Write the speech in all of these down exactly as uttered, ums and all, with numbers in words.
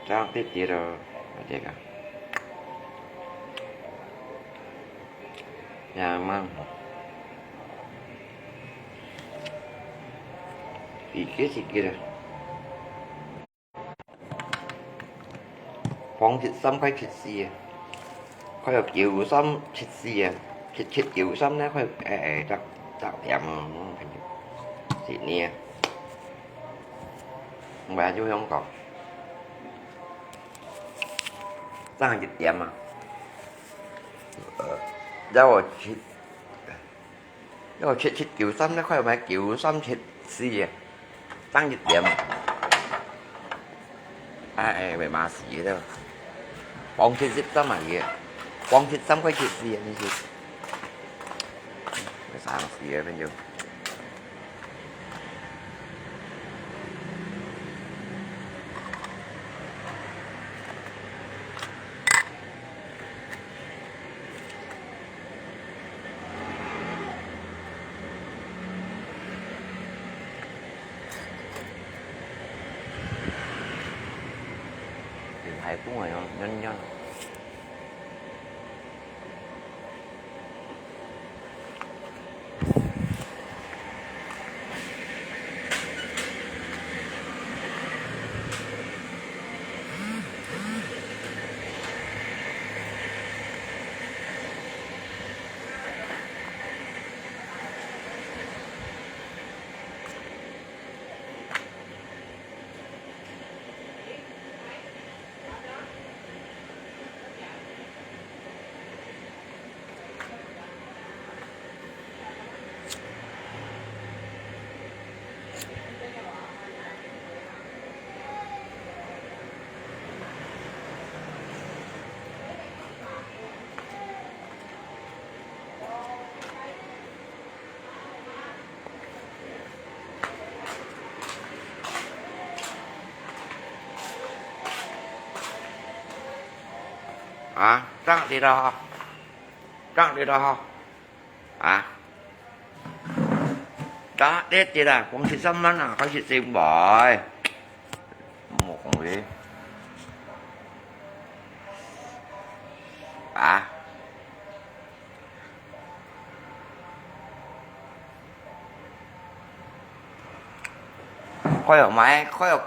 這樣直接咯，這個。呀，慢。一個一個的。 放七三，開七四啊，開到九三七四啊，七七九三呢，開，欸，欸，十，十點啊，係呢，毋係就香港，爭一點啊，呃，然後七， 哦，七七九三呢，開到九三七四啊，爭一點。哎，哎，會罵死个，放七十三啊，也，放七三塊七四啊，你是，會傷死个，反正。 電台公啊，樣，樣，樣。 啊，爭一息啦，爭一息啦，啊，爭一息啦，講十三萬啊，開始升牌，莫講佢，啊。 開哦，買，開哦，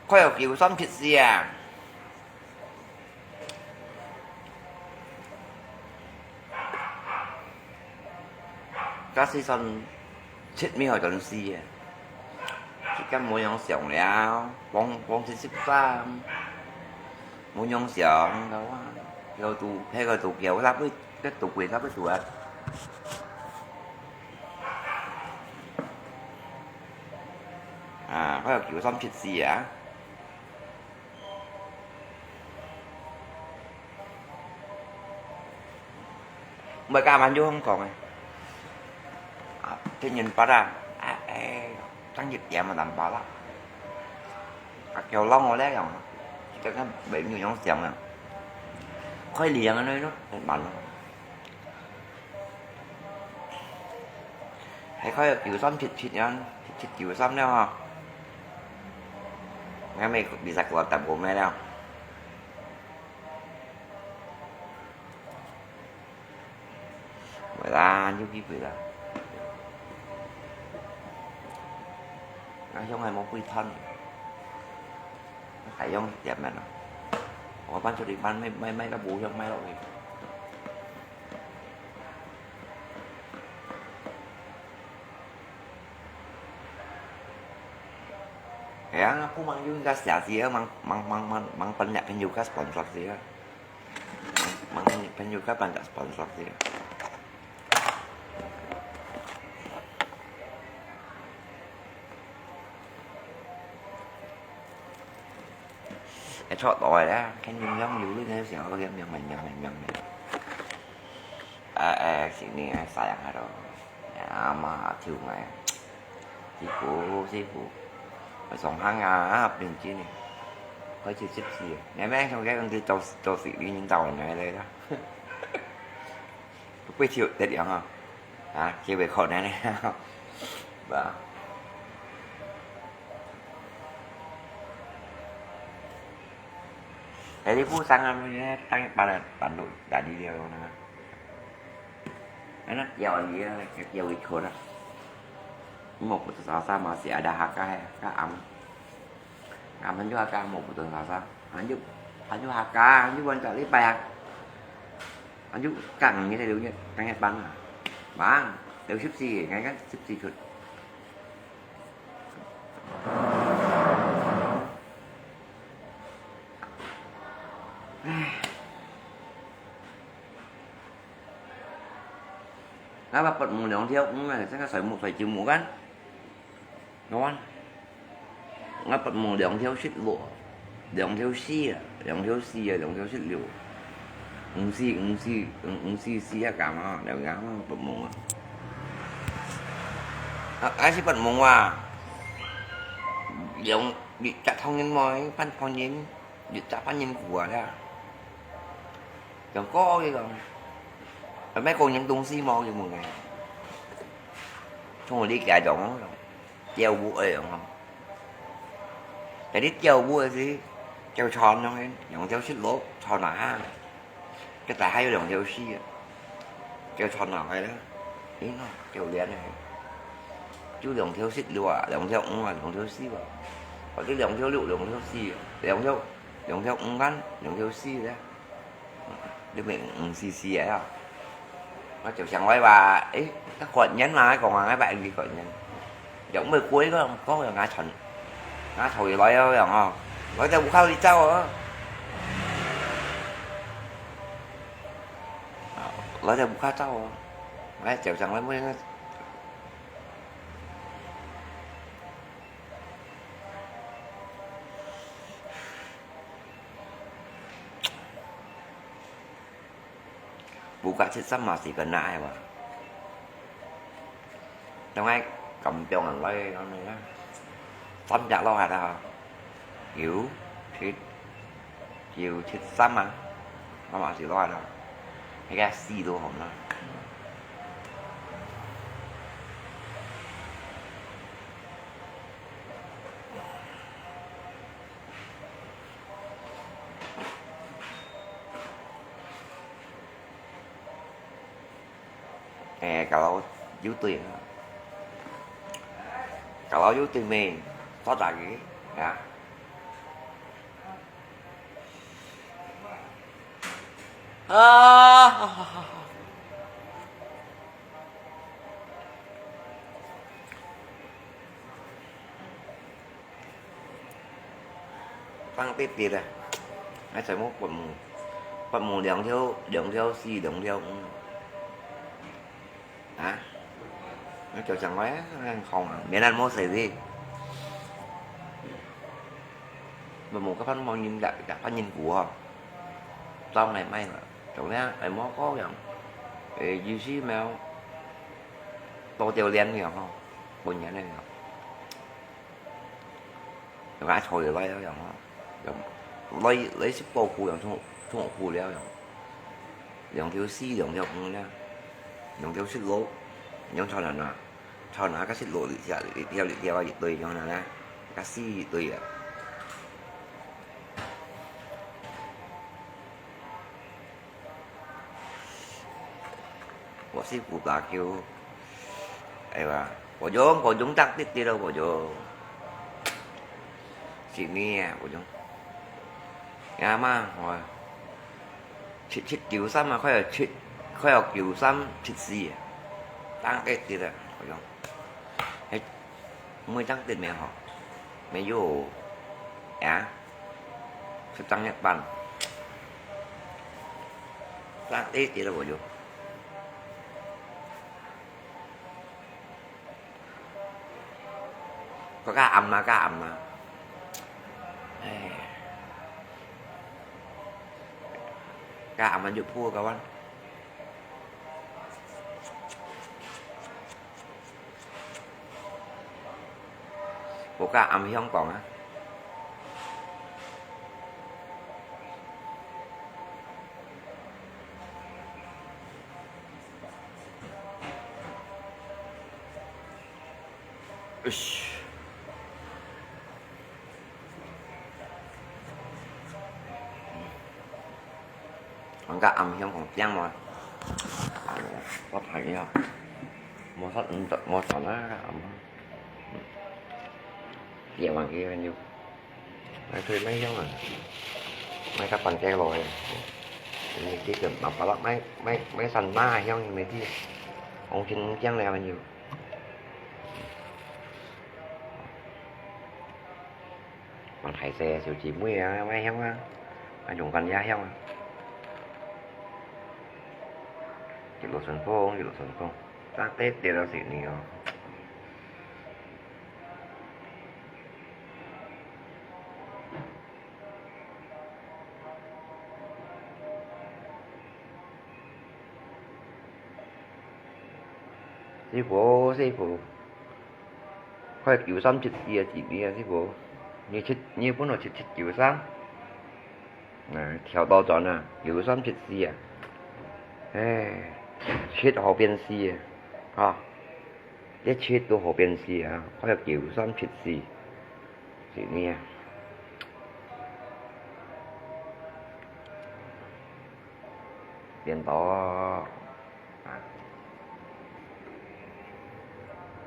開哦，九三七四啊。假使算七秒轉四啊，時間無樣想了，講，講七十三。 無影響个哇，有度，迄个度叫，那不，那度會那不度啊。啊，我有九三七四啊。 毋係加滿咗香港个。啊，天然八啊，啊，誒，爭一點啊，難八啦。啊，叫攏我咧用，這個沒有用想啊。快點啊，那種，很慢咯。還快要九三七七啊，七七九三了哈。我沒，你再給我等我沒了。 會啦，有機會啦。啊，香還無幾攤，還用點个啦。我搬出去搬，賣，賣，賣到無香賣落去。 哎呀，aku mang yung gas ya, siya mang, mang, mang, mang, mang banyak kan yung gas sponsor siya. Mang, mang, mang yung gas banyak sponsor siya. Eh, chok to ya, kan yung yang yung yung yang yang yang yang yang. Eh, eh, sini, eh, sayang aduh. Ya, ama, cium, eh. 師傅，師傅，我上行啊，變緊呢。開始食屎。你咩？從該講佢做，做事，你已經到人來了。不會就得了哈。啊，結尾可能呢。吧。Dari pusang kami ni, tangik panas, tanduk tadi dia orang. Anak dia orang dia, dia ikut lah. Mau putus asa masih ada Hakka ya, Hakka am. Am hanju Hakka mau putus asa. Hanju, hanju Hakka, hanju bukan kali payak. Hanju kang ni dia punya, tangik panas. Bang, dia sip si, kan sip si ikut. Ngài八目兩條魚啊，真个睡目睡朝目kan？我，𠊎八目兩條直路，兩條四啊，兩條四啊，兩條直路。五四五四，五四四啊，咁啊，兩條八目啊。啊，還係八目啊？兩，一隻唐人妹，半唐人，一隻半人古啊，這。 像哥个講，啊，買个人東西無就問个。從你家長講，釣魚个樣吼。但你釣魚个時，釣船樣个，兩條直路，船啊哈，這底下有兩條絲啊，釣船啊个啦，你看，釣鰱个，就兩條直路啊，兩條魚啊，兩條絲啊，或者兩條路，兩條絲啊，兩條，兩條魚竿，兩條絲咧。 你明五四四个啊？我就想我話，誒，佢個人嘛，講啊，𠊎話佢個人。又毋係佢個，講又𠊎傳，𠊎傳佢來哦，樣哦，來到屋下你走哦。啊，來到屋下走哦，𠊎就想𠊎妹。 Buka七三masih kena ai wa. Tong ai kampung ang lai kami na. Sam jak lo ada. Kiu, chit, kiu chit sam ah. Mama si lo ada. Hika si lo hom na. 誒，kalau有對啊。Kalau有對咩？發達嘅，啊。啊！當跌跌啊！還全部拔毛，拔毛兩條，兩條四，兩條五。啊？那就像我呀，那空啊，原來無洗的。拔毛个番毛人，个番人古吼，當然買了，總之還無高樣，誒，有時沒有，多條鏈了吼，半年了了。 有个坐落來了樣吼，樣，來，來食飽苦樣，從，從苦了樣，兩條絲，兩條魚了，兩條食路，兩條船啊，船啊，个食路一條，一條，一條啊，一對樣啊，个絲一對啊。 我是古巴球，哎呀，我用，我用当滴滴咯，我用。是你啊，我用。呀嘛，我七七九三啊，快要七，快要九三七四啊，当滴滴啊，我用。哎，没当滴没好，没有啊。 食當一半。當一啲都無有。佢加暗啊，加暗啊。唉，加暗啊，越鋪个彎。 國家暗香港啊。放个暗香講靚無？我看一下，無啥，嗯，無啥啦，暗。也忘記了就，買水買香啊，買个半隻落去，你這個麻麻辣買買買三拿香，你沒去，紅心醬了就。 還大細小姊妹啊，買香啊，啊，用緊也香啊。一路順風，一路順風，正得得到十年哦。 師傅，師傅，開九三七四啊，幾年啊，師傅？你七，你本來七七九三，啊，調到轉啊，九三七四啊，唉，七好變四啊，啊，一七都好變四啊，開九三七四，幾年啊？ 顛倒。啊。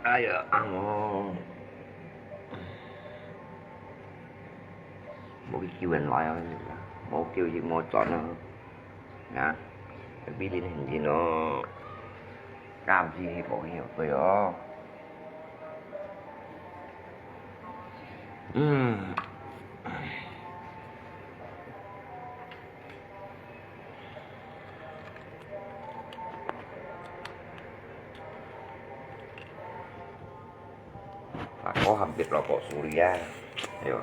哎呀，阿姆，無去救人來啊，無救亦無轉啊。啊，比恁現今哦，教示無曉對哦。嗯。 Ako hampir lopok suri ya. Ayo.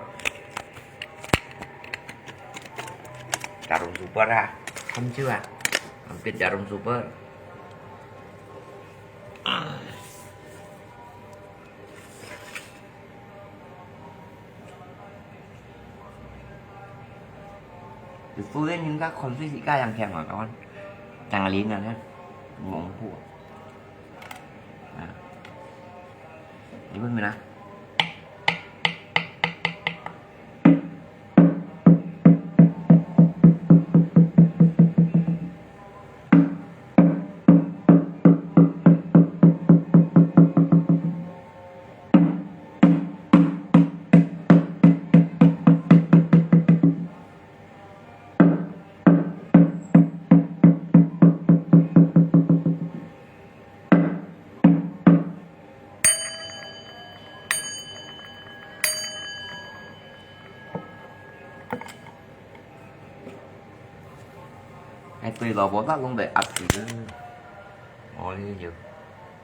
Jarum super ah. Hancur ah. Hampir jarum super. Ah. Itu dia minta konflik si kayang kayang kawan. Jangan lina ya. Ngomong pu. Nah. Ibu mina. 哎，對了，botak弄得壓死了。哦，你有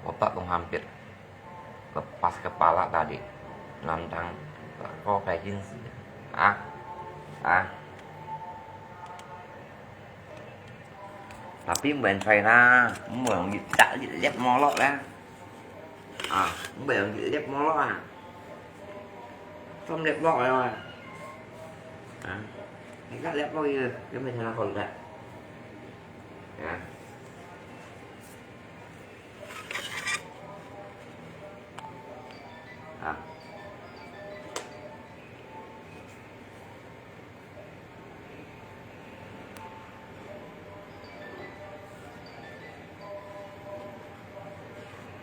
，botak弄hampir lepas kepala tadi. Nantang kau kayak gini sih. Ah, ah. Tapi mbuên choi na, mbuên yit chak yit liep mò lok na. À, mbuên yit liep mò lok à. Tôm liep lok rồi à. À, cái cắt liep lok kìa, cái mày thấy nó còn lẹ. À. À.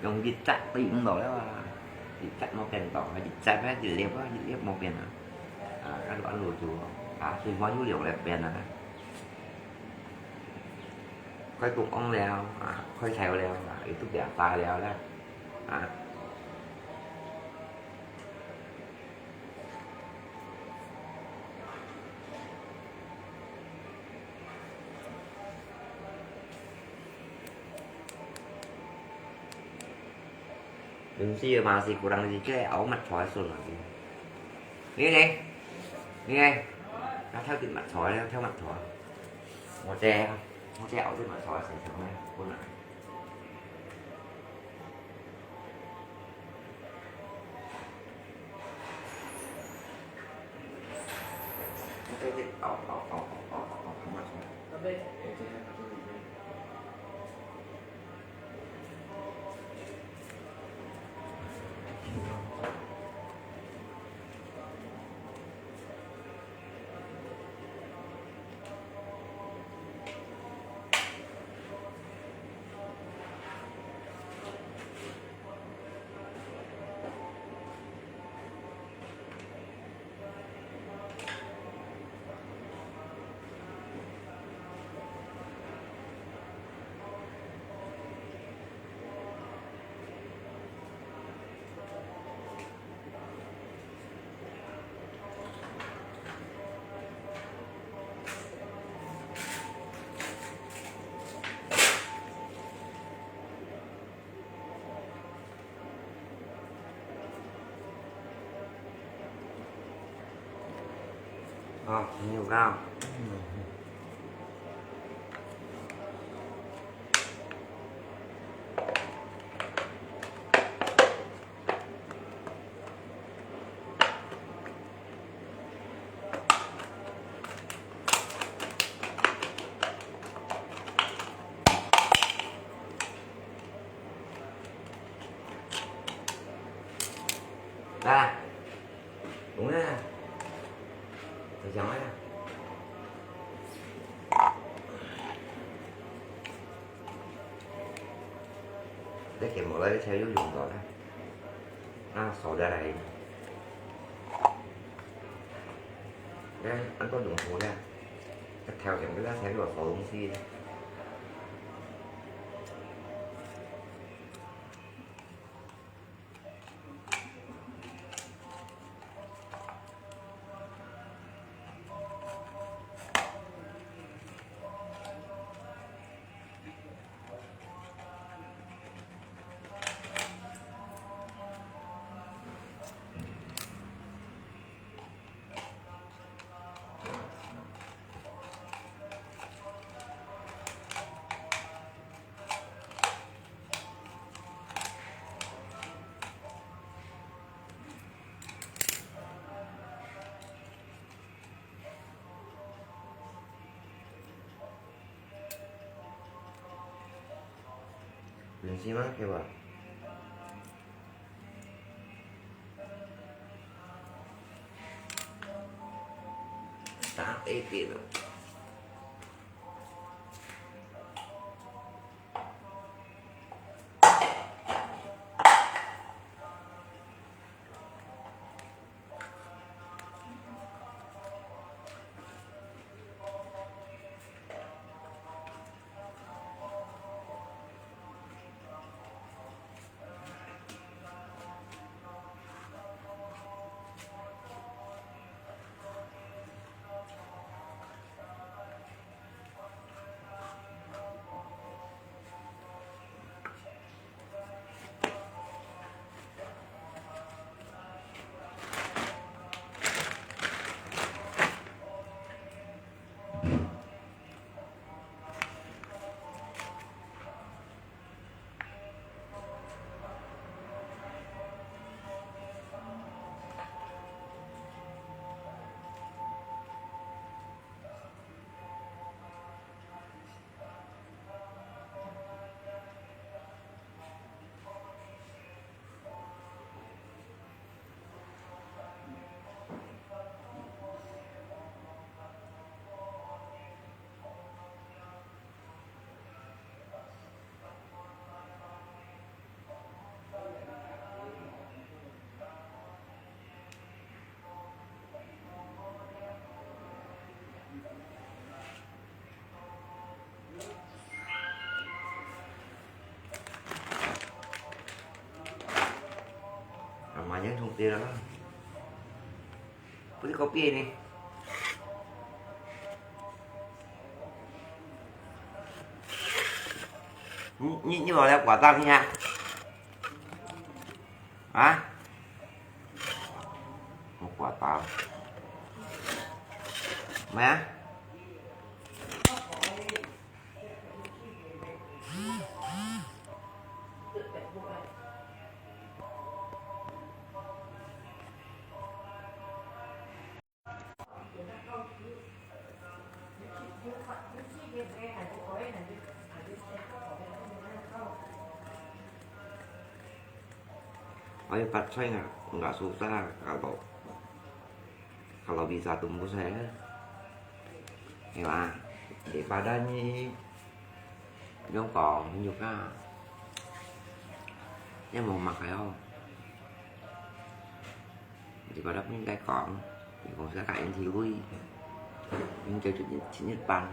Dùng dịch chắc tìm không nổi đâu à. Dịch chắc một phen tỏ, dịch chắc á, dịch liệp á, dịch liệp một phen à. À, các loại lùa chùa. À, thì hóa dữ liệu liệp phen à. Khói tung ống leo, à, khói xèo leo, à, ý tức giả phá leo đó. À. Đừng gì mà gì của đằng gì chứ áo mặt thỏi xuống là gì. Đi đi. Đi đi. Nó theo tin mặt thỏi, nó theo mặt thỏi. Một che, một che áo tin mặt thỏi sẽ thẳng này. Cô này. 啊，牛肉。来，用啊，再讲啊。这个毛来才有用到啦。啊，烧得来。哎，俺都用好了。这条件不要才给我烧东西。 明星吗？对吧？打A点了。 Namanya sungkil lah. Putih kopi ni. Ni, ni, ni boleh kuat tak ni ya? Hah? Mau kuat tak? Maya? Ayo, pacai nggak, nggak susah kalau, kalau bisa tunggu saya. Ya, di Padang ni, yang kong juga, yang mau makan. Di Padang ni kayak kong, di kong saya kayak N T V, yang jauh jauh Nhật Bản,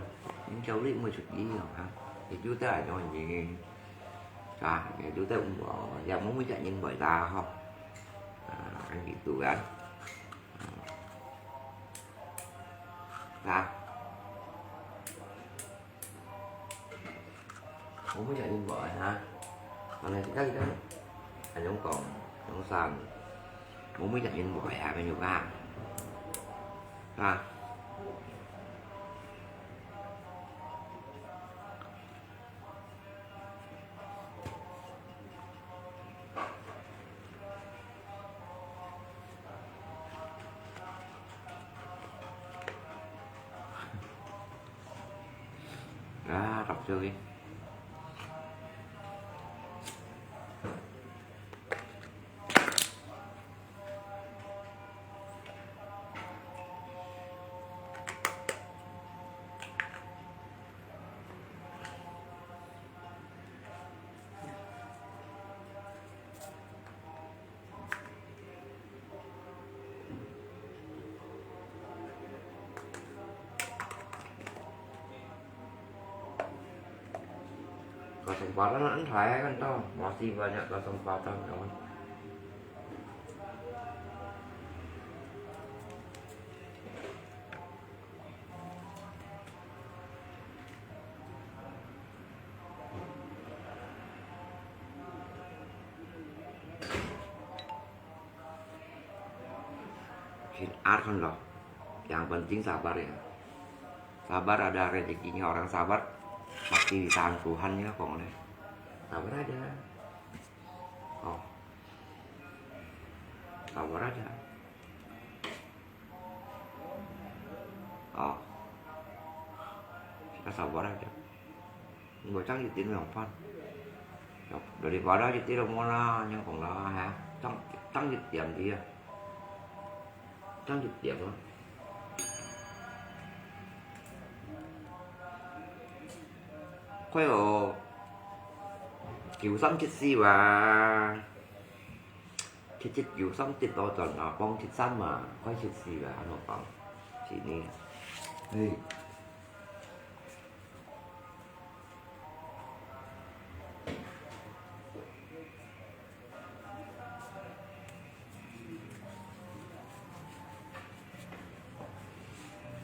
yang jauh lì mới jauh đi ha. Itu dah yang ini. Chà, vậy chú tới ủng hộ, giờ muốn mấy chả nhân vậy ta không? À, anh chị tụi anh. Chà. Muốn mấy chả nhân vậy hả? Còn này thì các cái anh không còn, không sao. Muốn mấy chả nhân vậy hả, cái nhiều ba. Chà. 注意。 Kesempatan antai kan to, masih banyak kesempatan, kawan. 真hard kan lo. Yang penting sabar ya. Sabar ada rezekinya, orang sabar pasti ditahan Tuhan ya, pokoknya. Sabar aja. Oh. Sabar aja. Oh. Kita sabar aja. Mùi trắng gì tí nó hỏng phân. Rồi đi vào đó chứ tí đâu mua nó, nhưng còn đó hả? Trắng, trắng gì tiệm đi à? Trắng gì tiệm đó. Khoai ổ. Kiểu xăm chết si và. Chết chết kiểu xăm chết đó tròn à, bóng chết xăm mà. Khoai chết si và, ăn nó bóng. Chỉ nè. Ê.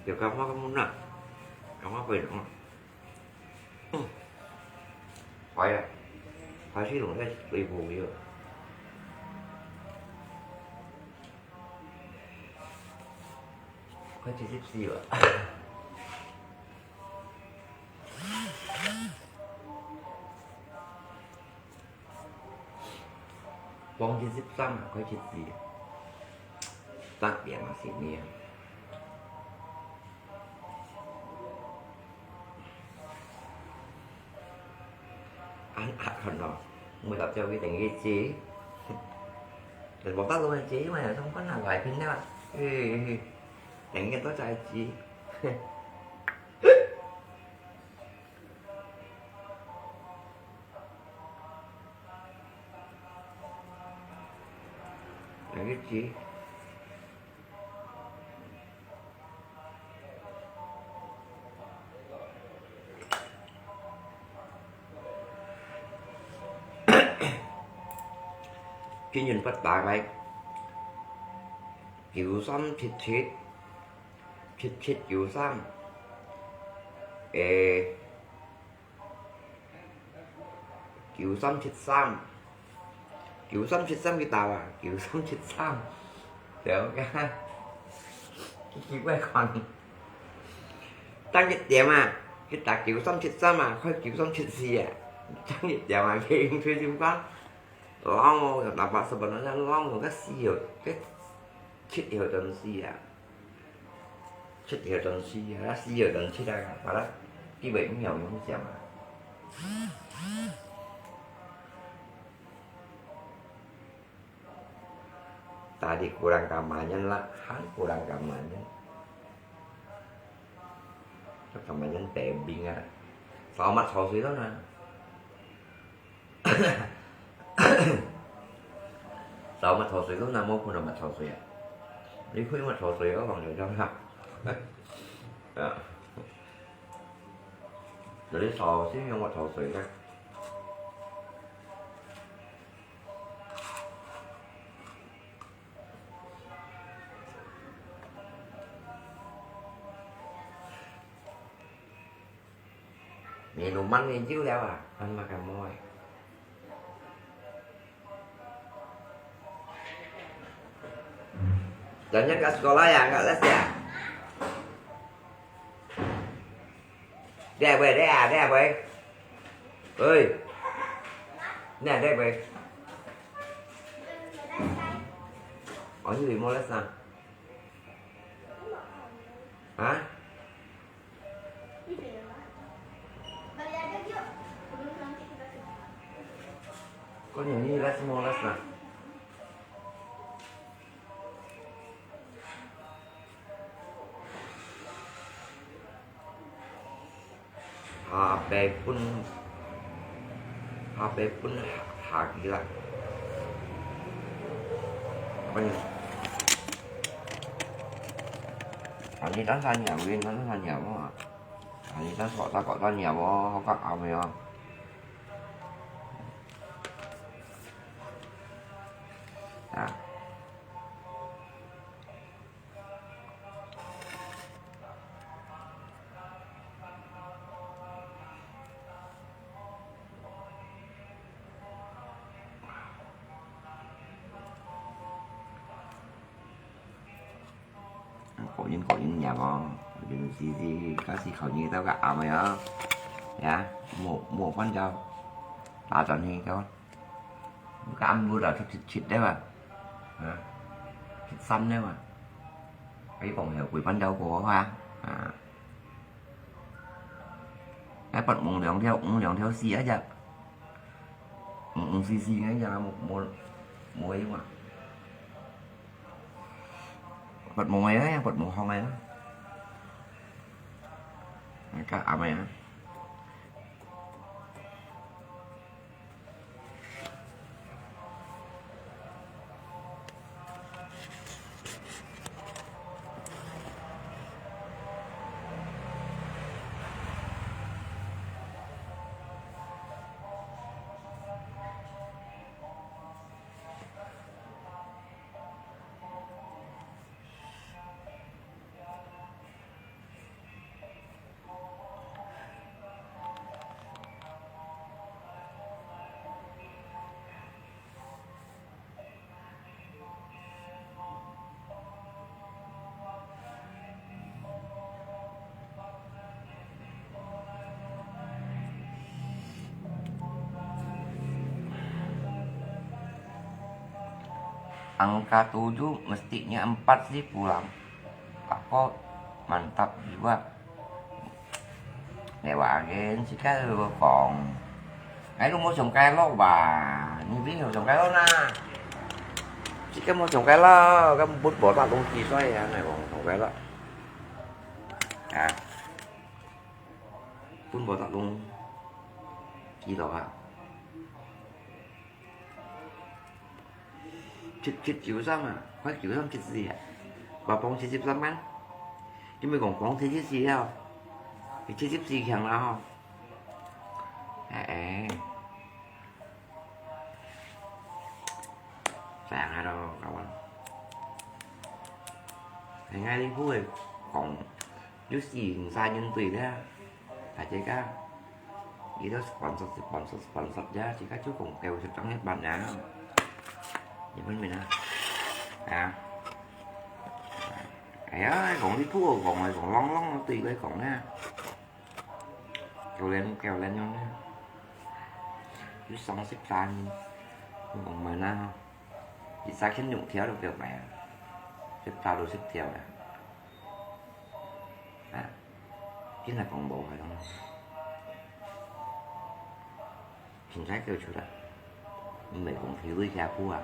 Giờ cà phê có muốn nè. Cà phê phải đúng không? Ừ. Phải à. Phải sử dụng cái tùy vùng đi rồi. Có chi tiết gì vậy? Bóng chín mươi lăm, có chi gì? Tắt điểm mà xin nha. Ăn ăn phần đó. Mới tập cho cái đánh cái gì? Để bóng tắt luôn anh chị, mà không có làm vài phút nữa. Ừ, ừ, ừ. Đánh cái tốt cho anh chị. Đánh cái gì? Kinh Nguyên Phật bảo vậy. Kiểu xăm thịt thịt, thịt thịt kiểu xăm. Ê, 九三七三。九三七三去打啊，九三七三。了解。奇怪看。等一點啊，去打九三七三啊，開九三七四啊。等一點啊，佢佢就講，long，nampak sebenarnya long，該四號，該七號真係啊。 七條東西啊，四條東西啦，把它基本營養用講啊。Tadi kurang kemanyan lah, han kurang kemanyan. Kemanyan tebing ah. Selamat sore lah nah. Sao mà thọ sui lúc nào mua phun mà thọ sui à? Đi khui mà thọ sui ở vòng nhiều trong ha. Rồi đi sao xí nhưng mà thọ sui đó. Minuman ni Jiu liao ah, han makan moi. Jangan kat sekolah ya, kat les ya. Dek boy, dek ah, dek boy. Oi. Nè, dek boy. Ôi, như mo les à? Hả? 一百啊。Ini last more last lah. Hape pun, hape pun hagi lah. Apa ni? Ani tan sanya, win tan sanya mo. Ani tan sok ta kok tan ya mo, hokak ame yo. Ah. Có những có những nhà mà những gì gì các sĩ khẩu như tao cả áo mày á, ya, mua mua con dao, ta cho nên cho cái ăn mua là thịt thịt thịt đấy mà, hả? Thịt xanh đấy mà, cái còn hiểu quỷ con dao của ha, à. Cái bật mông lẻng theo, mông lẻng theo xì á chả. Mông xì xì ngay chả, mông mông mông ấy mà. Bật mông ấy á, bật mông hông ấy á. Cái áo mày á. Angka tujuh mestinya empat sih pulang. Takut mantap jiwa. Nè bà cái xí cái rồi còn. Cái luôn mua sòng cái lọ bà. Như biết hiểu sòng cái lọ na. Xí cái mua sòng cái lọ, cái bút bỏ tao công ty xoay à, này còn sòng cái lọ. À. Bút bỏ tao công ty lọ à. Chết, chết chịu sao mà, phải chịu sao chết gì à? Bà bóng chết chịu sao mà? Chứ mày còn bóng thế chết gì đâu? Thì chết chịu gì chẳng nào? Ê, ê. Phải ăn đâu, cậu ăn. Thì ngay đi hú rồi, còn, chứ gì xa nhân tùy thế. Phải chết cả. Ý đó sponsor, sponsor, sponsor giá, chỉ có chú còn kêu sụp trắng hết bàn đá. Vậy mới mình à. À. Ai ơi, còn đi thua, còn lại còn lon lon, nó tùy cái còn nha. Kêu lên, kêu lên nhau nha. Chú sống xếp ra, còn mời na. Chỉ xa khiếm nhục thiếu được việc này. Xếp ra đồ xếp thiếu nè. À. Chính là còn bộ phải không? Chính sách kêu chủ động. Mình cũng thiếu đi theo phù hợp.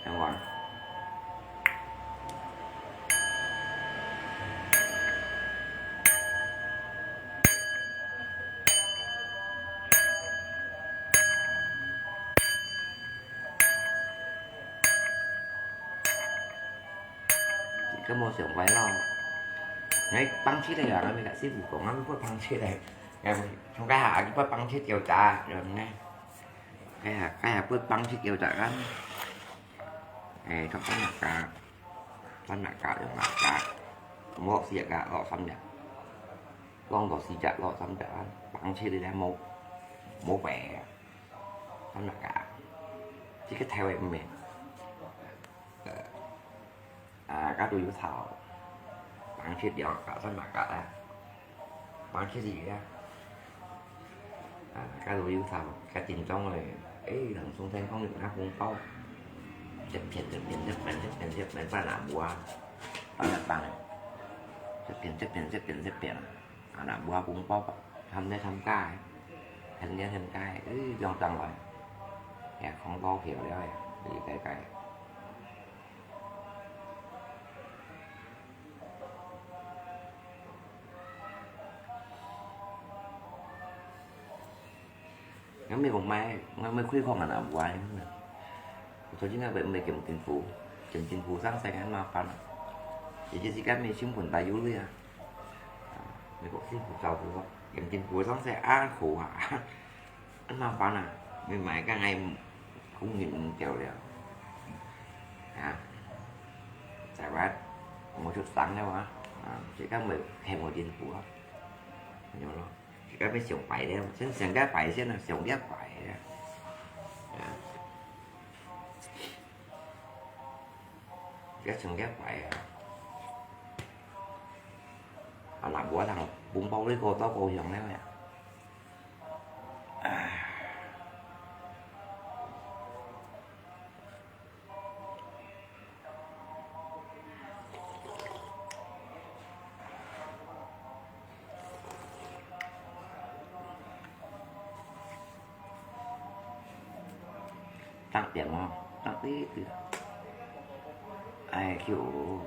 Đúng không? Cái mua sắm quay lo. Ngay băng chết đây à, ngay cả xí phủ cổng nó có băng chết đây. Ngay trong cái hạ cái băng chết kiểu trả rồi nghe. Cái hạ cái hạ bớt băng chết kiểu trả lắm. Ê, trong cái hạ cả, trong hạ cả, trong hạ cả. Không có gì cả, lo xăm nhỉ. Long có gì cả, lo xăm nhỉ. Băng chết đi là một, một bé. Trong hạ cả. Chỉ cái theo em mình. À, cá tui yú thảo. Bắn chết đi, cá săn mà cá à. Bắn chết gì á? À, cá tui yú thảo, cá chín trong rồi. Ê, thằng Xuân Thanh không được nắp hung tóc. Chết phiền, chết phiền, chết phiền, chết phiền, chết phiền, phải làm bùa. Phải làm bằng. Chết phiền, chết phiền, chết phiền, chết phiền. À, làm bùa cũng có, thăm đây thăm cái. Thăm đây thăm cái. Ê, trong trong rồi. 哎呀，空包票了呀，你該該。俺没有买，俺没亏空啊，那不玩。我最近那边没金金铺，金金铺上山很麻烦啊，也就是讲没新闻大有的啊。啊，美国政府照顾我，金金铺上山啊，苦啊。 恁麻煩啊，你買个愛工人掉了。啊，在外，我就省了啊。啊，這个沒，還無進步啊。有咯，這个要上擺了，先上个擺先啊，上个擺啊。啊，這上个擺啊。啊，那我通分包你个到高雄了呀。 當點哦，當滴滴。哎，叫我，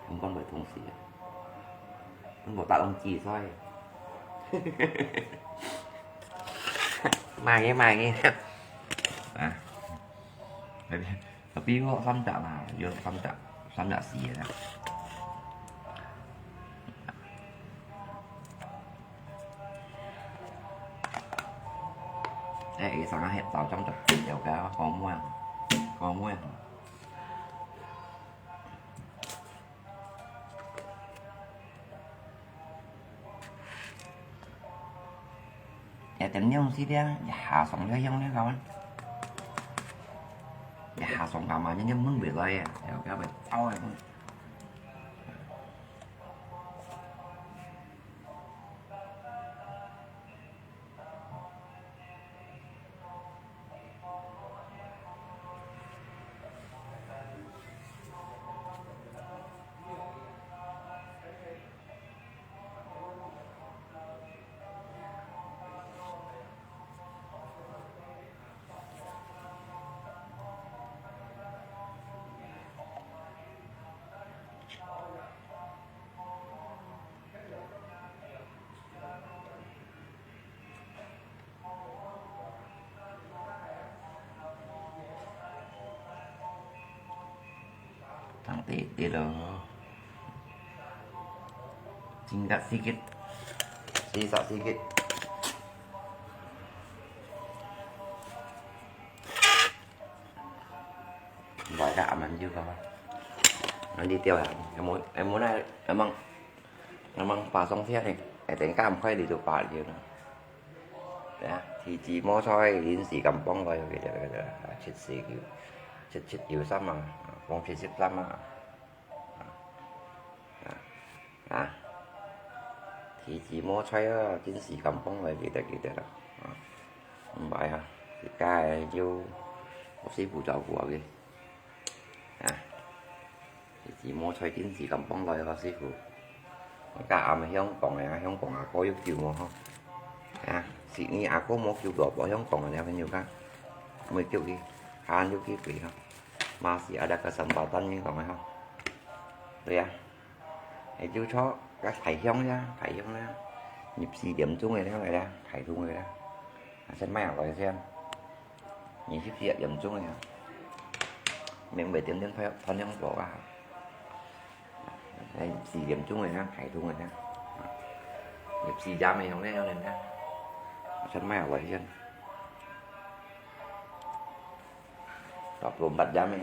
你講袂通時啊。你無打通機衰。買个，買个。啊。 Tapi kok三隻啦，有三隻，三隻四隻啦。哎，佢上下協調，將就變了个，講咩啊？講咩啊？ 一點樣時間，一下送了香了，搞啊！一下送幹嘛？人家問回來呀，要不要被刀啊？ 當滴滴咯，真个四級，四十四級。 Buat dah aman juga. Nanti tiap hari. Kamu, kamu nak, emang, emang pasang siap ni. Eh, tengok kamu kau di tu pak dia. Ya, 提子摸菜，臨時咁幫佢，佢就，佢就，七四九，七七九三啊，幫七十三啊。 啊，啊，提子摸菜啊，真係咁幫佢，記得記得啦。啊，毋係啊，自家个就，我師傅照顧下佢。啊，提子摸菜真係咁幫佢，我師傅。家下香港个，香港阿哥有救我吼。啊，悉尼阿哥無救到，香港个朋友家，無救佢，還有救佢吼。Masih ada kesempatan，你講个吼。對啊。 哎，就坐，該太香了，太香了。二十四點鐘个了，來了，太香个了。啊，先買下來先。二十四點鐘个，明白點點太，太香火啊。哎，二十四點鐘个了，太香个了。啊，二十四點个了，來了。啊，先買下來先。Dua puluh empat jam个。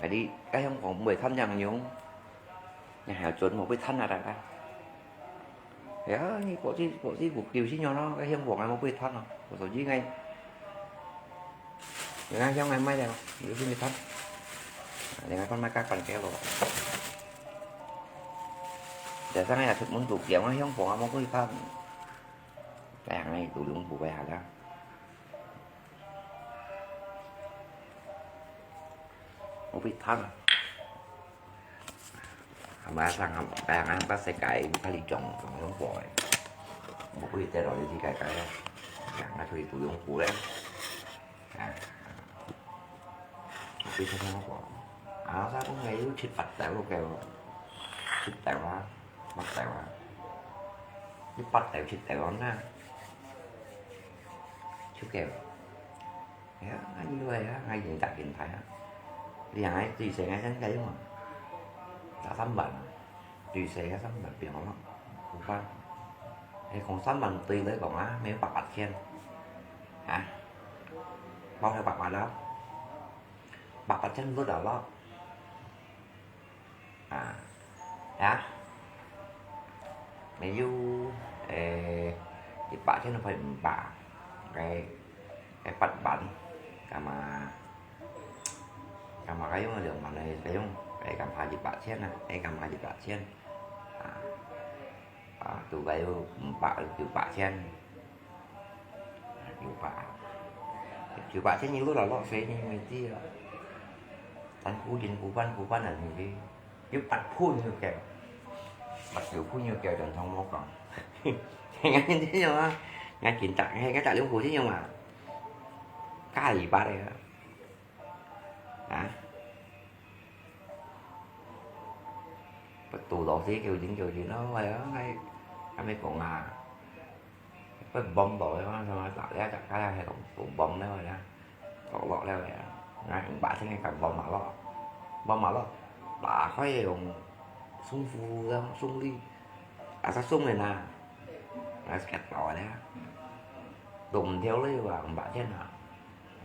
Jadi，該香港毋會貪樣樣，你還要準無會貪啊，大家。Ya，你過去，過去有救星樣咯，該香港還無會貪哦，我手機該，你看香港賣了，有去沒貪？你看看賣價錢幾多？Biasanya出門都驚啊，香港啊，無會貪。該樣个都用不會好啦。 我會貪啊。Ama sang am, kaya nga pa se kai, kali jong, jong jong po eh. Mo ko ite lo di kai kai. Yang nga thui tu yung po eh. 啊，對頭先講，啊，所以講𠊎有七八斗个，七斗啊，八斗啊，你八斗七斗啊，那，就夠。哎呀，那因為啊，𠊎現在現在啊，你看𠊎最細𠊎先該用啊，十三萬啊。 最細个三萬表咯，五萬。你講三萬對來講啊，沒有八八千，啊，包條八萬咯，八八千不到咯，啊，啊，沒有，誒，一百千都快五百，該，該八萬，幹嘛？ Kamma kayong, liang man ay kayong, ay kamma 一百千啊，ay kamma 一百千。啊，啊，tu kayo 五百，九百千。啊，九百，九百千你都老老歲你沒知啊。但古今古板古板啊，你去，有八分有夠，八九分有夠，正常無講。你看這種啊，你看今朝，你看今朝兩步這種啊，加二百个啊。 啊，bắt đầu老師叫緊叫緊咯，係啊，係，係咪講啊？Bắt bom到个嘛，什麼打了，打開來，係講 bom 了个，落落了个，啊，五百千个敢 bom 嘛咯，bom 嘛咯，打開用送服務个，送禮。 啊，佢送个啦，啊，佢包个啦，都毋條理哇，五百千啊，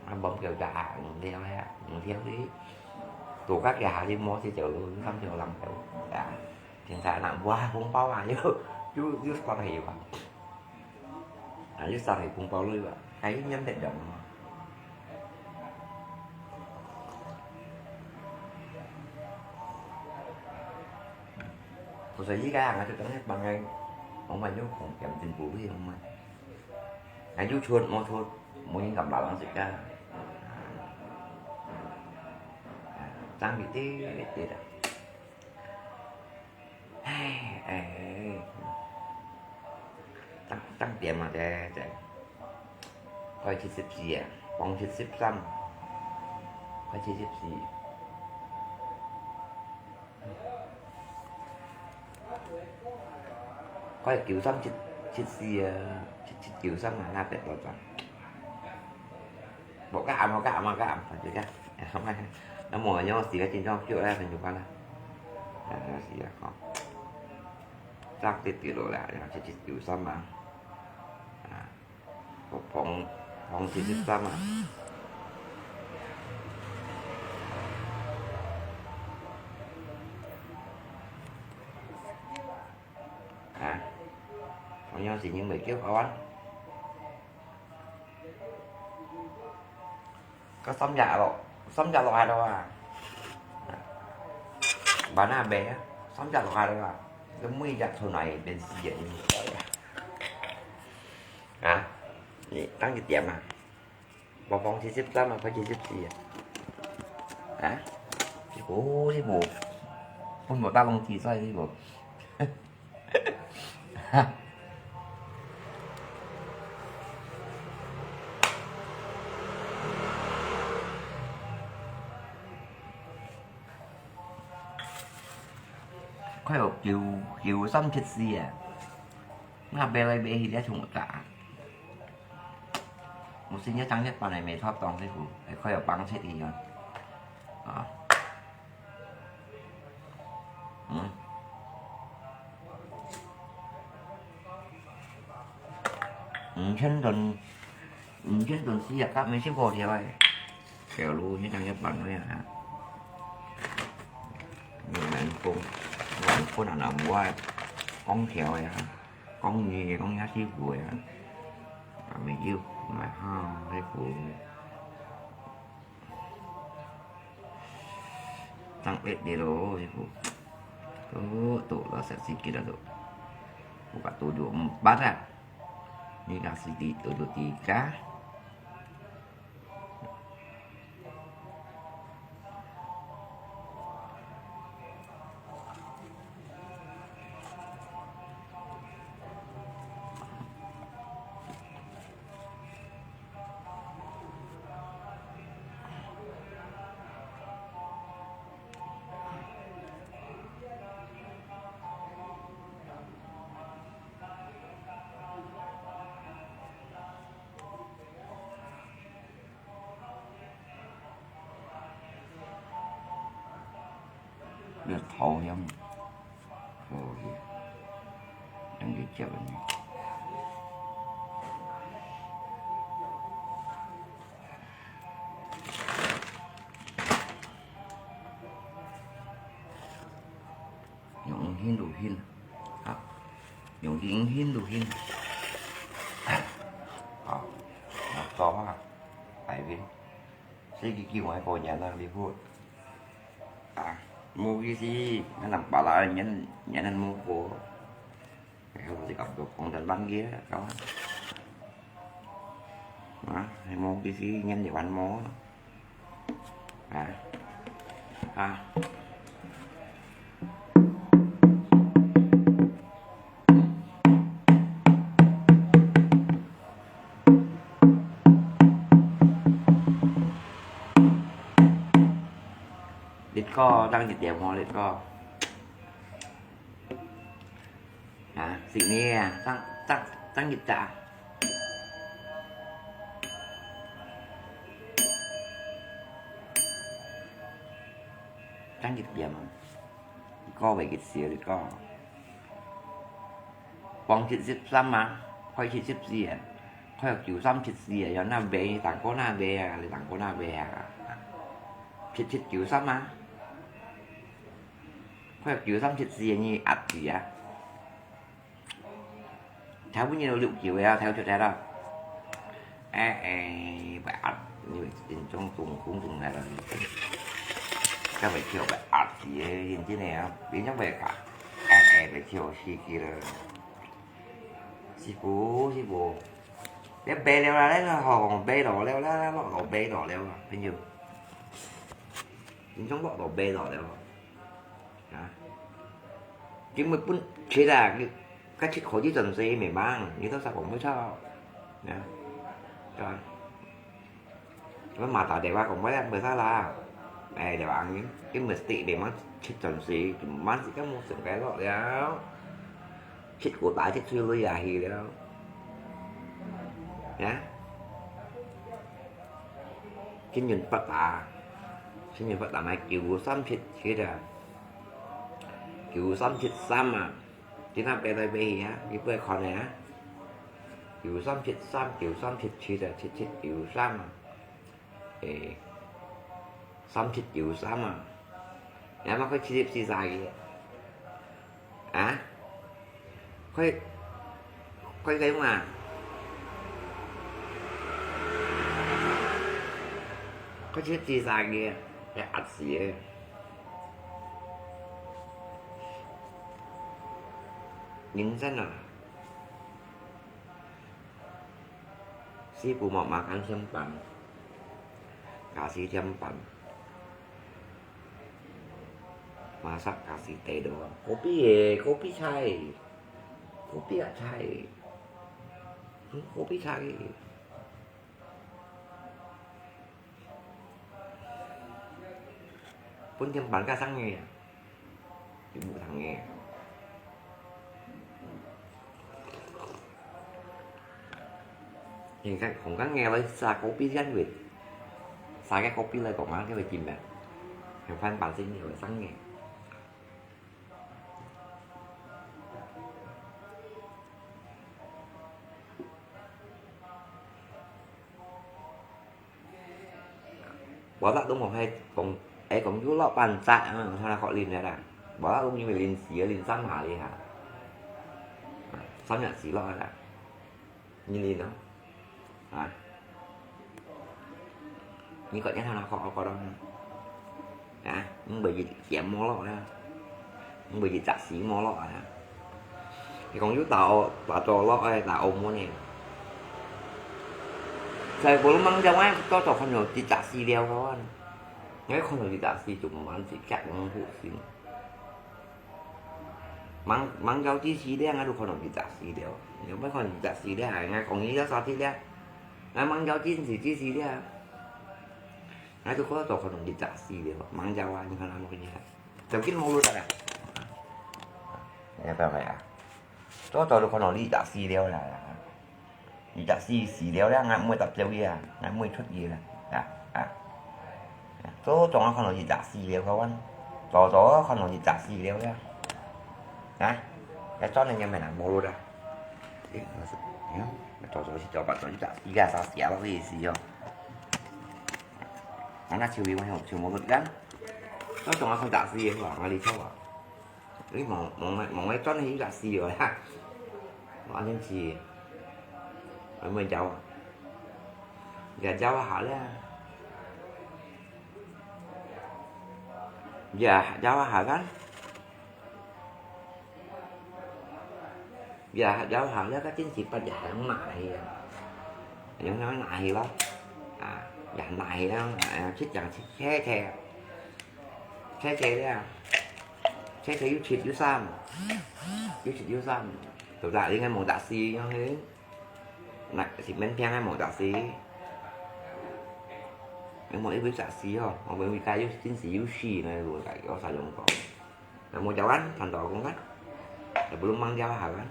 啊，bom kêu價啊，毋條理啊，毋條理，都價佢下去摸去走路，三條兩條，啊，現在人哇，紅包啊，又又又發去哇。 啊，又送佢紅包來吧，還有念得了嘛。所以這個啊，就等於幫佢，我們有空點進步去，我們，還有出無出，無人敢拉人自家，啊，爭一點點啊。 唉，唉，當，當點啊，這，這，快七十四啊，放七十三，快七十四。快九三七，七四啊，七，七九三啊，那邊多少？ 無个啊，無个啊，無个啊，反正个，那麼有時間今朝就來分你看啦。啊，是啊，吼。這跌跌落來，然後七七九三嘛，啊，放，放七十三嘛。啊，同樣是因為叫好啊。 該三隻咯，三隻落下咯啊。Mana bè啊，三隻落下咯啊。該每隻出來變四隻，你知道呀？啊，你當一點啊，我放七十三啊，快七十四啊。啊？哦，你無，分我打攏知晒，你無。 快有九，九三七四啊！那買來買去，你還衝我打？我今日當日搬來買套東西，還快有幫襯你啊！啊！ 嗯。五千噸，五千噸四十甲，毋係少過條个。條路你當要放个啊。你難講，難講啊，難無啊，講條个啊，講你，講遐師傅个啊，啊，毋係有，毋係好，師傅。 Tang et ni lo, ibu. Tu, tu lah seksi kita tu. Buka tujuh empat lah. Ni kasih di tujuh tiga. 這桃香，哦，等佢接啊。用輕就輕啊，用輕輕就輕。啊，啊，做啊，大面，四十幾萬個人啊，你看。啊，無意思，那人把啦，人，人無過。哎，我就搞个红灯班个，搞啊。啊，無意思，人就玩无。 啊，啊。日哥，等一點哦，日哥。 啊，食呢啊，爭，爭，爭一隻啊。爭一點啊，過袂幾時啊，你講。放七十三啊，開七十四啊，開九三七四啊，有那賣，當過那賣啊，你當過那賣啊。七七九三啊。 佢九三七四你壓住啊。頭本日有六九个啊，頭出來了。哎，哎，不要，因為緊張中風中來了。該會跳不要，認真个啊，認真會搞。哎，哎，會跳死去了。師傅，師傅，你賣了啦，你好，賣了了啦，落落賣了了啊，朋友。緊張落落賣了了。 啊，今日本七啊，佢，佢七可以準時明白，你都識講不錯。啊，啊，我嘛打電話講，我也無啥啦。哎，對吧？今日stik memang七準時，今晚時間無成个落了。七個大七催淚也去了。啊？ 今年發達，今年發達買九三七七啊，九三七三啊，今下飛來飛去啊，你過來看个啊，九三七三、九三七七啊，七七九三啊，誒，三七九三啊，你阿媽開七十四三个。 啊？佢，佢个嘛？佢就自殺个，係壓死个。認真啊！ 師傅mau makan sempang, kasih sempang. Masak kasih teh doang. Kopi ye, kopi chai. Kopi ya chai. Hmm, kopi chai. Pun sempang ka sang ye. 有無通个？你看，紅干眼來，啥kopi先會，啥个kopi來講啊，佢會緊咩？還翻版先，你會生个。 Botak都無係講，誒，講有落半隻啊，佢那可啉个啦。Botak都因為啉死啊，啉三下哩哈。三日死落个啦。你啉啊？啊？你講一下啦，我講咯。啊？你毋會一點無落啦。 每日雜誌無落啊。你講有打，打到落誒，打澳門誒。在無吂樣誒，早早看到啲雜誌了个啊。你看到啲雜誌就慢慢直接往後先。吂，吂有知識了，𠊎就看到啲雜誌了。你毋看到啲雜誌了，𠊎講你要啥事了？𠊎吂有知識，知識了。𠊎就早早看到啲雜誌了，吂有啊，你看下無看見啊？ 就緊無路得啊。你明白啊？早早就看到你雜誌了啦，你雜誌死了啦，𠊎毋會搭走佢啊，𠊎毋會出佢啦，啊，啊。早早𠊎看到你雜誌了，看完。早早看到一隻死了呀。啊，該轉个人咩人無路啦。誒，我是，哎呀，早早是早八早一隻，一個啥死啊，我个意思哦。啊，那手尾我想，手無路啦。我總要看隻死个話，我哩錯啊。你望，望，望个轉个一隻死了呀。我恁樣子，我問你啊，你教下啦。 Ya, jauh kan? Ya, jauh lah, kan chính trị bắt ya hàng mãi ya. Yang nói ngại lắm. À, ya ngại lắm, à, chết chẳng chết thế thế. Thế thế đấy à. Thế thế YouTube YouTube Sam. YouTube YouTube Sam. Thực ra đi ngay một đạo sĩ nhau thế. Nè, thì mình theo ngay một đạo sĩ. Ngay một ít biết đạo sĩ không? Một bên Mỹ ca YouTube chính sĩ YouTube này rồi lại có sao dùng có. Là một giáo án, thành tựu cũng hết. Là belum mang giáo hả kan?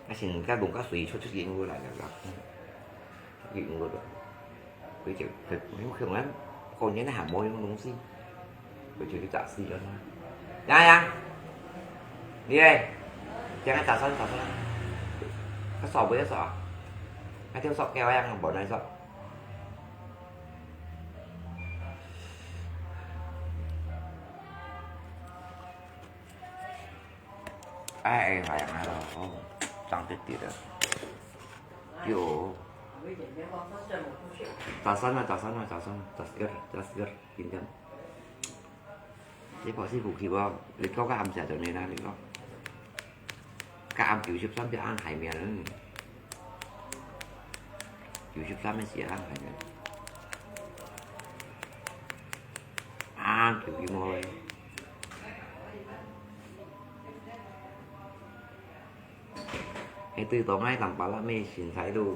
Cái xin cái bùng cái suy xuất xuất hiện của lại là. Hiện của được. Cái chữ thực, không không lắm. Còn nhớ nó hàm môi không đúng gì. Cái chữ cái đạo sĩ đó. Dạ, dạ. Đi đây. Jangan tasan, tasan. Cái sọ với cái sọ. Cái thiếu sọ keo yang, bỏ này sọ. Ai, ai, ai, ai, oh, oh. Tăng tít tít à. Yo. Tasan à, tasan à, tasan à. Tasan, tasan, tasan. Kinten. Cái bỏ sư phụ kêu vào, lịch có cái hàm xẻ cho nên là lịch có. Cái hàm kiểu chụp sắm thì ăn hài miệng nữa. Kiểu chụp sắm mới xỉa ăn hài miệng. À, kiểu cái môi. Cái tư tổng ai tầm bá lắm mê xin thái độ.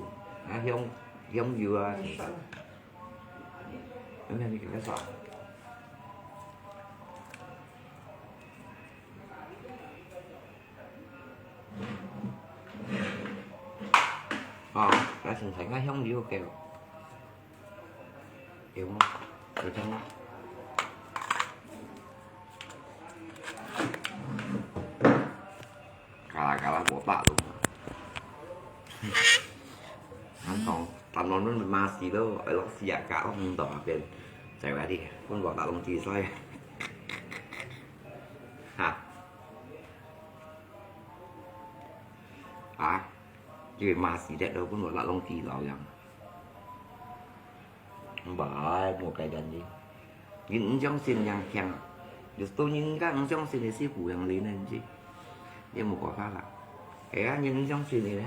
À, hiông, hiông dừa, xin thái. Em em cái sao? Ờ, đã sẵn sàng ngay không đi ok. Hiểu không? Được không? Cả là cả là của bạn đúng không? Hán tòng, tạm lòng nó mà xì đâu, ở lọc xì à cả ông tỏ bên. Chạy vào đi, con bỏ tạo lòng xì xoay. Hả? À, cái mà xì đẹp đâu, con bỏ tạo lòng xì lỏ rằng. Không phải một cái đèn đi. Nhìn không相信 yang kiang. Yo tu nhìn cả không相信 thì sư phụ yang lý nên chứ. Ye một có pháp là. Cái nhìn không相信 thì nè.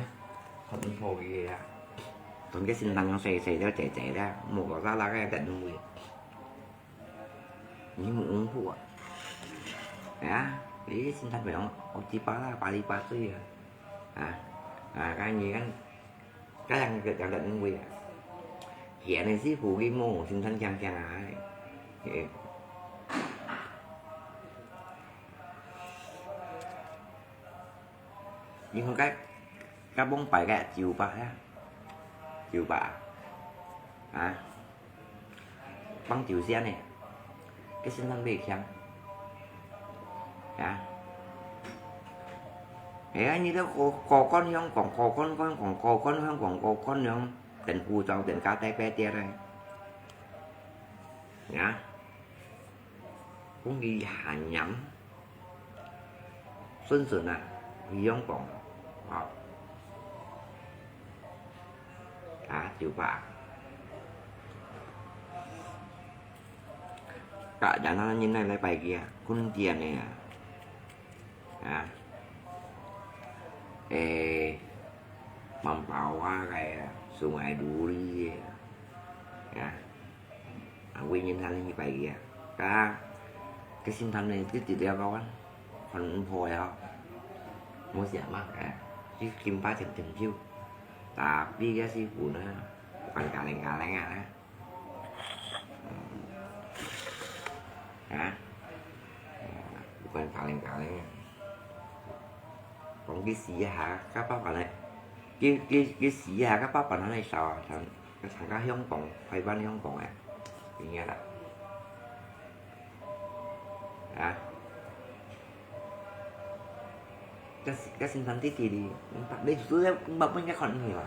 Không thôi gì à. Còn cái sinh tăng yang xì xì đó chạy chạy đó. Một có pháp là cái đèn không gì. Nhìn một uống phụ à. Hả? Lý sinh tăng phải không? Ông chỉ pa là pa li pa sư à. Hả? À, cái gì anh Cái yang, yang đặt nguyên à. Hiện nay sư phụ cái mô sinh thân chang chang ai. Ê. Nhưng không cái, cái bóng bài cái chiều bạc á. Chiều bạc. Hả? Băng chiều xiên này. Cái sinh thân bị khiang. Hả? Ê, anh đi đâu có, có con không, còn có con, con, còn có con không, còn có con không. Tên cu cháu, tên cá té bé tiết này. Nhá. Cũng đi hà nhắm. Xuân xuân à, đi không còn. Ờ. À, chịu phạt. Cả nhà nó như này lại bài kia, cũng tiền này à. Hả? Ê, mắm pháo hoa cái à, sung ai đủ đi à. Hả? À, quên nhân thân như bài kia. Cả cái sinh thân này tiếp tiếp đeo câu á. Phần phổi hả? Mua rẻ mắc à. Chứ kim ba chấm chấm chiu. Tapi cái sư phụ nữa. Còn cả lành cả lành à. Hả? Bukan kaleng-kaleng. Còn cái gì hả? Các bác bạn này. Cái, cái, cái gì hả? Các bác bạn nói này sao? Thằng, thằng các Hồng Kông, Thái Văn Hồng Kông à? Thì nghe là. 啊？該，該先生弟弟哩，你把，你做，你把分人家看去吧。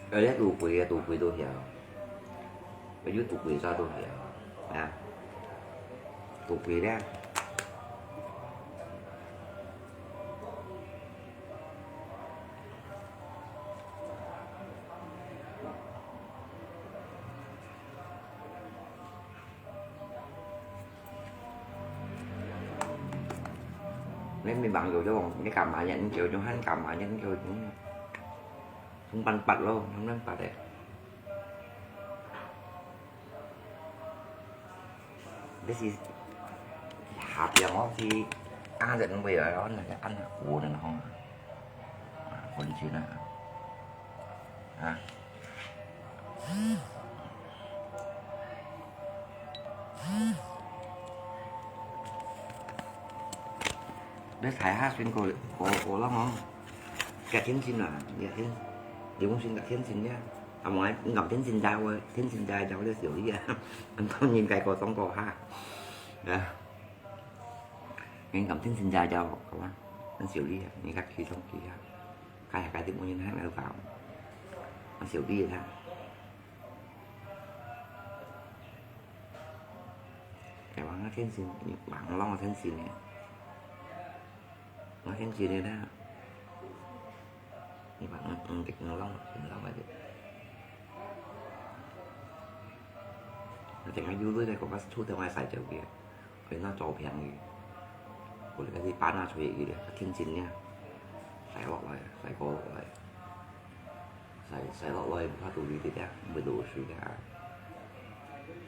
呃，這肚皮啊，肚皮都曉，有肚皮啥都曉啊，肚皮咧。 你明明有種，你幹嘛研究，就還幹嘛研究，從半八咯，從半八个。這是下邊我去，啊，人會來，我那個按呢，我那個吼，啊，分錢啊，啊。 你睇下先過，過，過了吼。該天線啊，該天，你講先該天線呀。啊，無，你講天線在我，天線在，在我這小弟啊。當然該個中國哈。啊。你講天線在，在我，好吧？恁小弟啊，你較去中去啊。該，該地方人還來搞。啊，小弟啊。 Cái bang nó thiên sinh, bang long thiên sinh này. Nó thiên sinh này đó. Như bạn nó, nó, nó long, nó long vậy. Nó chẳng có vui với đây, có bác thu theo ngoài xài chở kìa. Cái nó trâu phiang gì. Có lẽ cái gì bán nó thuê gì đấy, thiên sinh nha. Xài lọt lại, xài cô lọt lại. 洗，洗落來，無法度理得啊，毋會落水啊。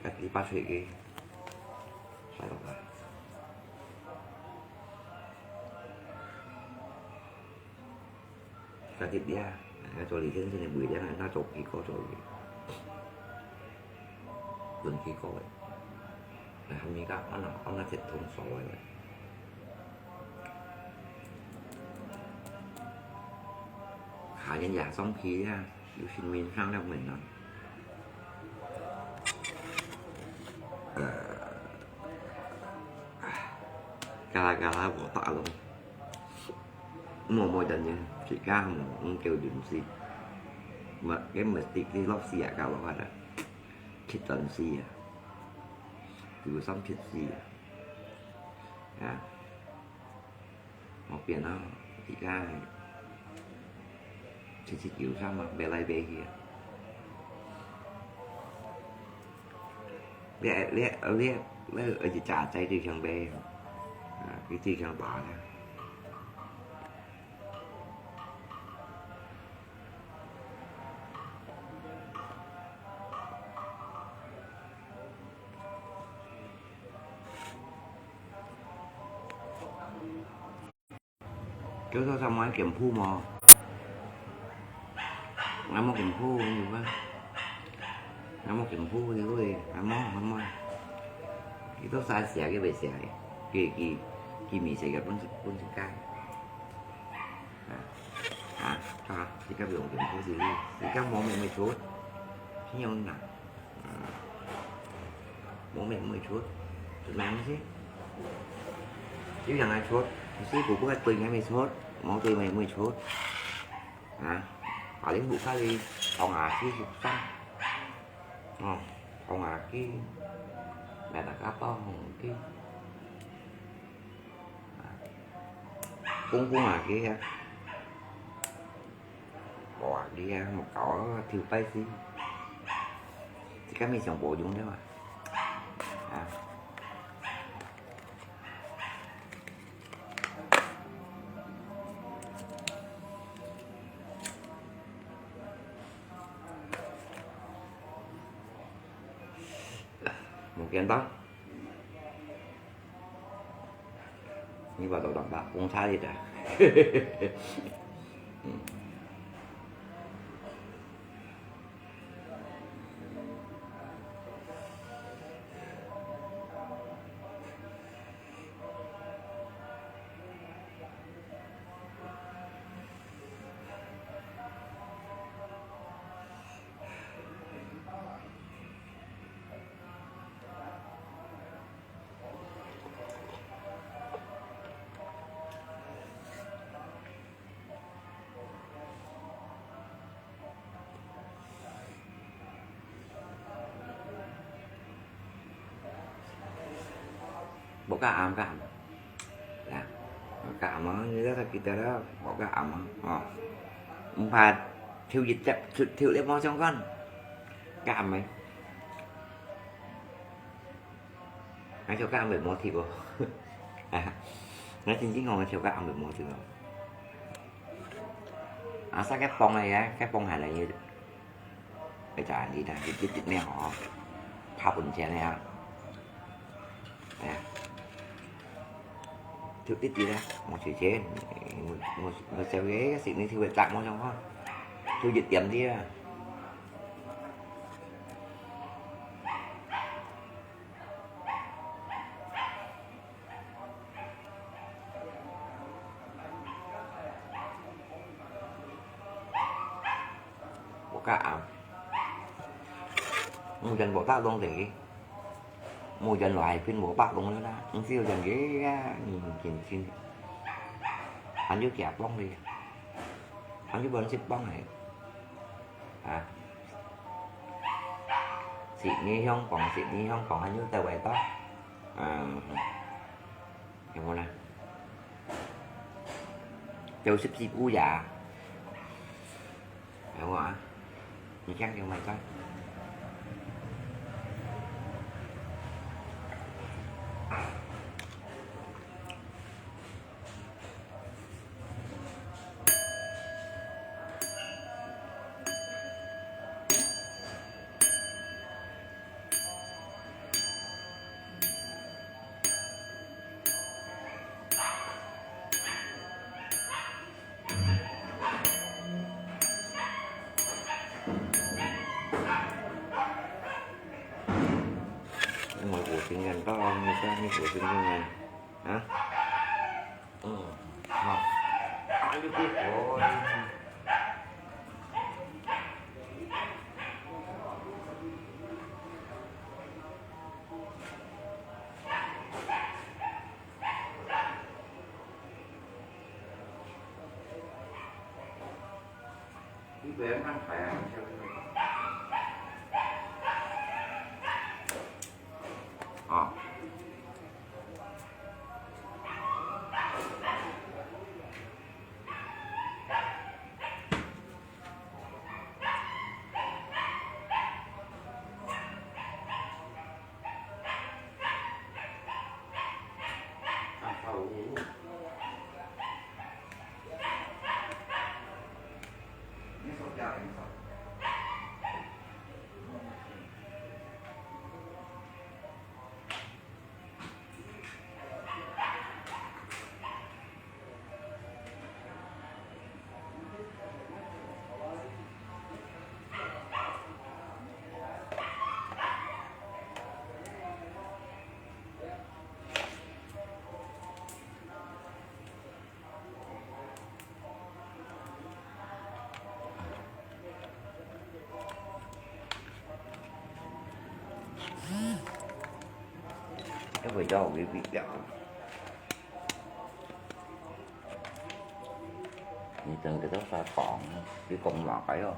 該你捌水个，洗落來。該你啊，該做理天生个袂了啊，那做幾個做个，輪幾個个，那還沒到，俺那，俺那鐵通所謂个。 下人也上去啊，有新聞上了門啊。呃，嘎啦嘎啦，我打咯。無，無人呢，自家無，毋叫臨時。無，佢無直接落去啊，搞落去啊，去轉去啊，有上去去啊。啊。 莫變啊，自家七七九三啊，飛來飛去啊。你，你，你，你，你兒子仔最想飛啊，啊，佢最想打咧。 叫做啥物劍譜無？𠊎無劍譜，你有無？𠊎無劍譜，你會？𠊎無，𠊎無。佢都寫寫，佢袂寫个，佢，佢，佢毋寫个，分，分自家。啊，啊，啊，自家用劍譜是你，自家無乜會出，聽有哪？ 無乜會出，出名先。有人愛出，師傅不會對人會出，無對人會出。啊，paling buka di Tongaki susah. Oh, Tongaki. Nggak ada kata mungkin. 公公啊，佢啊，無啊，佢啊，無搞啊，跳擺死，這個面上無用了啊，啊。便当。你把老板把崩差一点。嗯。無加暗，加暗。啊，加暗啊，你這個記得了，無加暗啊，哦。毋怕抽一隻，抽，抽一毛相關，加暗个。𠊎抽加暗个無抽哦。啊，𠊎真正講𠊎抽加暗个無抽哦。啊，煞該放个呀，該放下來个。 你就恁呢啦，一滴滴咩吼，拍本錢个啊。哎呀，就一滴啦，無錢錢，我，我，我小个食你就會砸我上看，就一點滴啦。 無加暗。無人無打攏个，無人來分無打攏了啦。毋係有人个啊，你真真。還有幾幫个，還有本事幫个。啊。是你香港，是你香港，還有在外國。嗯。 有無啦？九十四箍牙。有啊，你這樣有買到？ 我五十元到，你看你五十元啊？嗯，好。哎呦，哦。 啊。這味道有點不一樣。你等這个砂糖，你講哪个哦？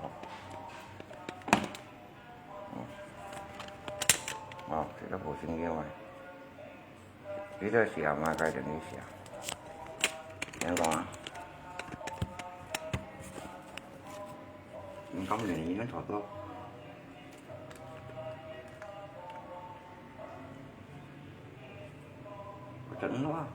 嗯。哦，這个無新鲜啊。 你這寫嘛，該等你寫。你講啊？你講你，你講差不多。我真的啊。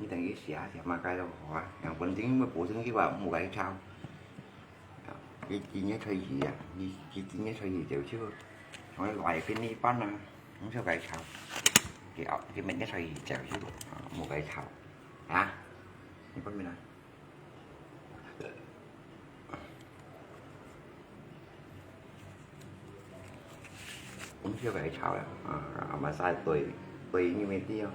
等於寫寫嘛，該都好啊。兩分鐘要補充句話，莫該抄。啊，佢今日開始啊，佢佢今日開始就就，從來跟你班啊，毋使該抄。佢後佢明日開始就就，啊，莫該抄。啊，你分明啊？ 毋使該抄了，啊，嘛使對對，因為對哦。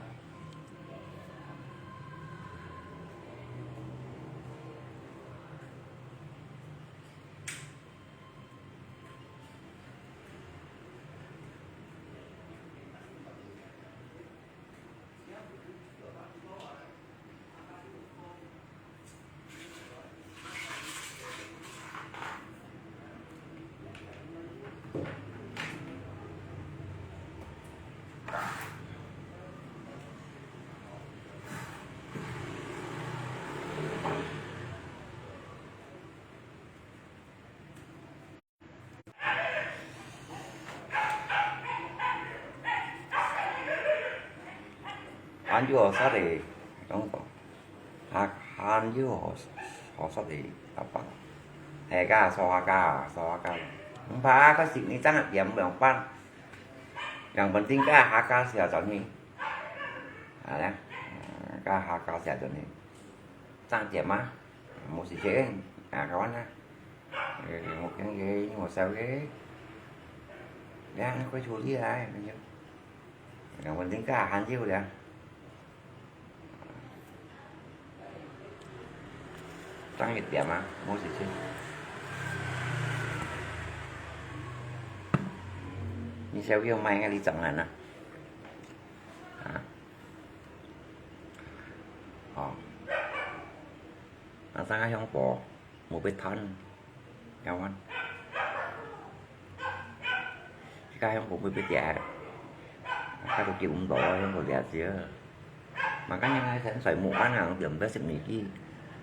還有學生个，講講，啊，還有學學生个阿爸，哎，加說話加說話加，毋怕啊，可是你正點兩半，兩分鐘加下加小轉去，啊咧，加下加小轉去，正點嘛，無時間，啊，kawan啊。 哎，我跟佢，我燒佢。你看，快處理來，你就，兩分鐘加還有了。正一點啊，無時間。你燒佢賣个，你整完啊？啊？哦。啊，生个香火。 無必斷，仰般？自家香火會必跌，自家都救毋到，香火跌少。Makanya係睡目啊，點到十二點，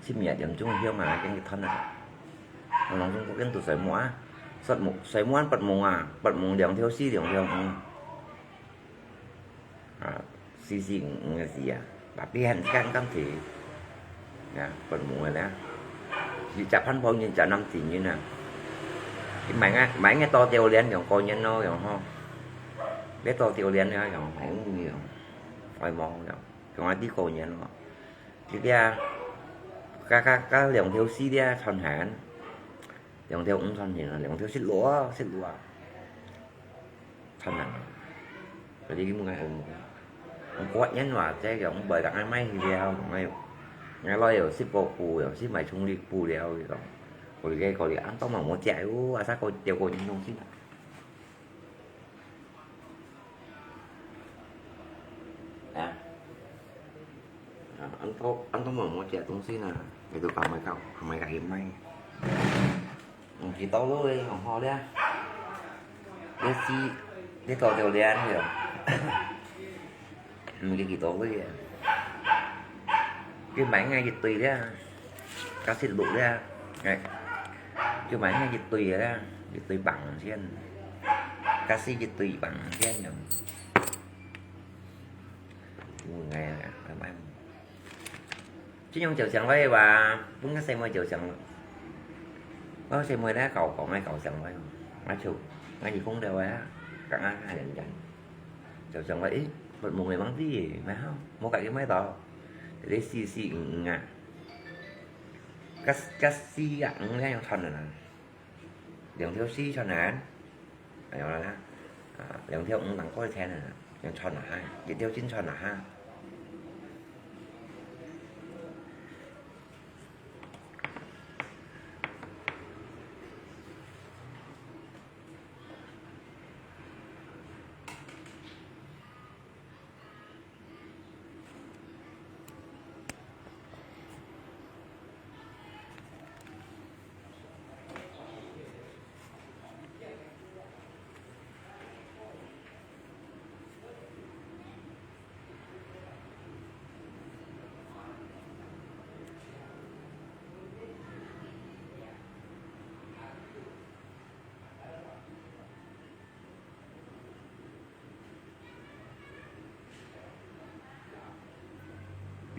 十二點鐘香啊，正去斷啊。我攏總國境都睡目啊，睡目睡目八點啊，八點兩條四，兩條五。 啊，四四五五个字啊，tapi很kan kan thì，ya，本無个咧。是隻番婆人，隻南京人啊。佢買个買个多條鏈，用個人咯，用吼。你多條鏈啊，用紅用，愛望用，用啊啲個人咯。佢啊，加加加兩條四條穿行，兩條五穿行啊，兩條十六啊，十六啊。 Tenang. Jadi mung ai ung. Ung kuat nyan wa, cai yong bai kang ai mai hi liao, ngai, ngai loi yo, sip ko ku yo, sip mai chung li pu liao yo. Ko li ke, ko li an tong ma mo jia yo, asa ko, jia ko nyan dong sin. Ya. 啊，恁多，恁多毛毛隻東西呢，你都放埋到，放埋个去賣。嗯，幾多路个，用好了。你是，你多少年了？嗯，你幾多歲啊？你買个一對了，加十六了，哎，就買个一對了，一對棒先，加十一對棒先了。 Ui, ngai, ngai, ngai. Chứ nhung chiều sáng vậy bà, bún cái xe môi chiều sáng. Có xe môi đá cầu, cầu ngay cầu sáng vậy. Má chịu, ngay gì không đâu á. Cả hai hai lần dần. Chiều sáng vậy, bật mùng này bắn tí, mà không, mua cái cái máy tỏ. Để xì xì, ừ, ừ, à. Cắt, cắt xì, à, ừ, cái thằng này nè. 兩條四穿下，哎呀啦，啊，兩條五能過天啊，用穿下，一條真穿下。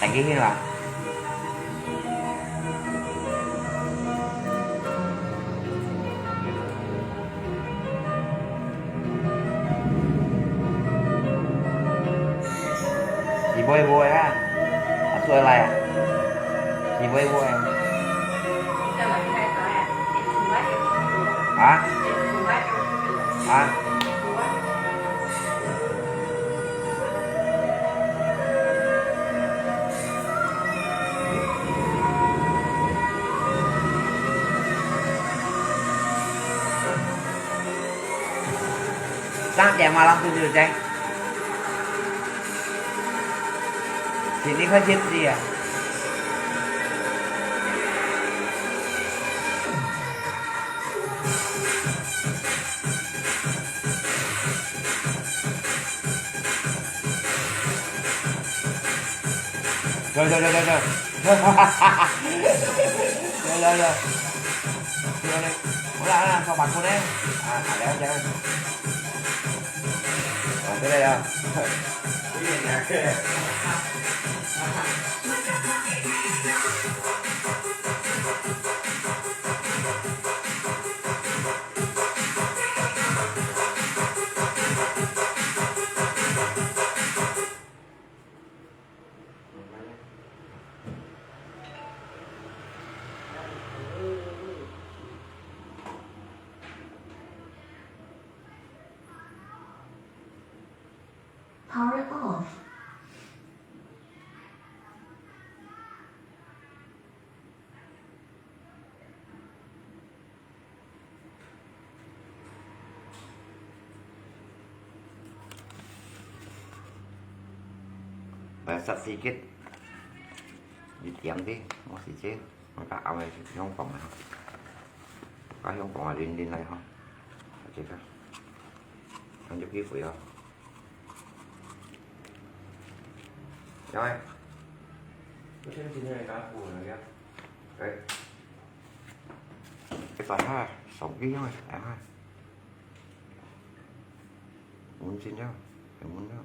大家去啦。你會不會啊？啊，出來啊！你會不會啊？啊？啊？ 三點啊，老師就在。請你快些去啊。走走走走走。走走走。走走走。好啦好啦，做白骨呢。啊，好了解了。啊，对了呀。Power off。 來，十四級，一點的，我是這，我較暗个香港啊，較香港啊，零零來吼，這個，看這皮膚啊，來，我先今天來拿補那個，哎。 一百下，手機用个，哎呀，穩陣了，很穩了。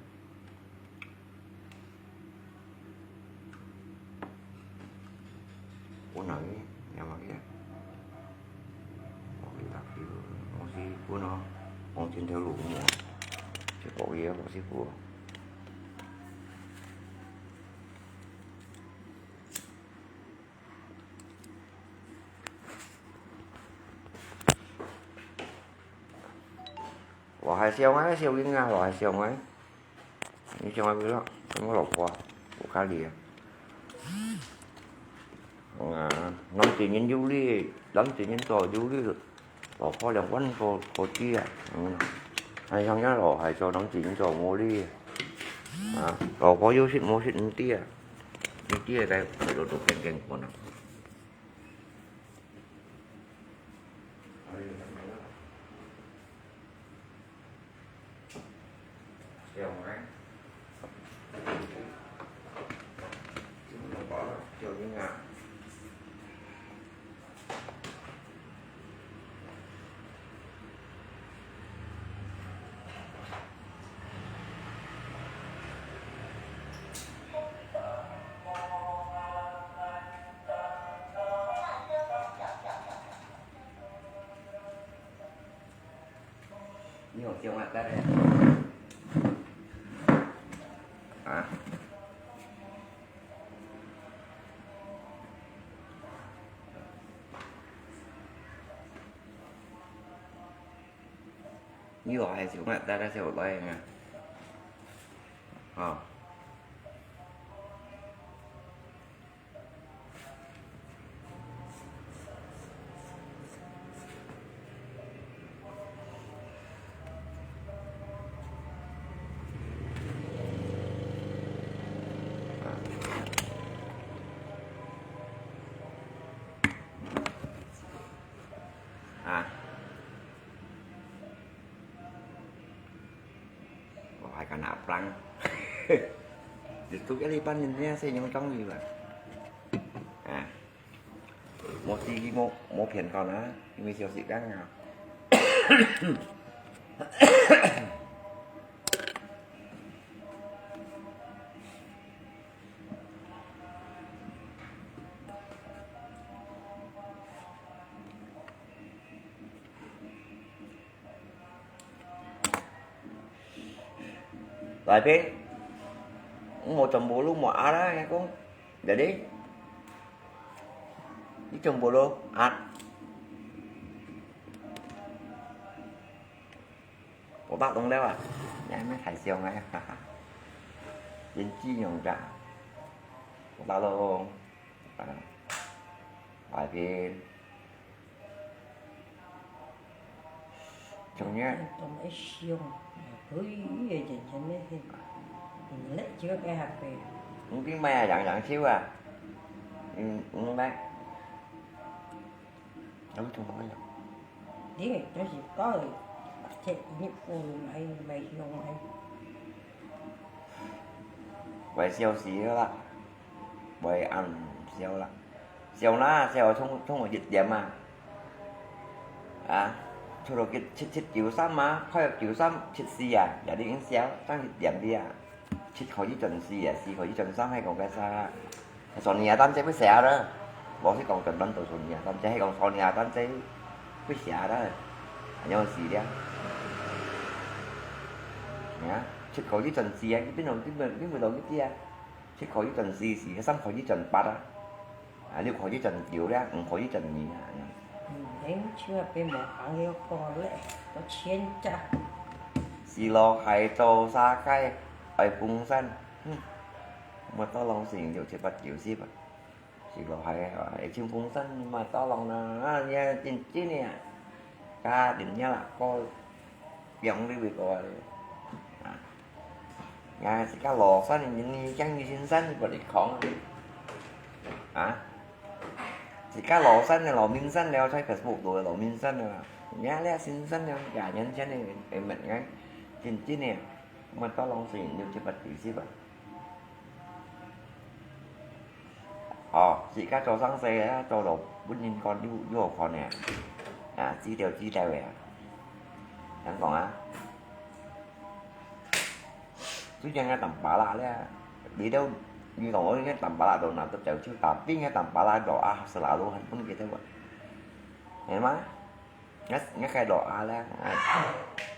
我哪里，你要嘛去啊？我去打球，我是不能往前头路嘛，就搞个，我是不。 我還想啊，小英啊，我還想啊。你想啊，不要，跟我老婆，我家裡啊。啊，男仔人有理，男仔人做有理，老婆兩萬個，個地啊，嗯。還想要老還做男仔人做無理啊。啊，老婆有食無食，毋知啊。毋知啊，該，該都都偏偏過呢。 你有想法个咧？啊？你有還想法个咧，小來啊？啊？ 啊。 我還敢拿不讓。YouTube一般人家是用中文吧？啊，我第一，我，我偏高呢，因為小時間啊。 來賓，我全部都無壓啦，你講，jadi，你全部都壓。我打通了啊，你還沒太想啊，哈哈。人之用家，我打通，啊，來賓。 中間。當會想，可以，伊个人生个，嗯，咧，只个該下背。你邊買啊，洋洋秀啊？嗯，嗯，買。有做麼个？你个就是講个，這衣服買，買香个。我笑死了啦。會恁少啦。少啦，少通通一點啊。啊，除了七七九三啊，開九三七四啊，也已經少，差一點點啊。七可以轉四啊，四可以轉三，還講該啥？Sony啊，單隻會寫啦。無係講轉轉到Sony啊，單隻係講Sony啊，單隻會寫啦。恁樣是了。啊，七可以轉四啊，你變到你變變到一隻啊。 七可以轉四四，三可以轉八啊，啊，六可以轉九了，五可以轉二啊。嗯，恁就變無朋友講了，都千家。四老係做啥个愛風扇，嗯，麼多人先六七八九十啊。四老係啊，愛清風扇嘛多人啦，啊，也真真个啊，家庭也啦，个 用你會過啊。啊，自家老山，你驚你新山，你不得講啊？啊？自家老山个老名山了，在Facebook度个老名山了，你這新山了，廿年前个，會問个，真真个，麼多人先六七八九十啊。 哦，自家做生意啊，做到本人講又又好看呢。啊，知道知道个啊。聽講啊，最近个Tampalak咧，你都你講我應該Tampalak都拿得走，就打兵个Tampalak doa selalu handphone kita buat. Memang, nggak nggak kayak doa lah.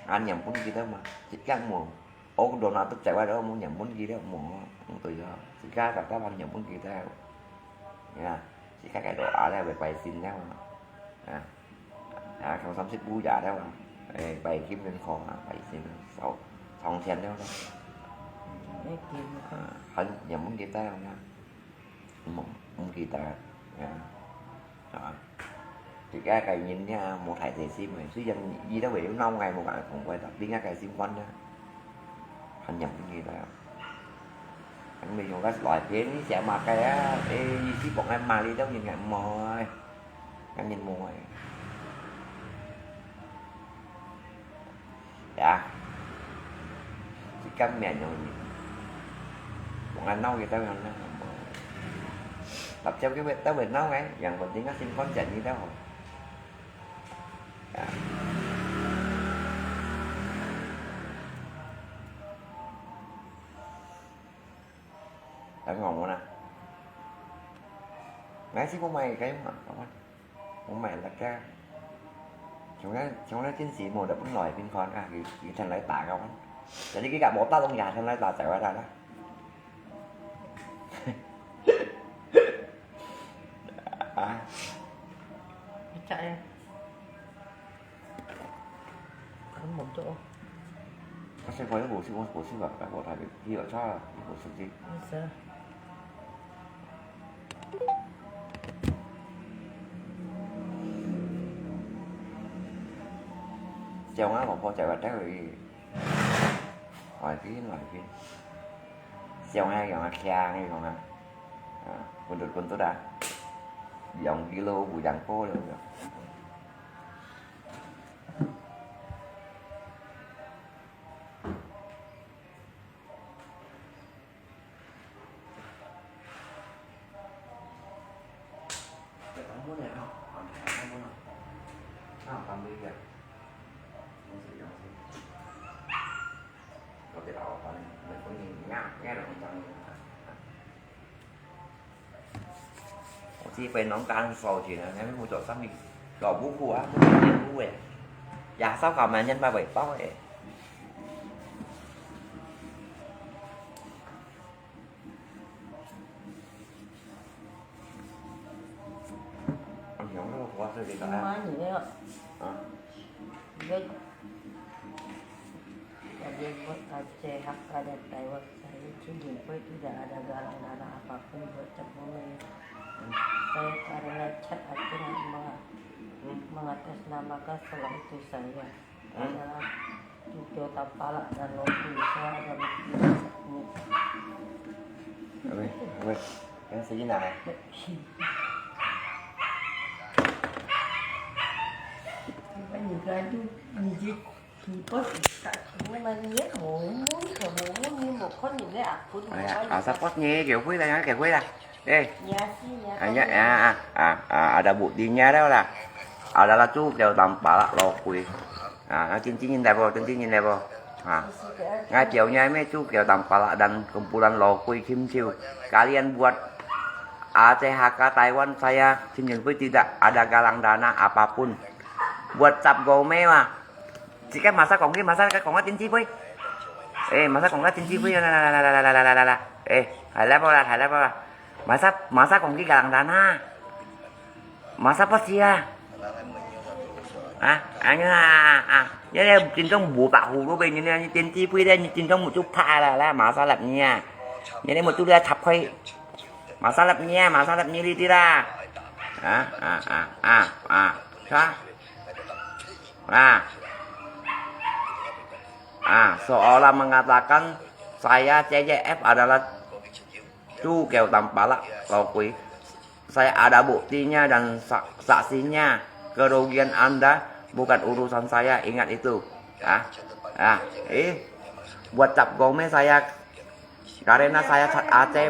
An yang pun kita mah, yang mau. Ô, đồ nào tôi trải qua đó, muốn nhầm muốn ghi đó, muốn, muốn tôi đó. Thì cái cảm giác anh nhầm muốn ghi đó. Nha, thì cái cái đồ á là về bài xin đó mà. À, à, không xâm xích bú giả đó mà. Ê, bài kiếm lên kho hả, bài xin sáu, sáu千đó. Ê, kiếm. À, anh nhầm muốn ghi đó nha. Muốn, muốn ghi đó. Nha. Đó. Thì cái cái nhìn nha, một thẻ thẻ sim này, chứ dân gì đó về nó ngày một cái cũng quay tập đi ngay cái sim con đó. Anh nhầm cái gì đó. Anh mới dùng cái loại thế, nó sẽ mà cái á, ê, gì xí bọn em mà đi đâu nhìn ngại mò. Anh nhìn mò. Ya. Sikam mẹ nhung. Kung anau kita yang na. Tập trung cái việc tao về nấu ấy, yang penting là xin con chạy đi đâu. Ya. Tao ngon quá nè. Ngay xí bố mày cái mà, không phải. Không phải là cái. Chúng nó, chúng nó chiến sĩ mùa đập bóng lòi bên con à, cái, cái thằng lái tả không? Jadi cái cả bộ tao không nhà thằng lái tả chạy qua đây đó. À. Chạy. Ăn một chỗ. Có xe quay bổ sung, bổ sung vào cái bộ này thì ở sao bổ sung gì? Không sao. Chèo ngã một con chạy vào trái rồi. Hỏi phí, hỏi phí. Chèo ngã, chèo ngã, kia, nghe không hả? À, quân đội, quân tôi đã. Dòng kilo, bụi dặn cô rồi. Chỉ phải nón cang sổ chỉ là em mua chỗ xăm mình. Gõ bú cua, bú cua, bú cua. Giá sáu cọc mà nhân ba bảy tóc ấy. Ăn hiếu nó có sự gì đó. Má nhỉ? Hả? Jadi buat Aceh hak ada taiwak saya cili pun tidak ada galang dana apapun buat cemburu. Saya karena cat Aceh menga- mengatasnamakan setelah itu saya adalah Tujuh Tampalak dan Lopi. Saya ada bukti. Weh, weh, yang sini nak eh? Bukan juga tu, ni je. 你不是，你们也没有，没有，你没看你那阿婆，哎呀，啊，啥不你给回来，给回来，哎，你啊，是你啊，啊，你啊，啊，啊，啊，ada buktinya dah lah. Adalah tu kau tampalak lokui. Ah, na cincin ni dah bo, cincin ni dah bo. Ah, ngai kau ni me tu kau tampalak dan kumpulan lokui cimciu. Kalian buat A C H K Taiwan saya cincin pun tidak ada galang dana apapun. Buat cap gome mah. Cik kan masa kongki, masa kan kongka cincin pun. Eh, masa kongka cincin pun, la la la la la la la la la. Eh, hai la bo la, hai la bo la. Masa, masa kongki galang dana. Masa apa sih ya? Ah, anya, ah, ah. Ya, ya, cincin bu tak hulu be, ni, ni, cincin pun deh, ni cincin mu tu pa la la, masa lap ni ya. Ni, ni mu tu dia capai. Masa lap ni ya, masa lap ni li ti la. Ah, ah, ah, ah, ah. Sa? Nah, ah, seolah mengatakan saya C C F adalah tu kau tampalak lokui. Saya ada buktinya dan sa- saksinya. Kerugian Anda bukan urusan saya, ingat itu. Ah, ah, eh, buat cap gome saya Karena saya cat Aceh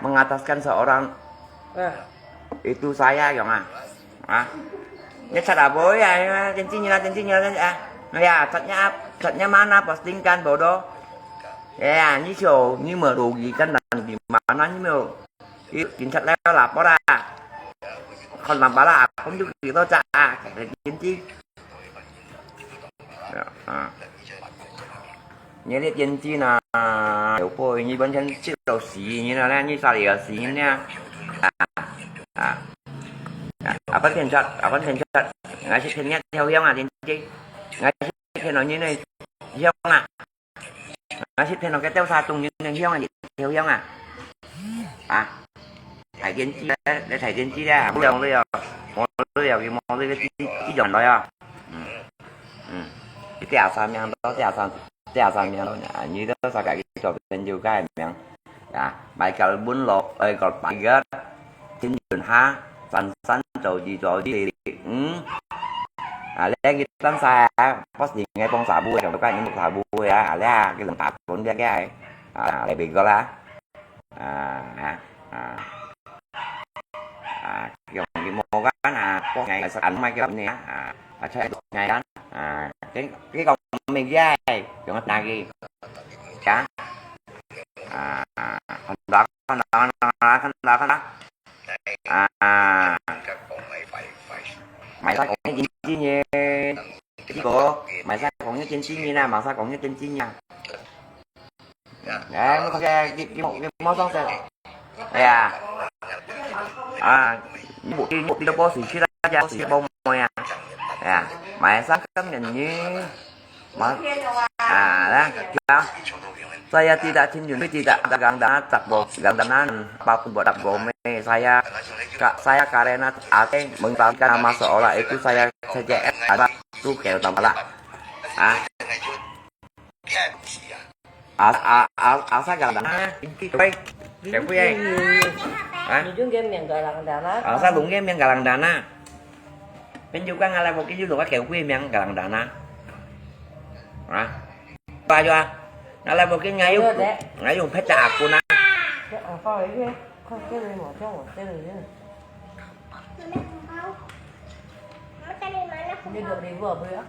mengataskan seorang, itu saya yang ah. Ah. Ni cat apa ya? Cincin ni lah, cincin ni lah. Ah. Ya, catnya ap- catnya mana, postingkan, bodoh. Ya, ni show, ni merugikan dan di mana ni mau? Ih, cincin lah lapor ah. Kon lapor lah, aku juga gitu cak ah. Cincin. Ya, ah. Ni lihat cincin nah, ya apa ini bukan cincin tau si ini nah, ni sari ya si ini nah. Ah, ah. Apa cincin? Apa cincin? Ngasih cincin theo yang ah cincin. Ngasih cincin ini nih yang ah. Ngasih cincin ke tau satu ini yang ah theo yang ah. Ah. Thải tiên tri đấy, để thải tiên tri đấy, à? Không được, không được. Không được, không được, cái, cái giọng đó à? Ừ. Ừ. Cái tẻo sao miệng đó, tẻo sao, tẻo sao miệng đó nhỉ? À, như đó sao cái, cái trò bên Yuka miệng. À, bài cờ bốn lột, ơi, còn bài gớt. Chính quyền ha, sẵn sẵn trò gì, trò gì, ừ. À, lẽ cái tấm sai, à, có gì nghe bông xả bui, trong cái những một xả bui, à, lẽ cái lòng tạp cũng biết cái, à, lại bị gớt lá. À, à, à. À, dùng cái mô gắn, à, có ngày là sao ảnh mai cái này, à, à, sẽ ngày đó, à, cái, cái con mình dây, dùng cái này, chả, à, à, con đó, con đó, con đó, con đó, con đó. À, à. Mày sao cũng như chính trị nhỉ? Chỉ có, mày sao cũng như chính trị nhỉ nè, mày sao cũng như chính trị nhỉ? Ê, mày có cái, cái, cái mũ, cái mũ song song. Ê à. À, mũ tí, mũ tí đó bố sĩ chứ đó, bố sĩ bố mày à. Ê à, mày sáng cắm nhận nhí. Mày, à, đó, đó. Saya tidak cincin, tidak ada gandana, tak bo, gandana, apapun buat tak gome. Saya, ka, saya karena ate mengatakan nama seolah itu saya C C F ada tu kau tampalak. À. À, à, à, à, sao galang dana? Cái quay. Cái quay ấy. Hả? Ni jung ke miang galang dana. À, sao đúng cái miang galang dana? Bên Yuka ngala một cái du lịch cái quay miang galang dana. Hả? Ba jua. Ngala một cái ngai yung, ngai yung pet chả aku na. Cái ở coi cái, coi cái này mà cho một cái này. Ini dua ribu apa ya?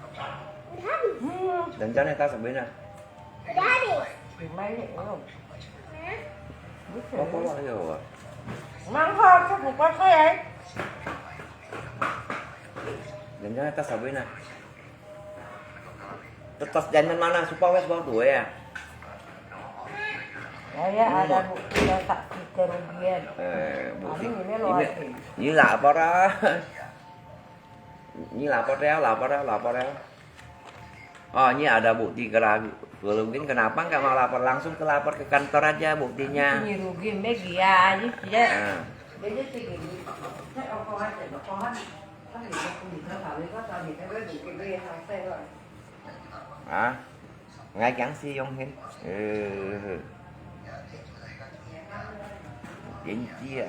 Hmm. Dan jangan tas sabina. Udah habis. Gimana ya? Apa lah ya? Mang ho, cukup apa ya? Dan jangan tas sabina. Tetas jangan mana supaya sebab tu ya. Saya ada bukti dan saksi kerugian. Eh, bukti. Ini, ini lah apa dah? Ni lapor dia, lapor dia, lapor dia. Oh, ni ada bukti kera-, kerugian. Kenapa nggak mau lapor langsung ke lapor ke kantor aja buktinya? Ini rugi, Meg, ya, aja sih. Ah. Dia aja sih gini. Saya kau kau aja, kau kan, kan dia punya kau tahu, kau tahu dia kan bukti dia yang saya lah. Hả? Ngay ngắn si yong hin. Ừ. Đến chia.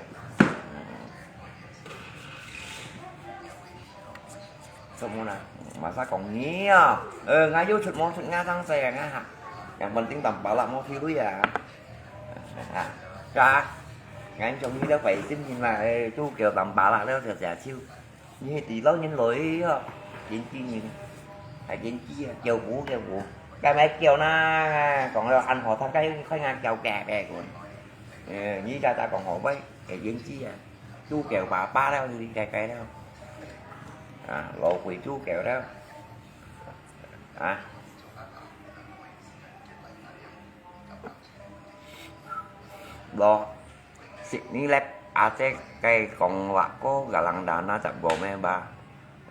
做麼啦？Masa講你啊，呃，𠊎又出門出外生事啊，𠊎哈，yang penting tampalak無去旅啊。啊，係啊，𠊎中意了白心人嘛，呃，都叫tampalak了，就就就，你係知老人來哦，年紀人，還年紀啊，叫我叫我，該買叫啦，講了安好，他該快眼叫該該個，呃，你家家講好喂，呃，年紀啊，都叫爸爸了，你該該了，啊，老鬼都叫了。 啊。Lo, Sydney Lab Aceh kay kong wak ko galang dana cap gome ba.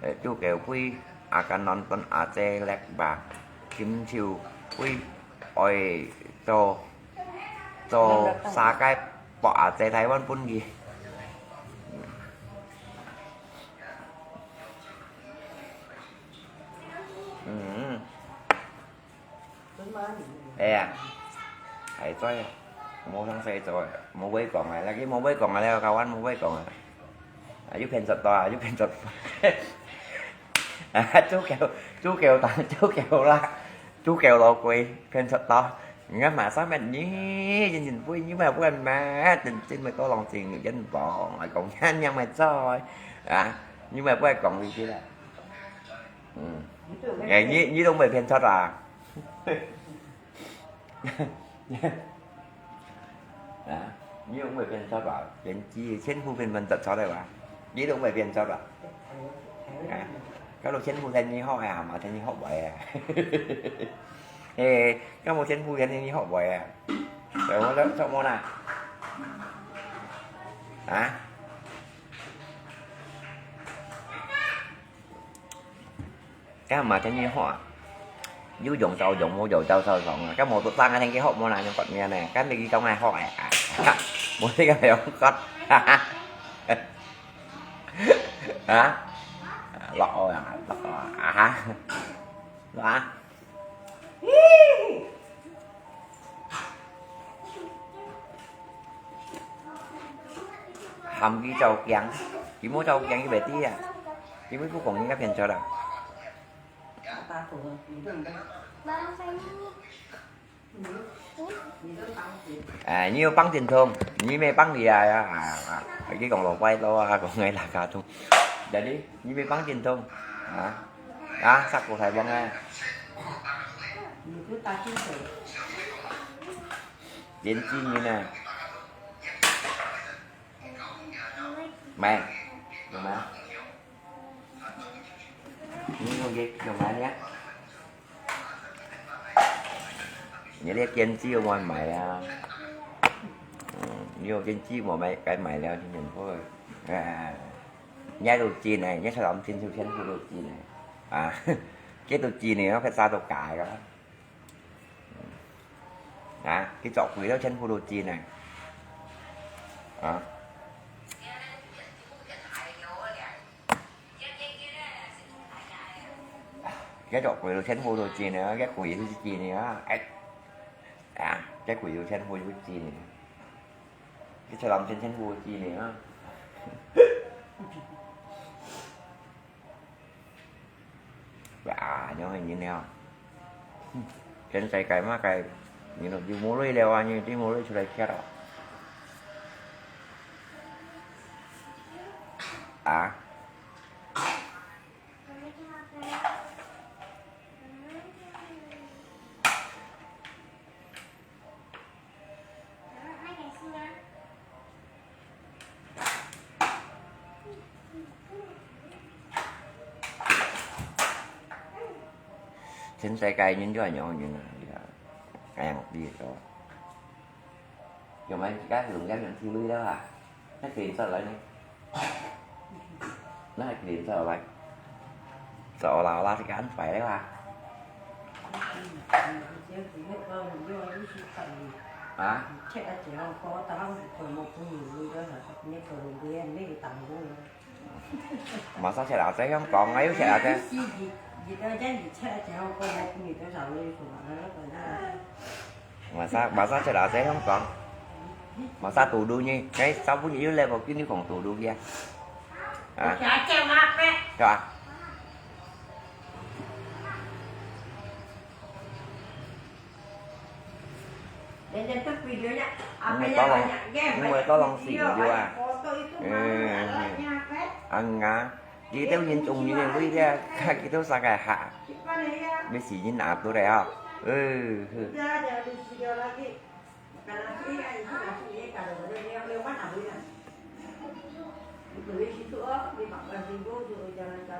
Eh, tu kêu pui akan nonton Aceh Lab ba. Kim chiu pui oi cho cho sa kai po Aceh Taiwan pun gi. Ừ. Ê à, hãy coi, mua thằng xe rồi, mua với còn lại là cái mua với còn lại là kawan mua với còn lại. À, chú khen sạch to, à, chú khen sạch. À, chú kêu, chú kêu ta, chú kêu là, chú kêu là quỷ, khen sạch to. Ngã mà sao mệt nhỉ, nhìn nhìn vui nhưng mà quên mà, tình tin mà có lòng tình dân bọn, lại còn nhăn nhăn mà sao, à, nhưng mà quên còn gì chứ là. Ừ. Ê, nyi, nyi dong mei phiên chót à? Hả? Nyi dong mei phiên chót à? Phiên chi, phiên phu phiên phiên chót chót đấy à? Nyi dong mei phiên chót à? Hả? Các lô phiên phu phiên nyi hót à, mà phiên nyi hót vậy à? Ê, các lô phiên phu phiên nyi hót vậy à? Rồi, mua đó, sao mua nè? Hả? Cái mà cái như họ, dữ dòng tàu dòng mua dầu tàu tàu dòng, cái màu tụt tăng cái cái họ mua này nó còn nghe này, cái này đi trong này họ à, mua cái cái này không có. Hả? Lọ à, lọ à, hả? Lọ à? Hàm ký châu kiang, ký mua châu kiang ký bè tí à, ký mua phú kông ký phiên chót à. À, nyi yêu băng truyền thông, nyi mê băng đi à, à, à, cái còn lò quay lò à, còn ngay là cả thông. Jadi, nyi mê băng truyền thông, à, à, sắc của Thái Bang à. Yến Chi Nhi nè. Mày, đúng không? Nhi không gì, đúng không nhá? Nhớ liếc Yến Chi ở ngoài mày à. Ừ, nhi yêu Yến Chi mà mày, cái mày leo thì mình thôi. À, nhớ đồ chi này, nhớ sao lắm, xin, xin, xin đồ chi này. À, cái đồ chi này nó phải xa đồ cái đó. Hả? Cái chọ quỷ đó chân khu đồ chi này. Hả? Cái chọ quỷ đó chân khu đồ chi này, cái quỷ thứ chi này á. Ê. À, cái quỷ đó chân khu đồ chi này. Cái chọ lòng chân chân khu đồ chi này á. Và à, nhớ hình như nào. Trên tay cái má cái, như nó đi mua lưới leo à, như đi mua lưới出đây kia đó. À. Trên tay cái nhìn cho nhau nhìn à, cái một đi đó. Giờ mấy cái lùng cái mình thiêu lưới đó à? Nó kìm sao lại nè? Nó hay kìm sao lại? Sao là là cái anh phải đấy à? Hả? Mà sao sẽ là thế không? Còn ngay sẽ là thế. Mà sao, mà sao sẽ là thế không còn? Mà sao tù đu nhi? Cái sao bún nhi leo vào cái nhi còn tù đu kia? À. Cho à? 因為多人，因為多人食魚啊。嗯，嗯。啊，嗯啊，佢兜人中意个位个，佢兜生个客，你食人啊，對了啊。嗯，嗯。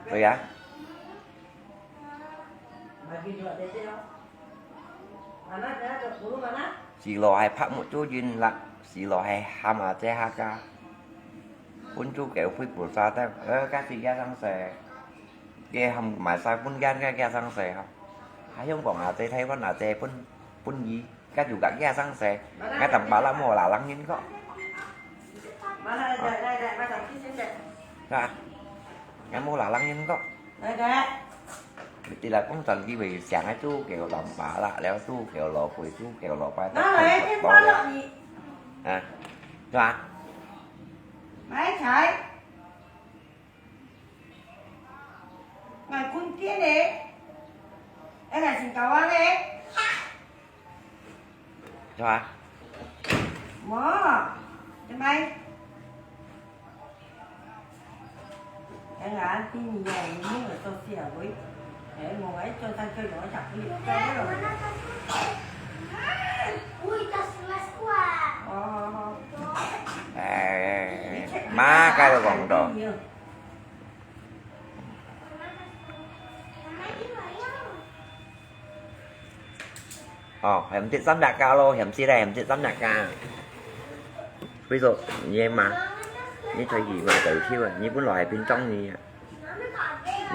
對呀。Silo係白目豬膶啦，silo係喊阿姐客家。分豬狗飛菩薩得，呃，該時也生死，也喊埋晒分間个也生死吼。還香港阿姐、台灣阿姐分，分魚，該就个也生死，𠊎等巴拉無啦，人人講。係啊，𠊎無啦，人人講。 你來講真，佢會想个豬狗摎巴拉，了豬狗摎龜，豬狗摎拜登，拿來，先放落去。啊，係吧？買菜。買睏電个，愛來先搞啊个。 係吧？無，做麼个？哎呀，今年啊，你沒有做事啊，喂。哎，我還做三個月，我想不了，做不了。哦，哦，哦。哎，哎，哎，哎，嘛，該個講到。 哦，嫌食三隻價咯，嫌食咧，嫌食三隻價。所以說，你个媽，你出去嘛，就去啊，你本來係平常你啊，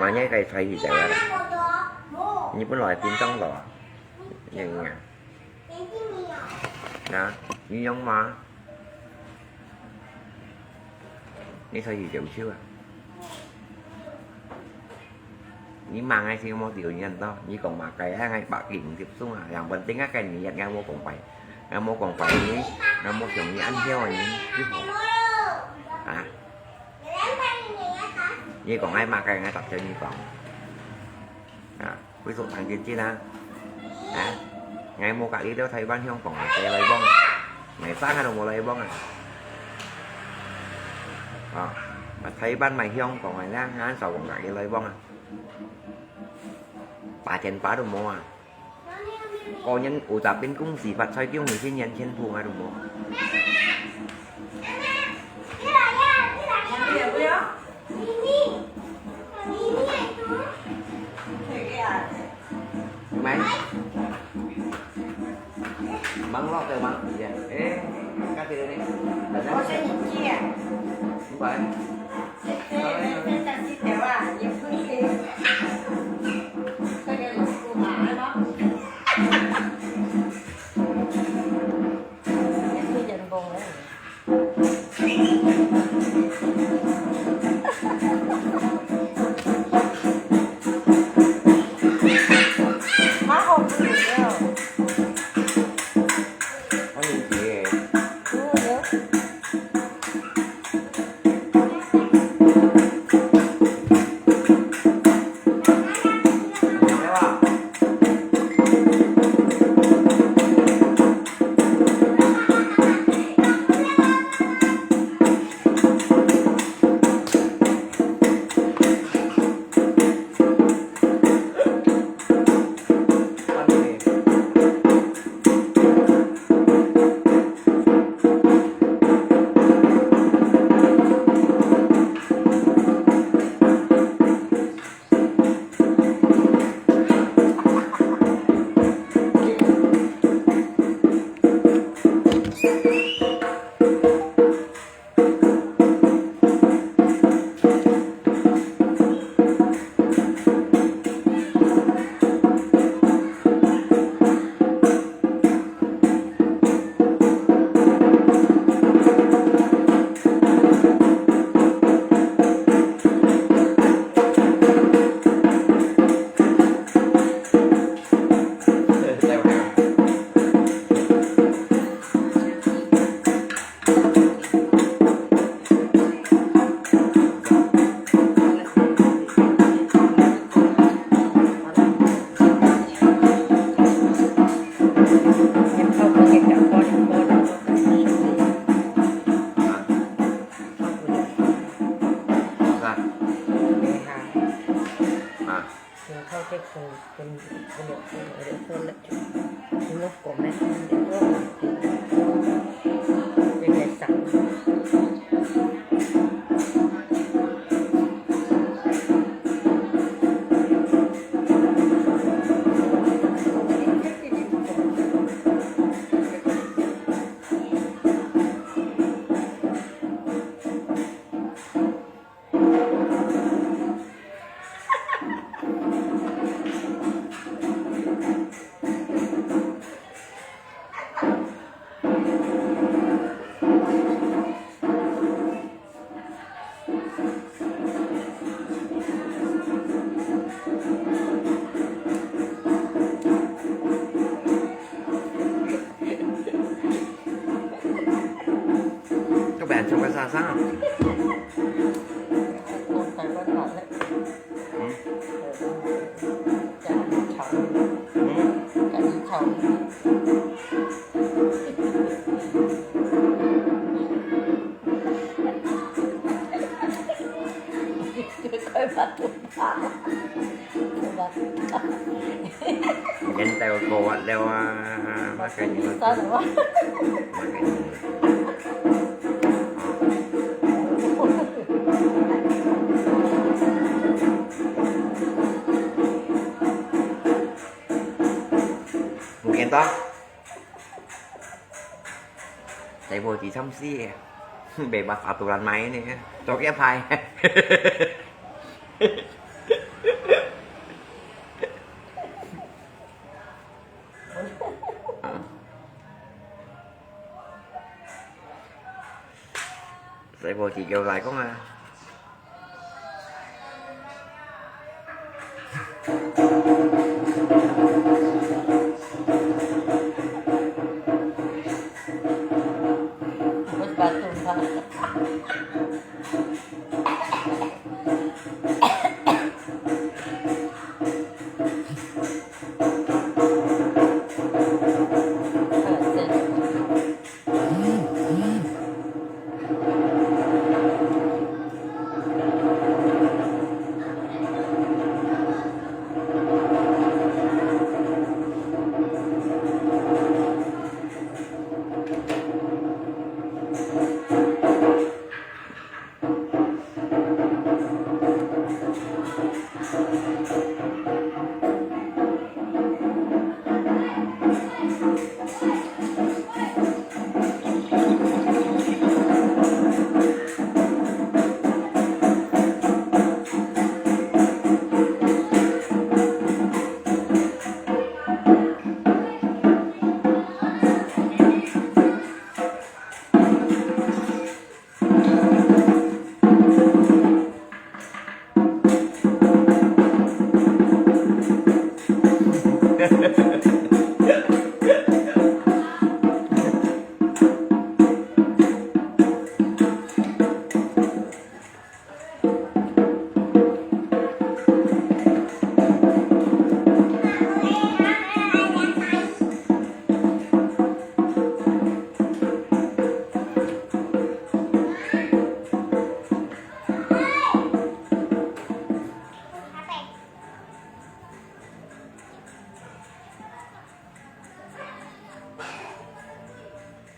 嘛，你該出去就啊，你本來係平常咯，你啊。 啊，你樣嘛？你出去就去啊？你吂个事無丟人到，你講嘛，該下个百幾五十歲啊，yang penting啊，該你也無講白，也無講白你，也無像你恁樣个人，你好。啊？你講愛嘛，該𠊎答應你講。啊？ 為什麼談經濟啊？啊？𠊎無佮你兜台灣、香港个來往啊，𠊎生下都無來往啊。啊，嘛台灣嘛香港个，𠊎，𠊎少講佮你來往啊。八千八都無啊。個人有隻兵公司發財，恭喜新年，錢鋪𠊎都無。 買。吂落就吂去啊。誒，該個呢？我先去啊。拜拜。這，這，這，這，這條啊，也不會。這個有數碼的嗎？也不會人工的。 蠻好吃的。歡迎姐。嗯，有。Uno, uno, uno, uno, uno come, uno, uno, uno, uno.都不然做个啥啥？嗯。嗯。 現在過完了啊，麼个人啊？麼个人啊？無見到？ 在屋企慘死个，沒辦法，都難買呢，做一排。啊。在屋企叫來講啊。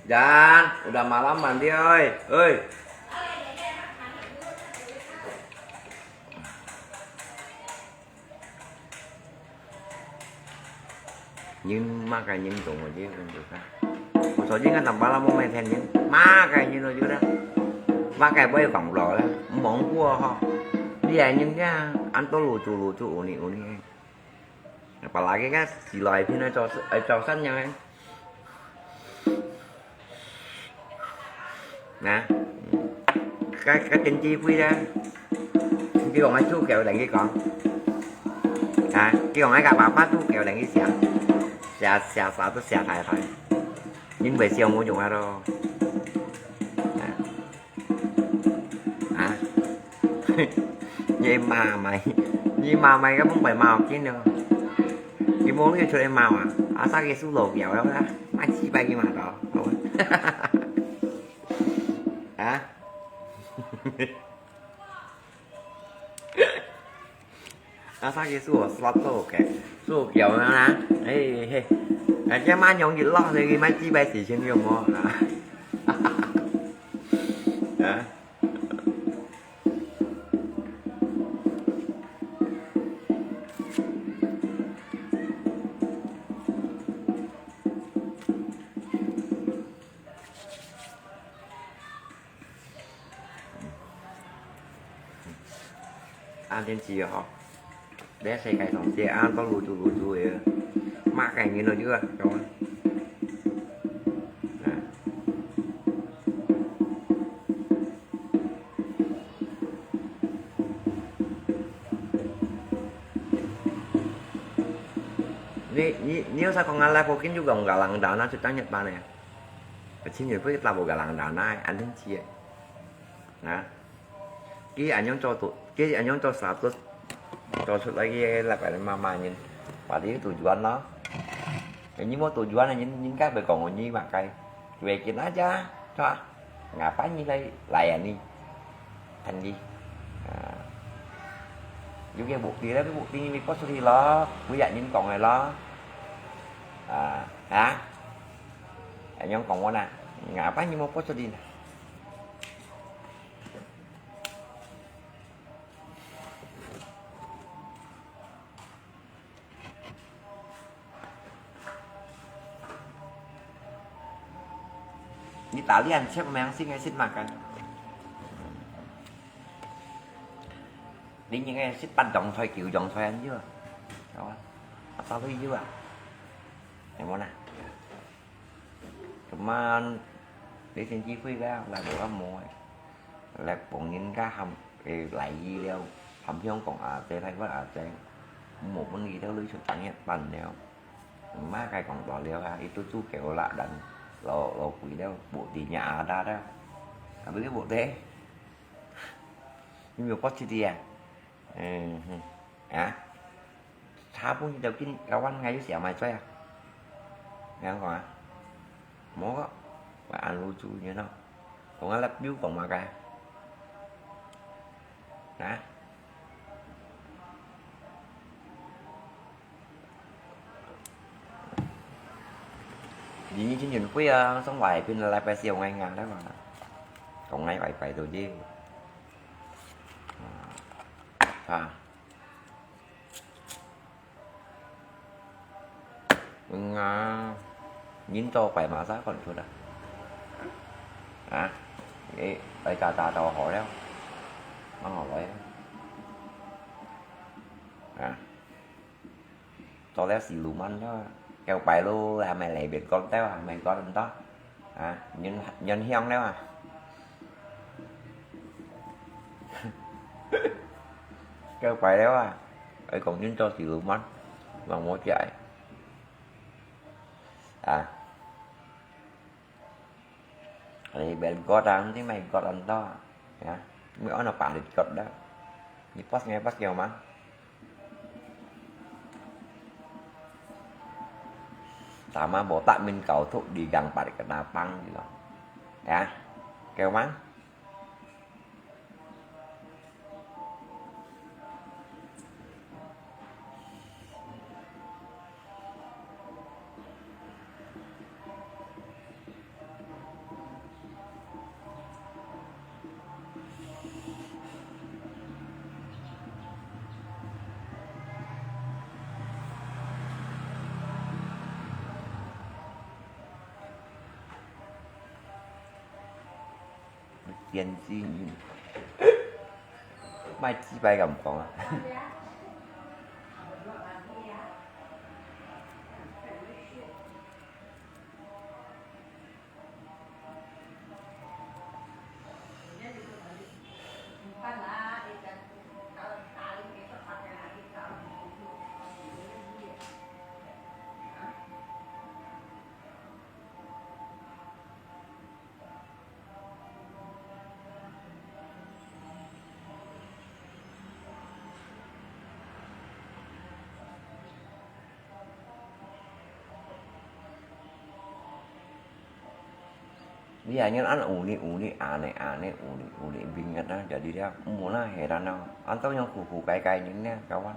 Jan, udah malam mandi, oi. Oi. 人麼个人做我就跟住佢。我昨天跟老爸老媽每天人，麼个人我就得，麼个不會講不了了，忙過哈。你係人家，恁多路做路做，有你有你。Apalagi kan，起來天天做事，哎，做生意个。 Nah, cái, cái tên chi Phi đó. Cái còn ai chú kẹo đừng cái con. Hả? Cái còn ai cả bà phát chú kẹo đừng cái xả. Xả, xả, xả, tôi xả thải thải. Nhưng về siêu mua dùng ai đâu. Hả? Hả? 你罵咪，你罵咪，根本唔係罵我見咯。你無你出來罵啊？啊，生佢輸路掉啦，買幾百幾萬到，好啊？啊？啊，啥个是我刷到个，是我表妹啦，嘿嘿，人家妈娘一落，那个买几百几千有没有啊？啊？ 安天气好，在世界上这安到泸州泸州个，嘛个人了就啊，懂吗？啊。你你你有啥讲啊？来，我跟你讲，galang dana就当日班呢。亲戚会打我galang dana，安天气个，啊。 佢恁樣做到，佢恁樣做啥做，做出來个，那个媽媽人，話你有tujuan咯。你無tujuan个人，人家會講你嘛該，最近啊，就啊，ngapa你來來啊你，看你，啊，有个目的咧，目的你發出去咯，每日人講个咯，啊啊，恁樣講我啦，ngapa你無發出去啦？ 你打臉，出名先个識麼个？你應該識八樣菜、九樣菜恁樣啊，係嘛？啊，八味樣啊，係無啦？今晚你先機會个，來無啊無个，來幫人家喊，誒，來意了，喊香港阿姐、泰國阿姐，無分佢兜類出當一班了。 Má cái còn bỏ liêu ha, itu tu kêu lạ đằng, lo, lo quỷ đeo, bộ tì nhà ada đó. Habis cái bộ thế. Nhưng mà có chi tiết à? Ừ, hả? Sao pun kita kin kawan ngayu siapa mai coy à? Yang kau à? Mau kok? Bạn ăn lu chu như nó. Kau ngalap biu kau makai. Hả? Vì như chương trình khuya sống vài pin là phải siêu ngay ngàn đó mà. Còn ngay vài vài tổ chứ. À. Nga, nhìn cho quay mà sao còn chuột à? Hả? Ê, ê, chà, chà, chà, hỏi đó. Nó hỏi đấy. Hả? Cho léo xì lù măn đó. Kéo quay lù là mày lấy biệt con téo à, mày con đó. Hả? Nhân, nhân hiong léo à? Kéo quay léo à? Ê, còn nhân cho xì lù măn. Mà mua chạy. À. Ê, bèn gót à, không tin mày gót ăn đó. Hả? Mày ăn nó pả lịch gót đó. Ni pas ngay pas kéo mà. Tama botak min kau thuk di gang pat kena pang gitu. Ya, kéo măng.電子煙，賣紙牌敢講啊？Dia nyan an uni-uni, ane-ane, uni-uni, bingat na, jadi dia muna heran na. Antau yang kuku kai-kai nyan na, kawan.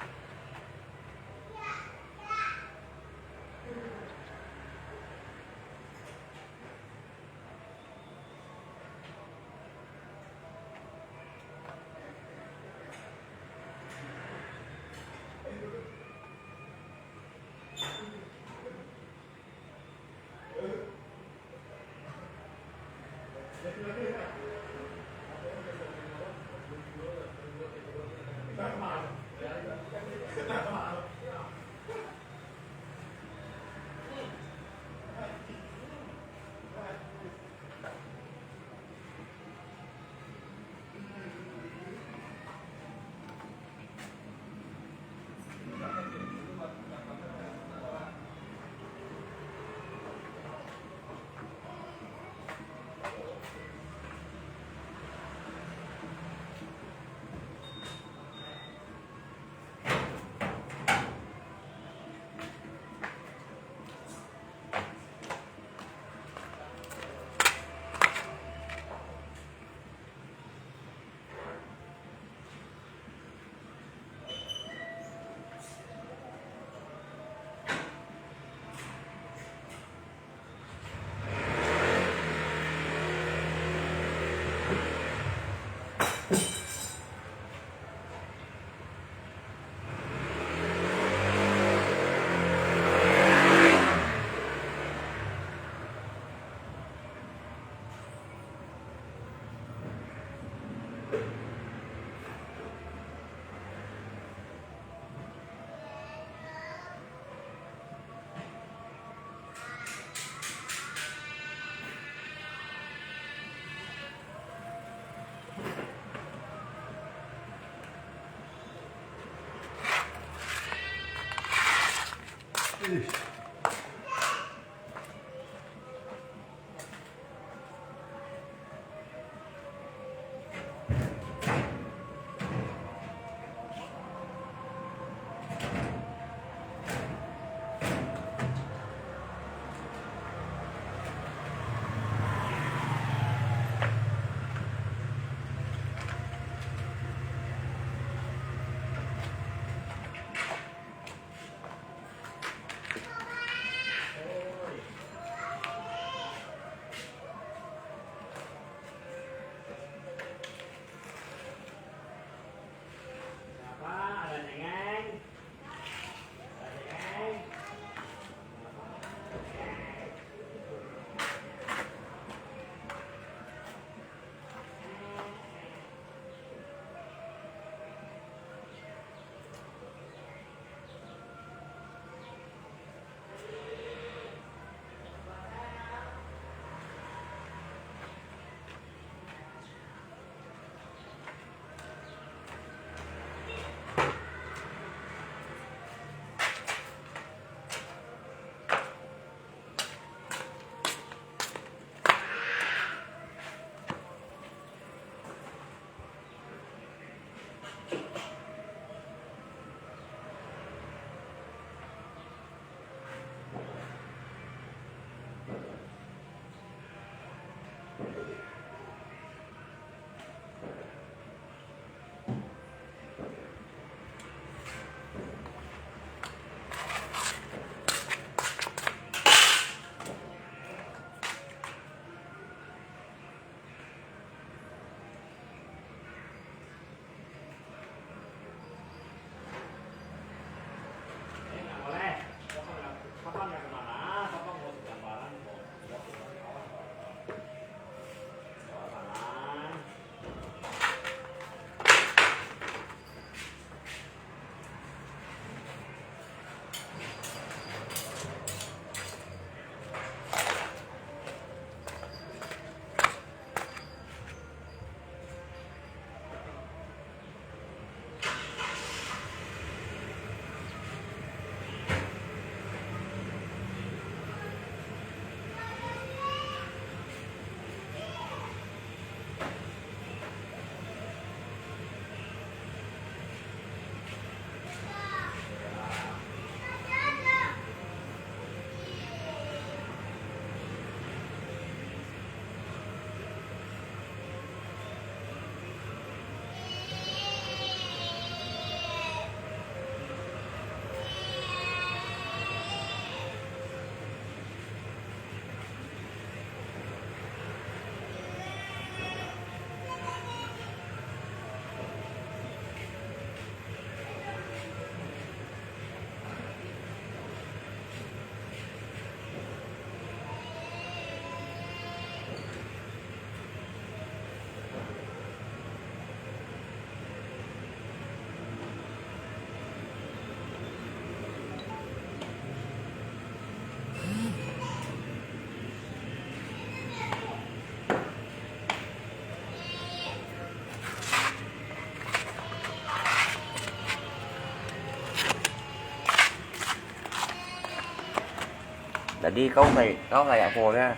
Jadi kau phải, kau phải apa dia?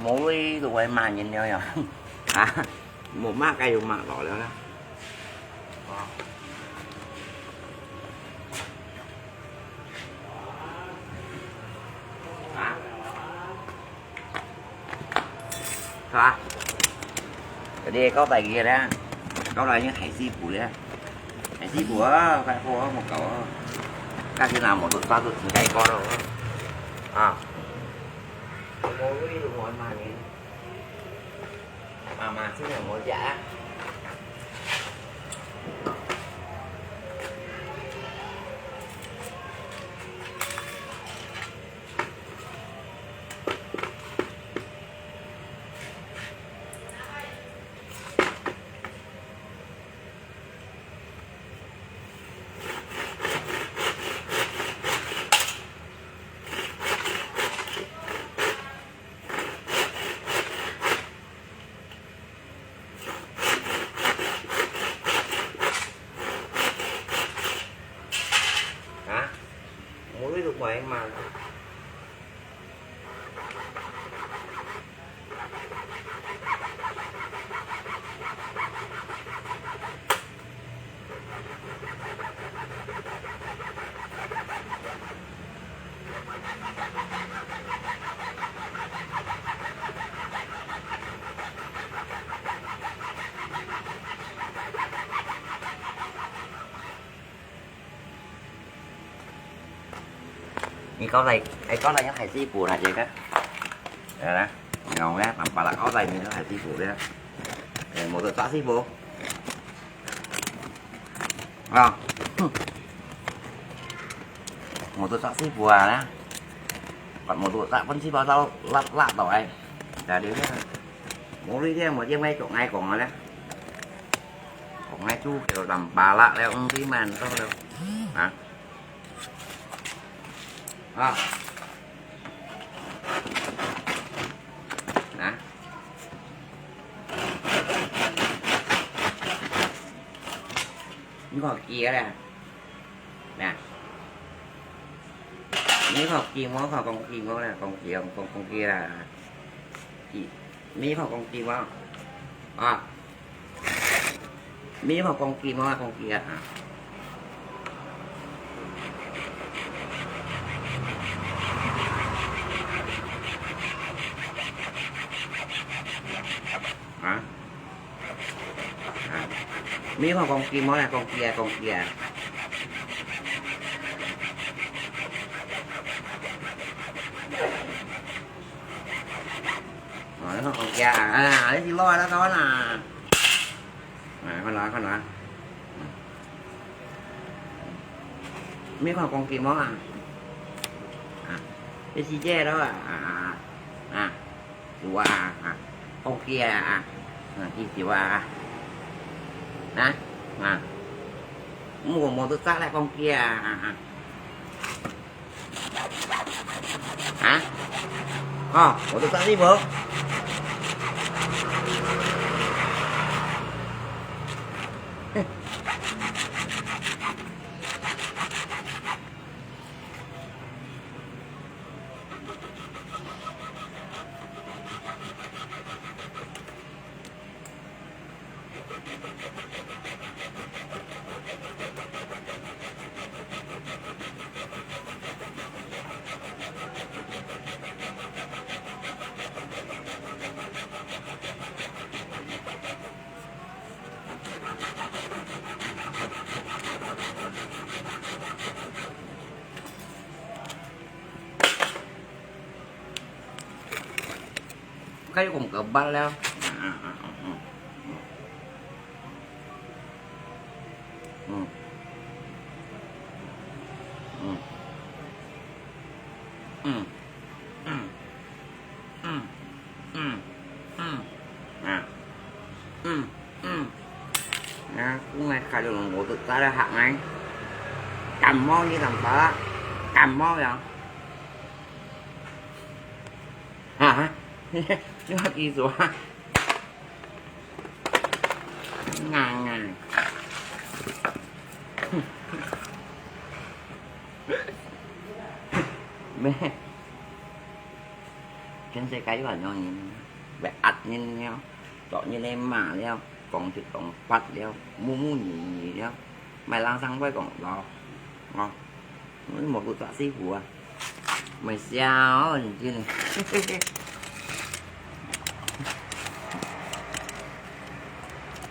Mối lu ai mà nhìn nhau ya? Hả? Một má cây mà lọ nữa đó. Hả? Hả? Jadi kau phải kia đó. Kau là những thầy sư phụ đấy. Thầy sư phụ á, phải hô một cậu á. Các khi nào một tụi ba tụi thằng cái có đâu. À. Một cái đồ mà nhìn. Mà, mà, chứ là một dạ. Hả? Muối được ngoài mà. Ni kau lai, ai kau lai yang hai sibu na je ka. Ya lah. Ngau ya, nampak lah kau lai ni hai sibu dia. Eh, motor tak sibu. Ah. Motor tak sibu ah lah. Pat motor tak pun sibu tau lap lap tau ai. Jadi dia. Muri dia mau dia mai kok ngai kong lah. Kok ngai tu kalau dalam balak dia ung di man tu. Ha. Ha. Nah. Ni kok kia lah. Nah. Ni kok kia mo kok kong kia mo lah kong kia kong kong kia lah. Ki. Ni kok kong kia mo. Ah. Mi hok kong kim hok kong kia hả? Hả? Hả? Mi hok kong kim hok kong kia kong kia. Ờ, nó còn kìa. À, à, cái gì lo đó có nè. À, con nói, con nói. Mấy con con kia món à? À, cái gì che đó à? À, à, à. Ủa à, à. Con kia à? À, cái gì à? Hả? À. Mua một tôi xác lại con kia à? À, à. Hả? Ủa, tôi tắt đi bố. Kayu kong kebat liao. Hmm. Hmm. Hmm. Hmm. Hmm. Hmm. Hmm. Hmm. Nah. Hmm. Hmm. Nah, aku ngai kayu nong botot kada hak ngai. Kamu ni tampak. Kamu ya. Hả? Nó hấp gì rồi? Ngang ngang. Mẹ. 全世界有恁樣人，會壓人了，著人个罵了，講七講八了，無無義義了，莫人生會講老，哦，你無去做師傅啊，莫笑哦，你真个，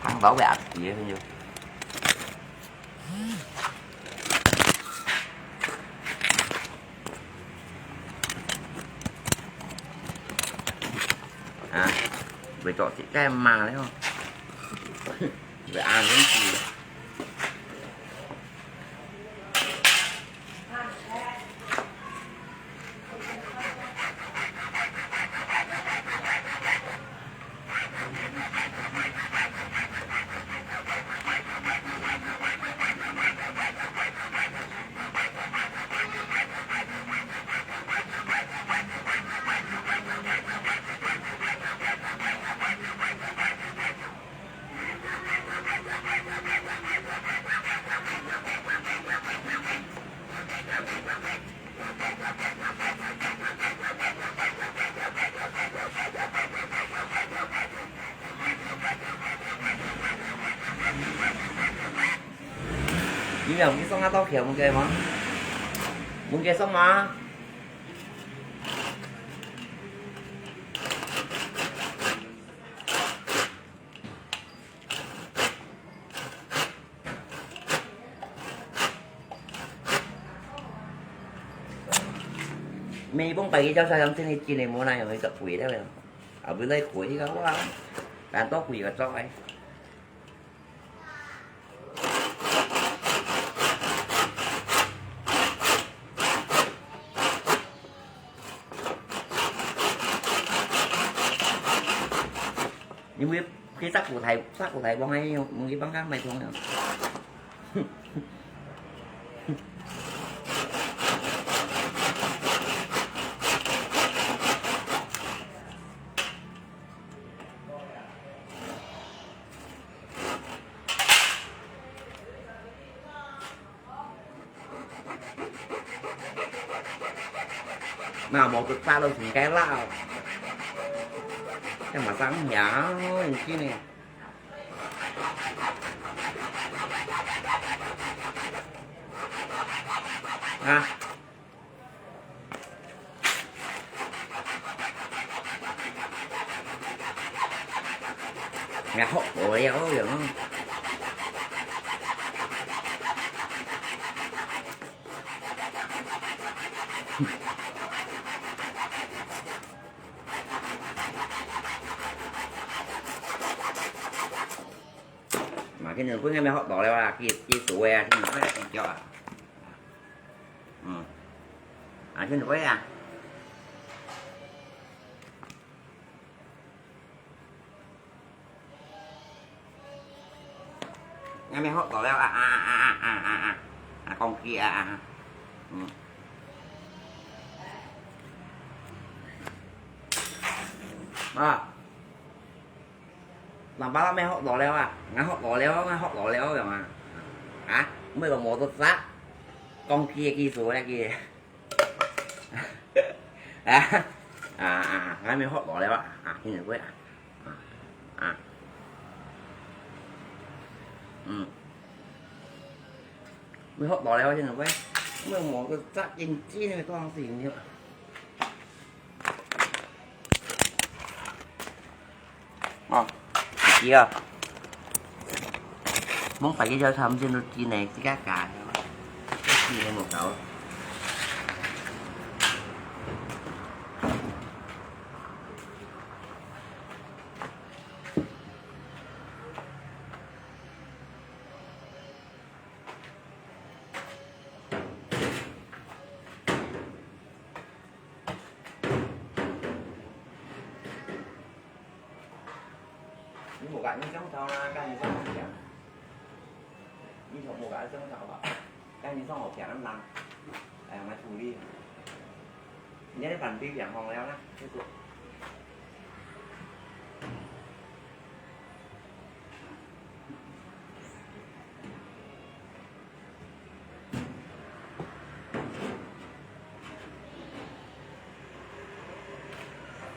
看到會壓死个，真个。 啊，會做自家罵了，會恁樣子。 你有去送啊？到橋門个嗎？門个送嗎？ 每逢拜一朝早上，真係真係無哪樣去做鬼了呀。啊，本來鬼个話，但到鬼个做哎。 因為佢隻古台，隻古台幫佢用，用佢幫佢買通了。那無就炸到成个啦，這馬上香，你信呢？啊！ 哎呀，好無聊个哦。嘛，今日本應該好到了啦，幾，幾多个啊，今日快點掉啊。嗯。啊，今日快啊。 𠊎乜好到了啊啊啊啊啊啊啊！啊，講起啊啊啊！嗯。啊！人爸爸乜好到了啊！𠊎好到了，𠊎好到了，係嘛？啊？毋係講無得殺，講起个技術个个。 啊，啊，啊，還沒學到了啊，啊，現在會啊，啊，啊，嗯，沒學到了，現在會，因為我个責任真的當時了。 哦，係啊。吂發現這參戰都真个，自家加个，真个無搞。 你無个印象頭啦，該你上好聽。你從無个印象頭吧，該你上好聽啦。哎呀，𠊎處理。你這反對兩方了啦，結束。 你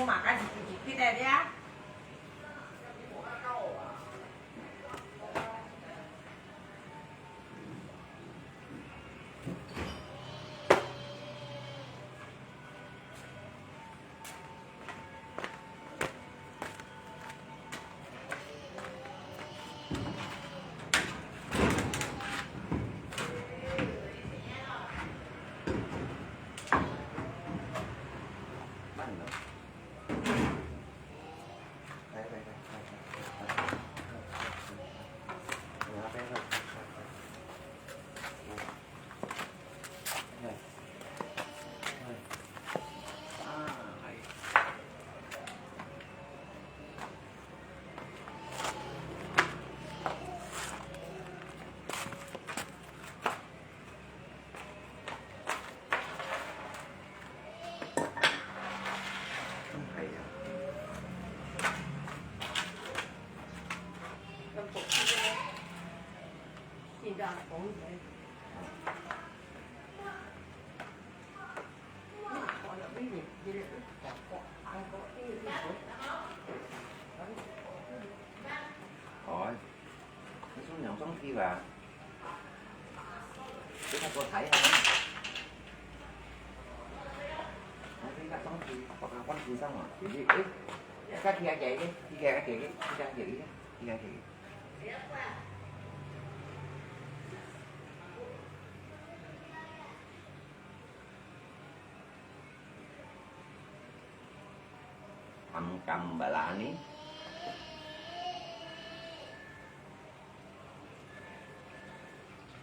我嘛家己自己去个呀。慢了。 哦，你送兩雙鞋吧？你看我睇下。我這個雙鞋，我看換鞋上啊，就是，誒，這個幾多錢？這個幾多錢？這個幾多錢？這個幾多錢？ Am kam balani.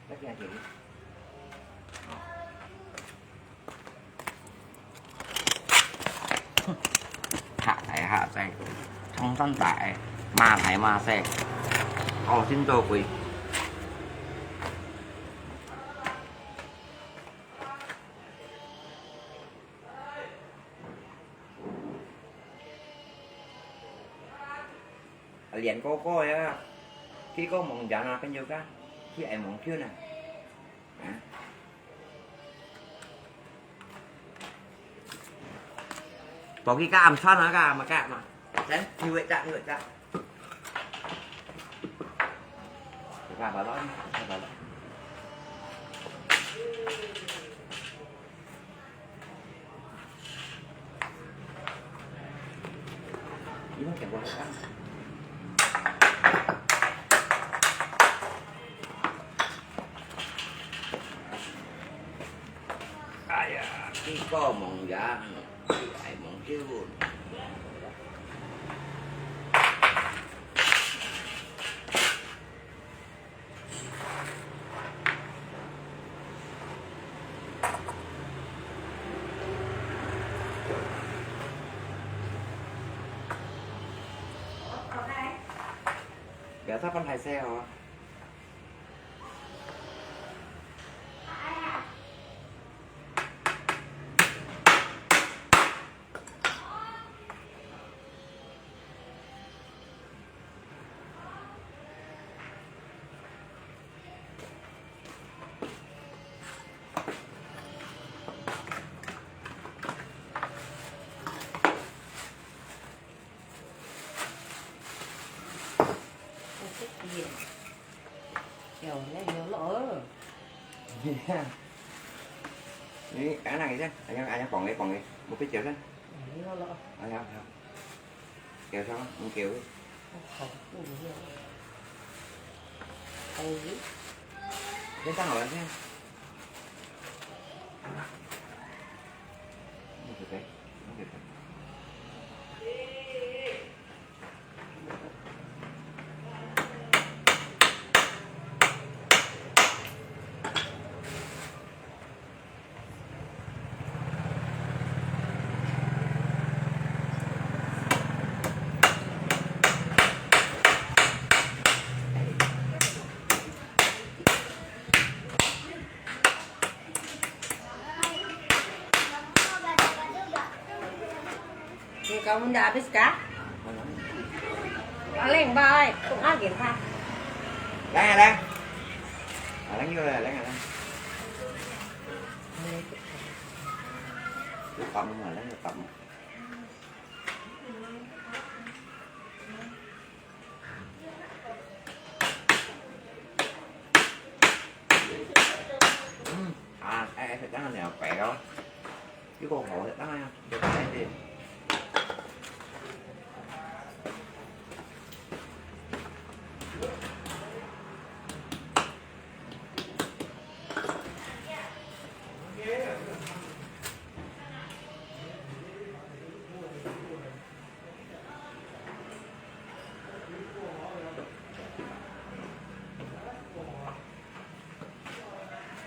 Lagi aja. 客大客細，長衫大，馬大馬細，好心做鬼。 練哥哥呀，去過望洋啊，朋友家，去愛望球呢。啊？Pagi ka am sana ka, maka ma. Sen, hiwit ka, hiwit ka. Ka balon, ka balon. 你们讲过啥？哎呀，去过望洋，去爱望球。 Biasa pun hai sale. 有，那有了哦。你看，你看那个去，哎呀，哎呀，绑嘞，绑嘞，我被叫了。有了。哎呀，哎呀，叫什么？你叫。好，不一样。哎。你看好了，看。那个谁，那个谁。 Ikaw muna, abis ka? Aling ba, ay, kung agin ha? Aling, aling. Aling yun, aling, aling. Yung pamo mo, aling, yung pamo. 啊，哎，哎，食蛋个鳥白咯，這個好食蛋啊，這個好食。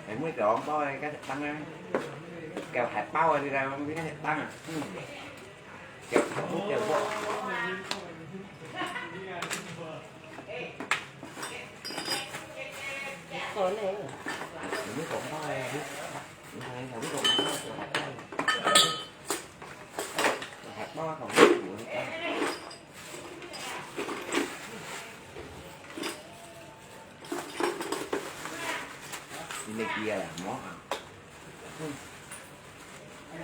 哎，每個紅包个該食蛋啊，叫海報啊，你來，我們該食蛋啊，嗯，叫糖，叫我。好呢。你紅包个，你，你還，還紅包，叫海報。 你毋記得啦，無啊？嗯。 嗯，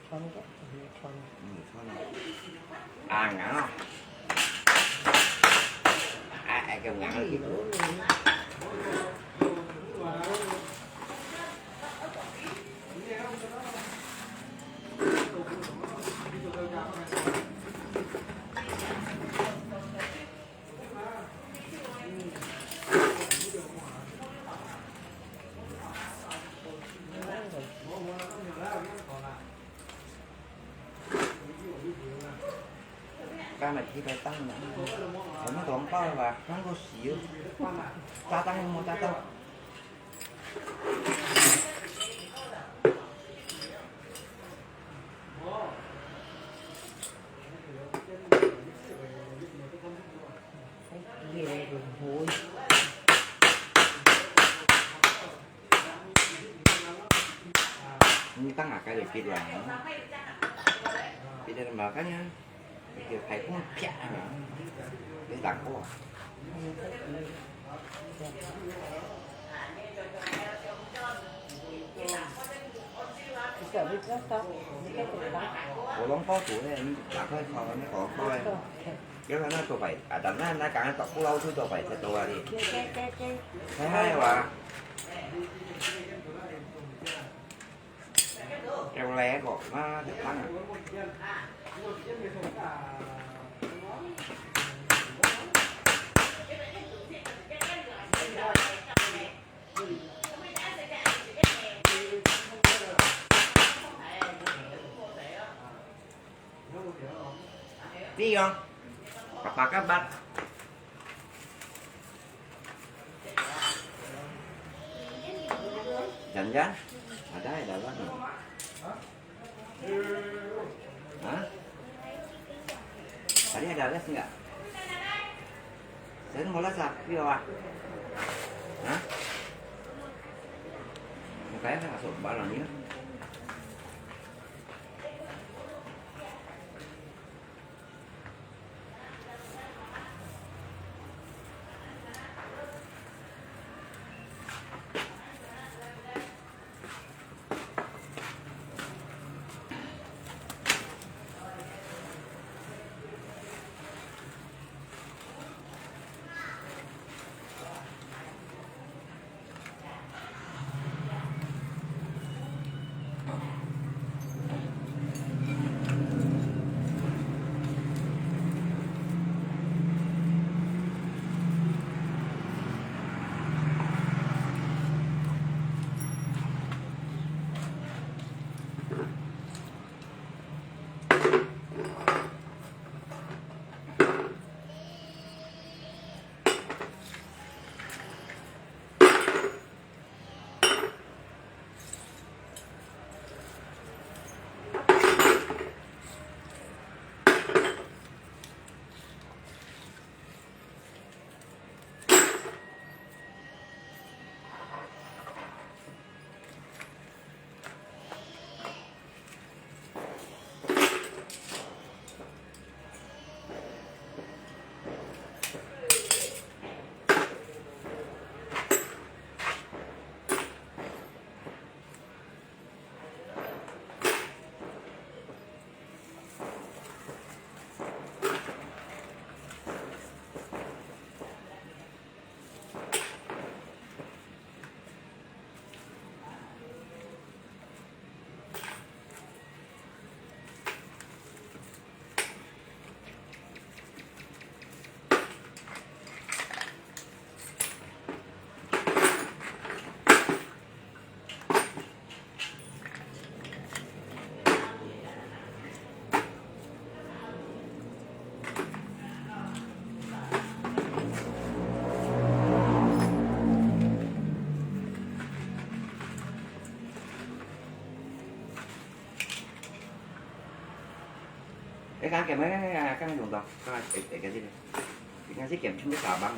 穿个，嗯，穿个。嗯，穿个。啊，硬啊。哎，哎，个硬啊。今日去拜登啦，有麼个紅包啊？看個笑，炸彈有無炸彈？ 你當下該就結啦，結了嘛，看呀，就排空啪，你打過啊。 我攏包肚呢，你打開看，你講包呢。有人那做白，啊，但那那講到不老鼠做白，才多啊你。嗨嗨哇。有來個，那就放啊。Piyong, kapakabat. Jangan, ada ada lah. Hah? Tadi ada les nggak? Saya mau les lah, iya, Pak. Hah? Makanya saya masuk barang ini. 看，看，看，看，看，看，用到，看，哎，哎，看這個，你看這個全部打棒啊，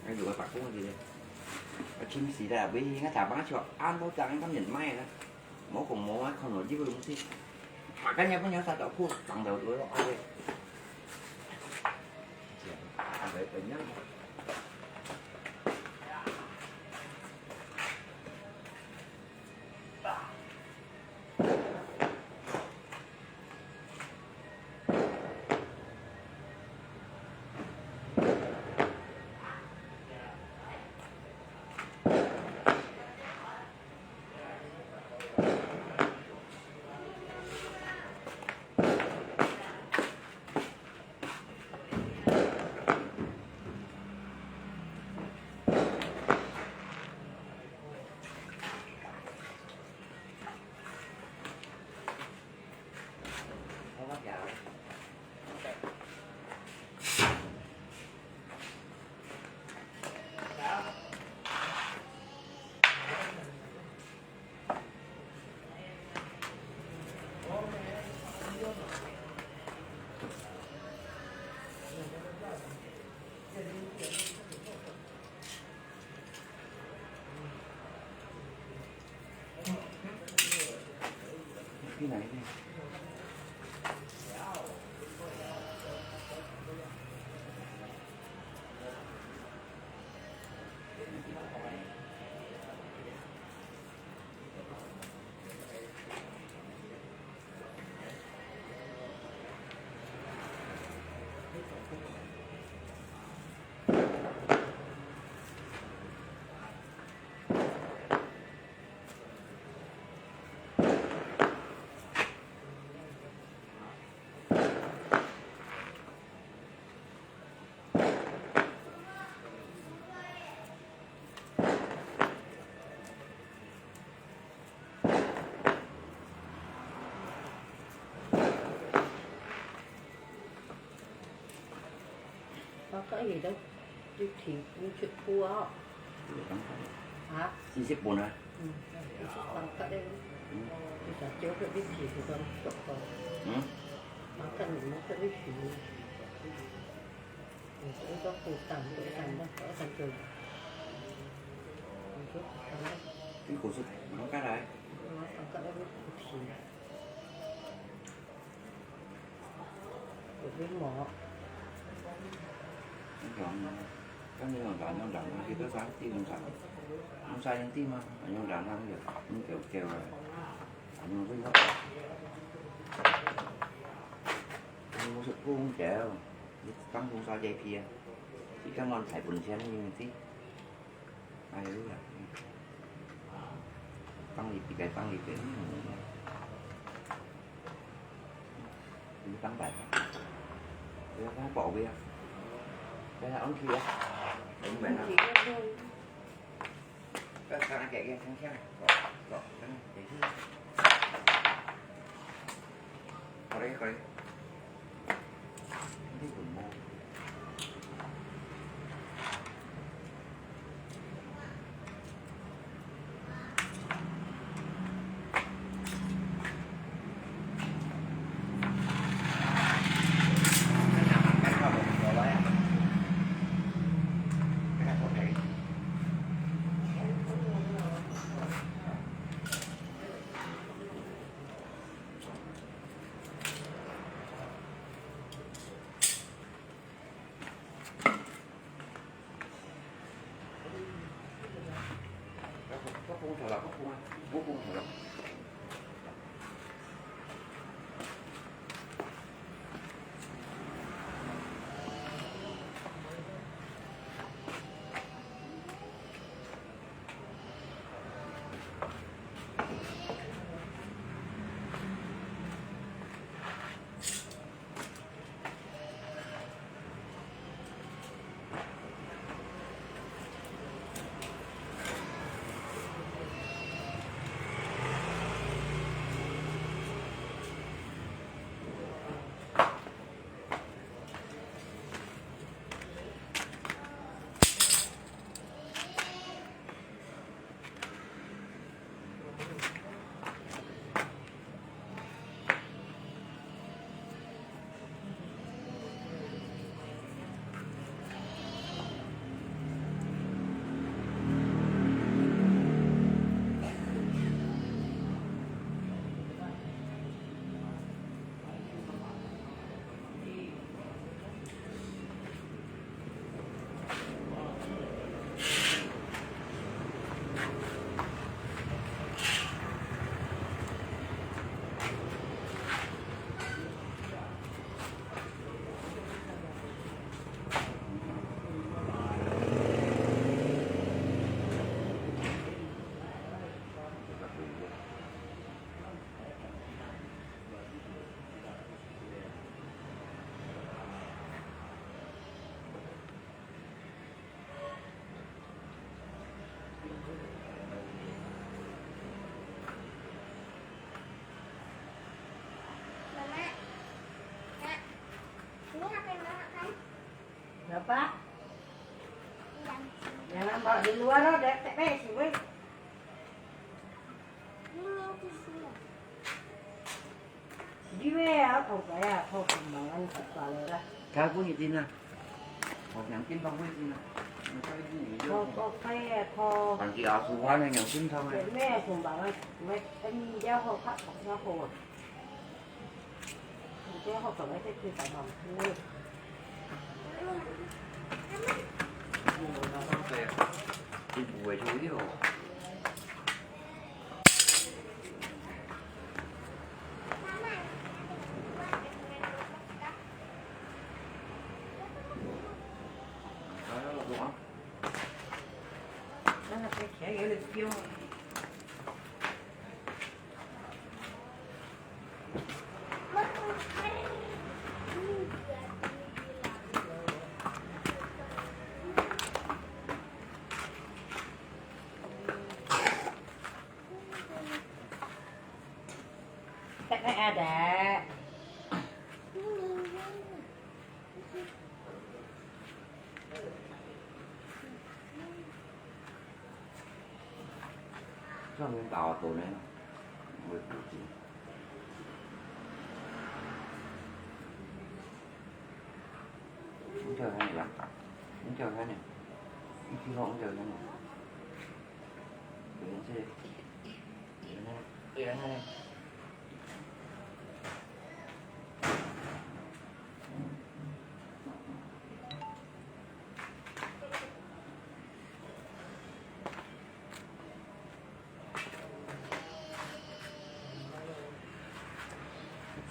哎，有個白光的，啊，清洗的，喂，你看打棒就按到這樣，他們賣了，毛孔毛啊，看到這個東西，打開也不曉得打破，長到多少啊，對。這樣，啊，對，怎樣？ 包括佢都一起，你出貨哦。有辦法。啊？四十本啊？嗯，你出包括个，嗯。你就少个一起，就講足夠。嗯？包括你，包括一起。嗯，一個負擔，一個負擔，一個負擔。你就負擔了。你故事包括來。我包括个一起。 有个毛。用，用用用用，佢都想知用啥，用啥用知嘛，用用用用，用叫叫啊，用水咯。用水不用叫，你放多少个皮啊？你刚刚太本钱，你知。 哎呀，放一邊，放一邊，嗯，你放大，不要放薄个啊，不要放去啊，明白了。不要放那个，看看，走，走，嗯，回去。 好嘞，好嘞。你怎么？ Luar no dek tek mek sih weh. Di weh ya, kau kaya, kau kembang kan kepala lah. Kau pun izin lah. Kau yang tin kau pun izin lah. Kau kau kaya kau. Nanti asuhan yang tin kau. Mek mek kembang kan, mek kan dia kau kak kau kau. Tek tek ada. Cho nên tao tổ nên mới tổ chức. Không cho thế này lắm. Không cho thế này. Không cho không cho thế này. Để nó sẽ để nó để nó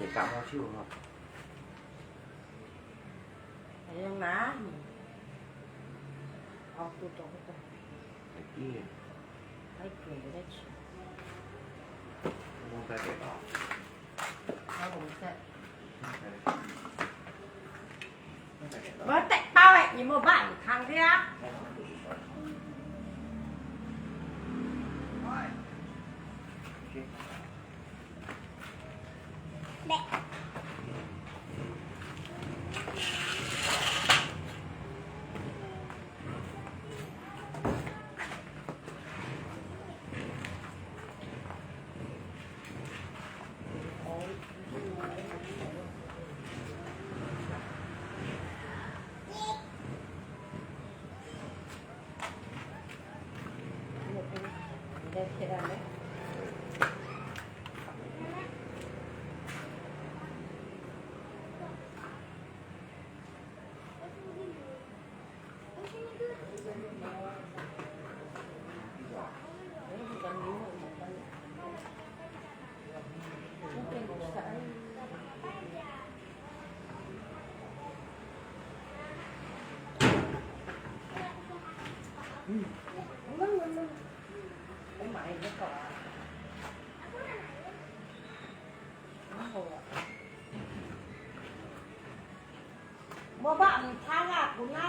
Dễ cảm hứng chịu không? Yang na. Auto to to. Cái kia. Cái kia cái đấy. Không phải cái đó. Không phải. Ua tek pau eh, nyi mo ba nyi thang thia. Mo ba ang thala ko na.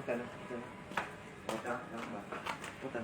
等等，等等，我等，等等，我等。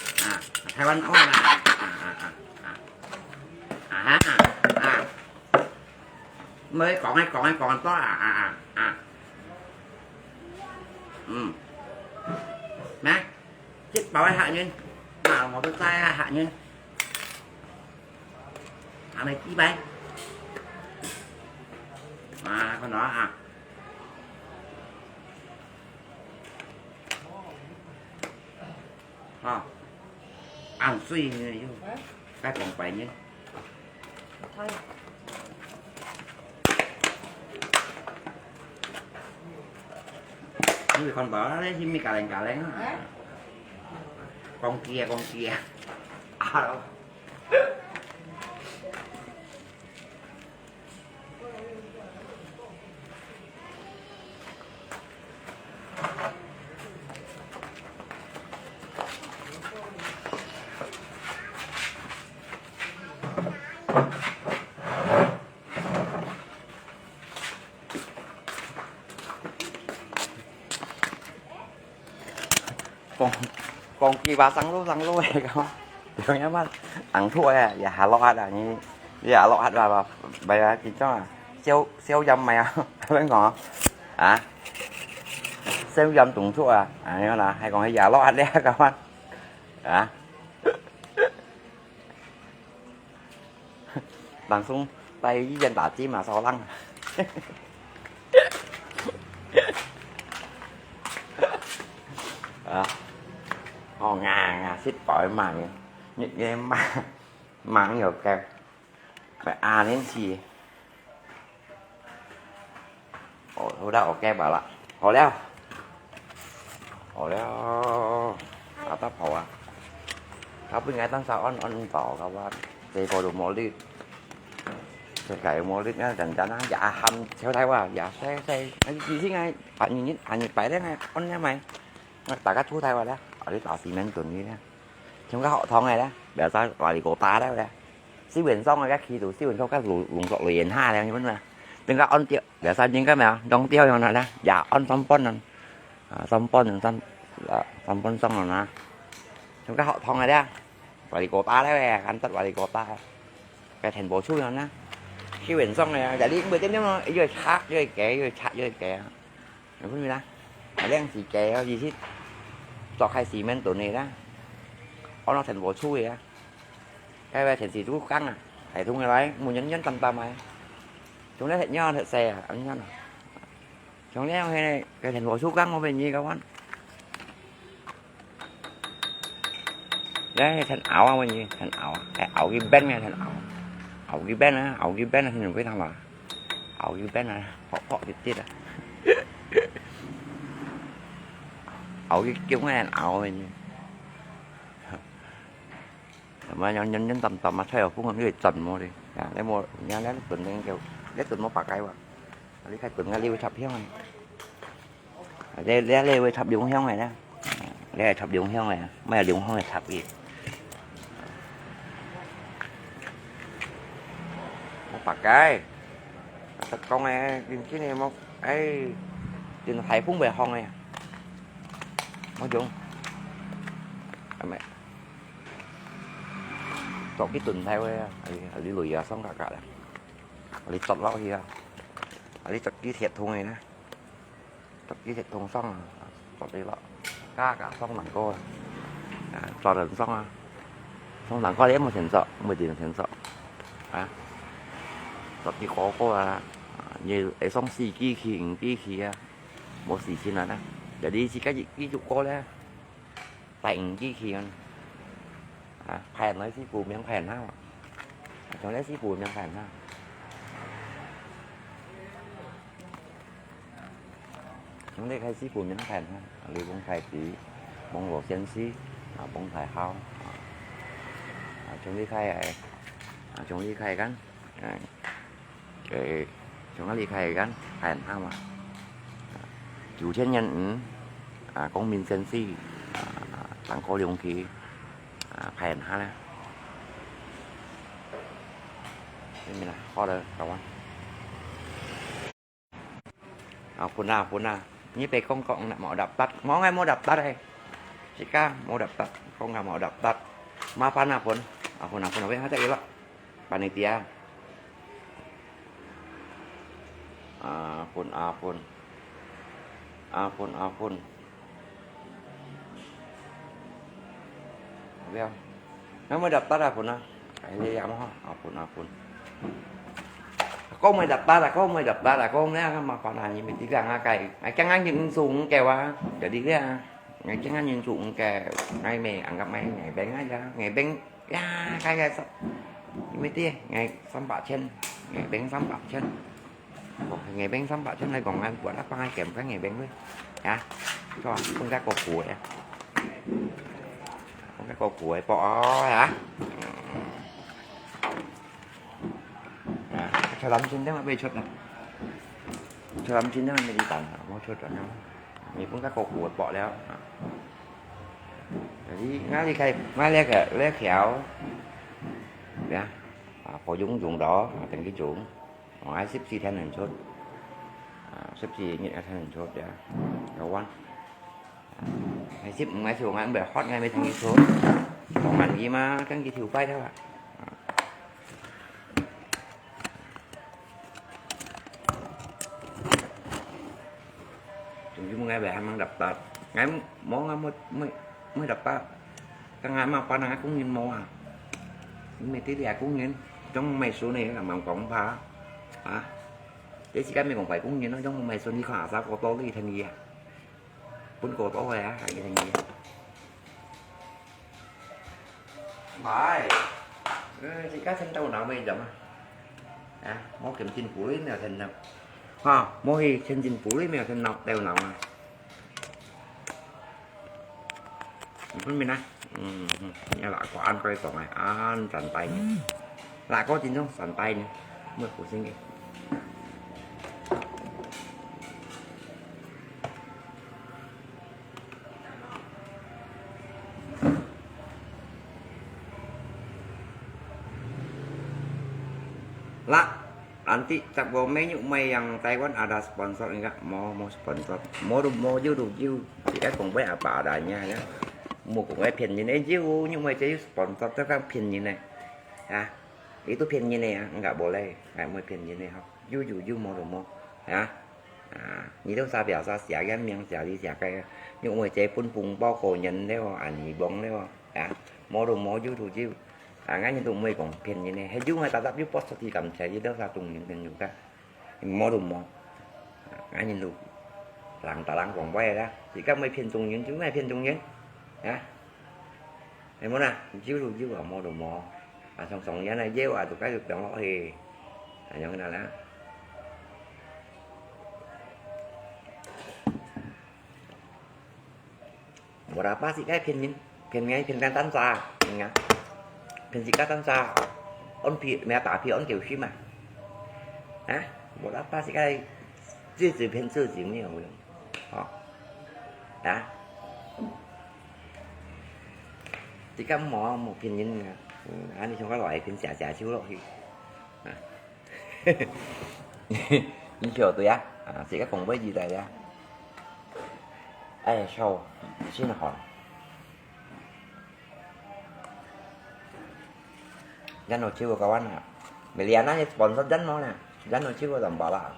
啊，台灣話啦，啊啊啊啊，啊哈啊，毋好講啊講啊講啊多啊啊啊啊，嗯，咩？食飽个客人，啊，無得載啊客人，還沒幾擺，啊，看到啊。 吼，紅水呢，又，該講白呢。你看到啊，你係咪加零加零啊？講機啊，講機啊。啊，講，講句話，生路生路个講，有影嘛，紅土个，也下落下啊，你，你也落下啊，唔係啊，緊張啊，消，消炎咪啊，咁樣講啊，啊，消炎動作啊，啊，你看啦，還講佢也落下咧，咁樣，啊。 當中帶醫院打針嘛，燒冷。啊，哦，硬啊，食飽猛，日夜猛，猛又夠，快阿年去。 哦，好了，OK吧啦，好了，好了，啊，大炮啊，他不應該當時安安保，搞啊，這個都無力，這個無力，那人家那也喊，小台灣也細細，那以前哎，半年，半年擺咧，安咧買，那大家出台灣咧，啊，你打西門盾去咧，像个學堂个咧，不要再話你給我打了咧。 基本上啊，該企圖基本上該龍，龍族來源下了，你問啊？等下安掉，biasa應該咩啊？當掉樣啦，也安三本啊，啊，三本啊，三，啊，三本上了啦。像該學堂个咧，wali kota咧，安得wali kota，該全部出樣啦。基本上啊，jadi每天點咯，又拆又改，又拆又改啊。 你分明啦，啊，靚時計哦，意思，做開西門盾个啦，安到全部出个啊，該位全是做工啊，系統个來，每人人擔擔个，從來食肉食細啊，恁樣啊，從來係个全部出工，我問你个話。 Đấy, thân áo à, mình thân áo, cái áo cái bên này thân áo. Áo cái bên á, áo cái bên này thì mình biết thằng là áo cái bên này, họ họ cái tiết à. Áo cái kiểu này thân áo mình. Mà nhân nhân nhân tầm tầm mà theo cũng không biết tầm mua đi. Nhà đấy mua, nhà đấy tuần đấy kiểu, đấy tuần mua bạc cái vậy. Đi khai tuần ngay đi chập hiếng này. 這，這，這位插中香个啦。這係插中香个，毋係中香个插去。我白雞，實講个，認真个無，哎，真係颱風袂放个，無中。係咪？做幾頓頭个啊？哎，你累啊，爽嘎嘎啦。你捉落去啊！你捉幾鐵桶个呢？ 十幾隻通上啊，十幾粒，加加上能夠啊。啊，做人上啊，上堂課你無錢做，無一定有錢做，啊，做幾個個啊，啊，你會上四機器、五機器啊，無時間啊啦。有啲自家一，一足過咧，帶五機器啊，啊，排來四部名排下啊，從來四部名排下。 從這開始分人看哈，李豐太子、網羅先生，啊，豐太后，啊，啊，從這開始，啊，從這開始看，啊，誒，從這開始看，看下嘛。啊，九千年，嗯，啊，光明先生，啊，當高龍旗，啊，看下啦。這面啦，好了，搞完。 啊，分啊，分啊。你別講講啦，無daftar。無，𠊎無daftar欸。自家無daftar，講啊無daftar。Maaf啊，分。啊，分啊，分啊，分啊，tak elok. Panitia. Ah, ampun, ampun. Ampun, ampun. Ampun. Nang mui daftar ampun ah. Ai, ya, ya, mo, ampun, ampun. Ako mui daftar, ako mui daftar, ako nè, mafan ah, ni mesti kang akai. Ai, kang angin sung ke wa. Jadi dia, ngai kang angin sung ke. Ngai me, anggap ngai, ngai beng aja. Ngai beng, ya, kai, kai, sa-, ni mesti, ngai sampak chen. Ngai beng sampak chen. Ủa, ngày bánh sắm bạc trên này còn ăn của đáp ai kèm cái ngày bánh với. Hả? Cho không cái cột của hả? Không cái cột của bỏ hả? À, cho lắm chín tháng bây chuột này. Cho lắm chín tháng mới đi tặng hả? Không chuột rồi nhau. Mình cũng cái cột của bỏ đéo. Jadi, ngai đi khai, ngai lé khéo, lé khéo. Ya. À, có dùng dùng đó, à, từng cái dùng. Ôi, sip si then nền sốt. À, sip si nhịn then nền sốt ya. Kawan. Hay sip ngai su ngai bè hot ngai mê then nền sốt. Còn mặn gì mà, căng gì thiu pai thôi ạ. Chúng chúng ngai bè hăng mang daftar. Ngai mô ngai mô, mô, mô daftar. Kang ngai mah pa nang kung yin mô à. Mê tí lia kung yin. Trong mê su nè, là mong kong pa. Hả? Thế chỉ cái mê kong phải kung yin, nó trong mê su ni khả sao cô tô đi thành gì à? Bún cô tô rồi à, thành gì thành gì à? Phải. Ừ, chỉ cái thân tàu nào mê chấm à? À, mô kiểm tin phủ lý mèo thân nào. Ha, mô hi chân tin phủ lý mèo thân nào, tàu nào à? Phun min ah. Hmm, hmm. Ni lak ko an koi tong ai, an san tai ni. Lak ko jin jong san tai ni. Mui pu sing e. Lak, anti tak bo menu mai yang Taiwan ada sponsor enggak? Mau, mau sponsor. Mau, mau jiu, jiu. Kita kong bai apa adanya ya. Mau kong bai 便宜呢, jiu, nyu mai jiu sponsor tu kan 便宜呢. Ya. Itu 便宜呢 ya, enggak boleh. Enggak mau 便宜呢 ha. Jiu, jiu, jiu, mau, mau. Ya. À, ni dong sa bia sa sia yan miang sia li sia kai. Ni oi che pun pung bao ko nyen leo, an ni bong leo. À, mô ru mô yu tu jiu. À, ngai nyen tu mui kong 便宜呢. He yu ngai ta tap yu pot sa ti kam che yu dong sa tung nyen ten yu ka. Mô ru mô. À, ngai nyen tu. Lang ta lang kong bai la. Ti ka mui 便宜 yu, yu ngai 便宜 yu. À. Ê, mô na, jiu lu jiu à, mô lu mô. À, sòng sòng yến à, yêu à, tụi cái được đóng lọ hì. À, giống như là. Mô ra pa si cái phiên nhín, phiên ngay, phiên gan tan sa, phiên ngay. Phiên si cái tan sa. Ôn phi, mẹ ta phi ôn kiểu xí mà. Hả? Mô ra pa si cái, 自己骗自己没有用。好。啊？ Ti ka mô, mô phiên nhín nga. Ani chúng ka lòi phiên xia xia chiu lòi. Ni chiu tui ya. Ti ka kong bai ji tai ya. Ai, sao, xin hỏi. Yan no chiu ka wan ha. Meliana ni sponsor yan no na. Yan no chiu ka dam bala.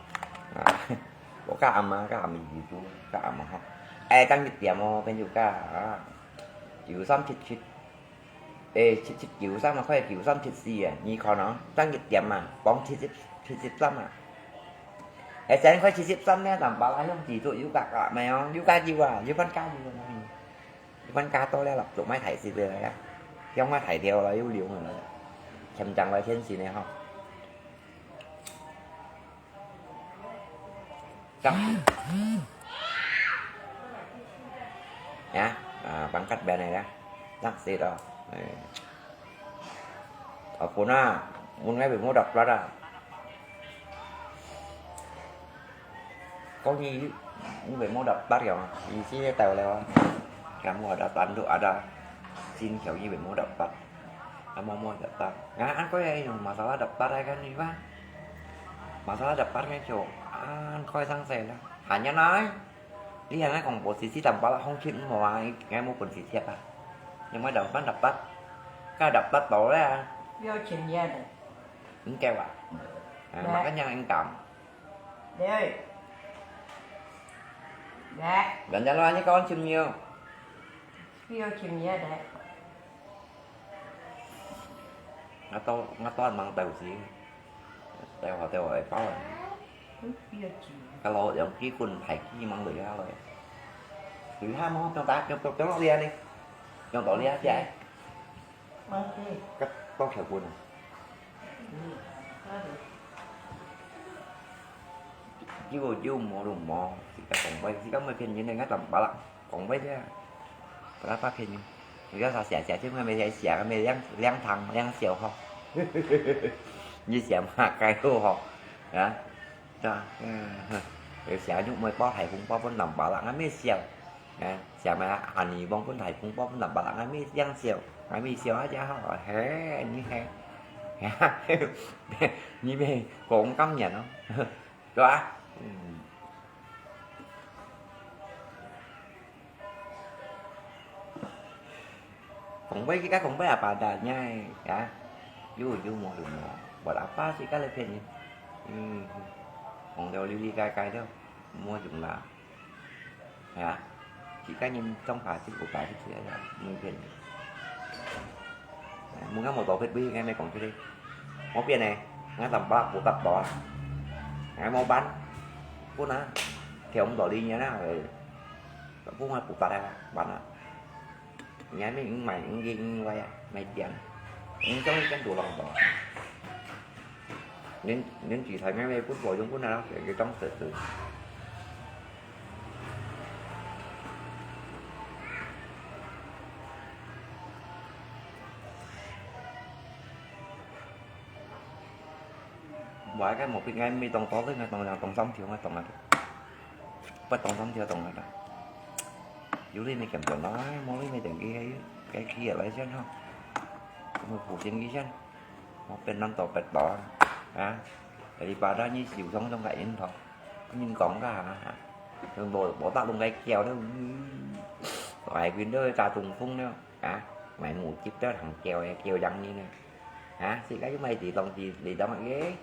Ko ka ama, ka ama ji tu, ka ama ha. Ai, kang ji tiam mo, pen ju ka. 九三七七，誒，七七九三啊，開九三七四啊，你看哦，爭一點啊，講七十，七十三啊。誒，先開七十三呢，但把拉用幾多有價格沒有？有價有啊，有分價有啊，有分價多了啦，做買大隻个啦，想買大條啦，有量个啦，全場來天線个吼。 Cak. Ya, ah, pangkat bèn này đó. Cak xịt đó. Ê. Ở Phú Na, muốn ngay bị mua độc lắm đó. Có gì muốn bị mua độc lắm kìa. Gì xí tèo lèo. Kamu ada tanduk, ada. Xin khéo gì bị mua độc lắm. Amo mo jatah. Nga an koi ai nung masalah daftar ai kan ni ba. Masalah daftar ngai cho an koi sang sai la. Hanya nai. Li hanya kong bo si si tam pala hong chin mo ai ngai mo pun si siap ah. Yang mai daftar daftar. Ka daftar to la. 不要钱呀的。 Ang kaya wa. Makanya ang kam. Đấy. Đấy. Ganyan lo ani kon chim niyo. 不要钱呀的。 Nga to, nga to mang tàu xí. Tàu hả, tàu hả, bao à. Ka lo yang ki kun thai ki mang lưỡi ha lưỡi. Lưỡi ha mong tàu ta, tàu, tàu, tàu lưỡi đi. Yang tàu lưỡi ha, chạy. Ka to chèo kun à. Jiu, jiu mo lu mo. Sika kong bai, sika mai phiên nyi ne nga tam ba la. Kong bai dia. Berapa phiên nyi? Sika sa sia sia, cuma mai sia, mai liang, liang thang, liang siu ho. Nyi sia ma kai ho ho. Ya. Cha. Sia nyu mai bao thai hung bao pun tam ba la, nga mai siu. Ya. Sia mai ani bong pun thai hung bao pun tam ba la, nga mai liang siu. Nga mai siu ha cha ho. He, nyi he. Ya. Nyi mai kong kam nyan no. Có à? Ừ. Kong bai, kita kong bai apa adanya, ya. Yu, yu mo, yu mo. Buat apa sih kalau ni? Hmm. Kong dia lili kai kai tu. Mo jumlah. Ya. Chỉ có nhìn trong phải chứ của phải chứ là mình phiền. Muốn ngắm một tổ phết bi ngay mày còn cái đi. Món phiền này, ngắm tầm ba của tập đó. Ngắm món bánh. Cô ná. Thì ông đòi đi nha ná. Cô ngay của tập đây bánh à. Nhái mày cũng mày cũng ghi cũng quay à. Mày chén. Cũng trong cái tủ lòng đó. Nên, nên chỉ thấy mấy, mấy phút vội trong phút nào đó, cái, cái trong sự, sự. Vài cái một cái ngay mi tông to thế, ngay tông là tông sắm thiếu, ngay tông là bắt tông sắm thiếu tông là. Dù đi mày kiểm tra nói, mua đi mày tưởng cái, cái kia lấy chứ không? Mày phủ tiền cái chứ. Mô pet nón tổ pet tó. Hả? Tại vì bà đó như xỉu sống trong cái yến thọ. Nhìn con cả hả? Thường bộ, bộ tao lùng cái kèo đó. Phải quyền đôi cả tùng phung đó. Hả? Mày ngủ chip đó thằng kèo, kèo dăng như nè. Hả? Xì cái mày thì lòng thì, thì đó mày ghê.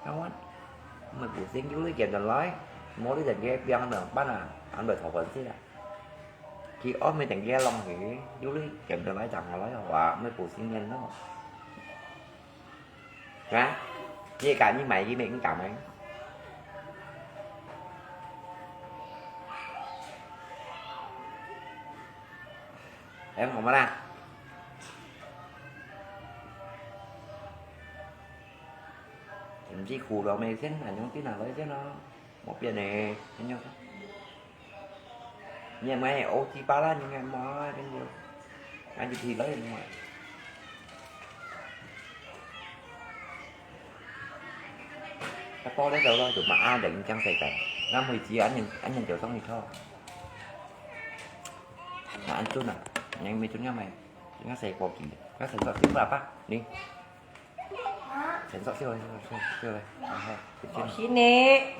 Không á. Mày phủ sinh chú lý kiểm tra nói. Mô lý tình ghê, biang nữa, bắt à. Ăn bởi thổ phấn xí à. Khi ốm mày tỉnh ghé lòng thì, chú lý kiểm tra nói rằng là nói họa mày phủ sinh nhân đó. Hả? Như cả như mày với mày cũng cảm ấy. Em không có nào. Em chỉ khu đó mày xin là những tí nào lấy chứ nó. Một bên này, anh nhau. Nhà mày ô chi ba la, nhà mày mò, anh nhau. Anh chỉ thì lấy mà. Cái to đấy đâu lo, tụi mà ăn để chăng xài cái. Năm mươi chín anh nhìn, anh nhìn kiểu xong thì thôi. Mà ăn chút nào, nhanh mấy chút nha mày. Chúng nó xài cột gì? Nó xài cột tiếp là bác, đi. Chén sọ siêu đây, siêu đây, siêu đây. Hai, hai, siêu đây. Bỏ xí nè.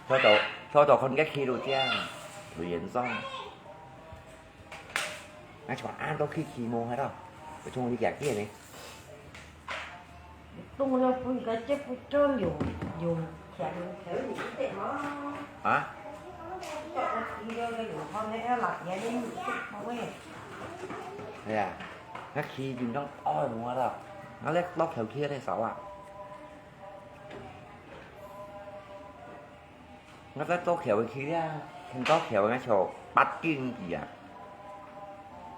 Cho tàu, cho tàu con cách khi đồ chia. Đồ yến rong. Ngay cho ăn tàu khi khi mô hay đâu. Cái chung đi kẹt kia này. Tung ra phun cái chết phun trơn dùng, dùng. Hả? 哎呀，該去平常愛無啊啦，𠊎來落橋去該燒啊。𠊎在做橋个去啊，天做橋个就八斤幾啊，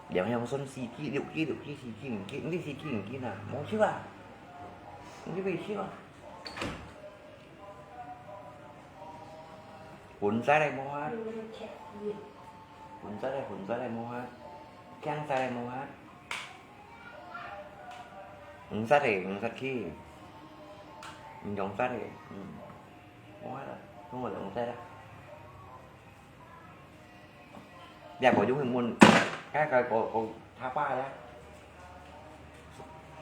兩樣算四斤、六斤、六斤、四斤、五斤，你四斤五斤啊，無收啊，你袂收啊。 盆栽來摸下，盆栽來，盆栽來摸下，鏡仔來摸下。五十个，五十去，五十个，嗯，摸下啦，跟我五十啦。 這個用問，該個個個他爸呀，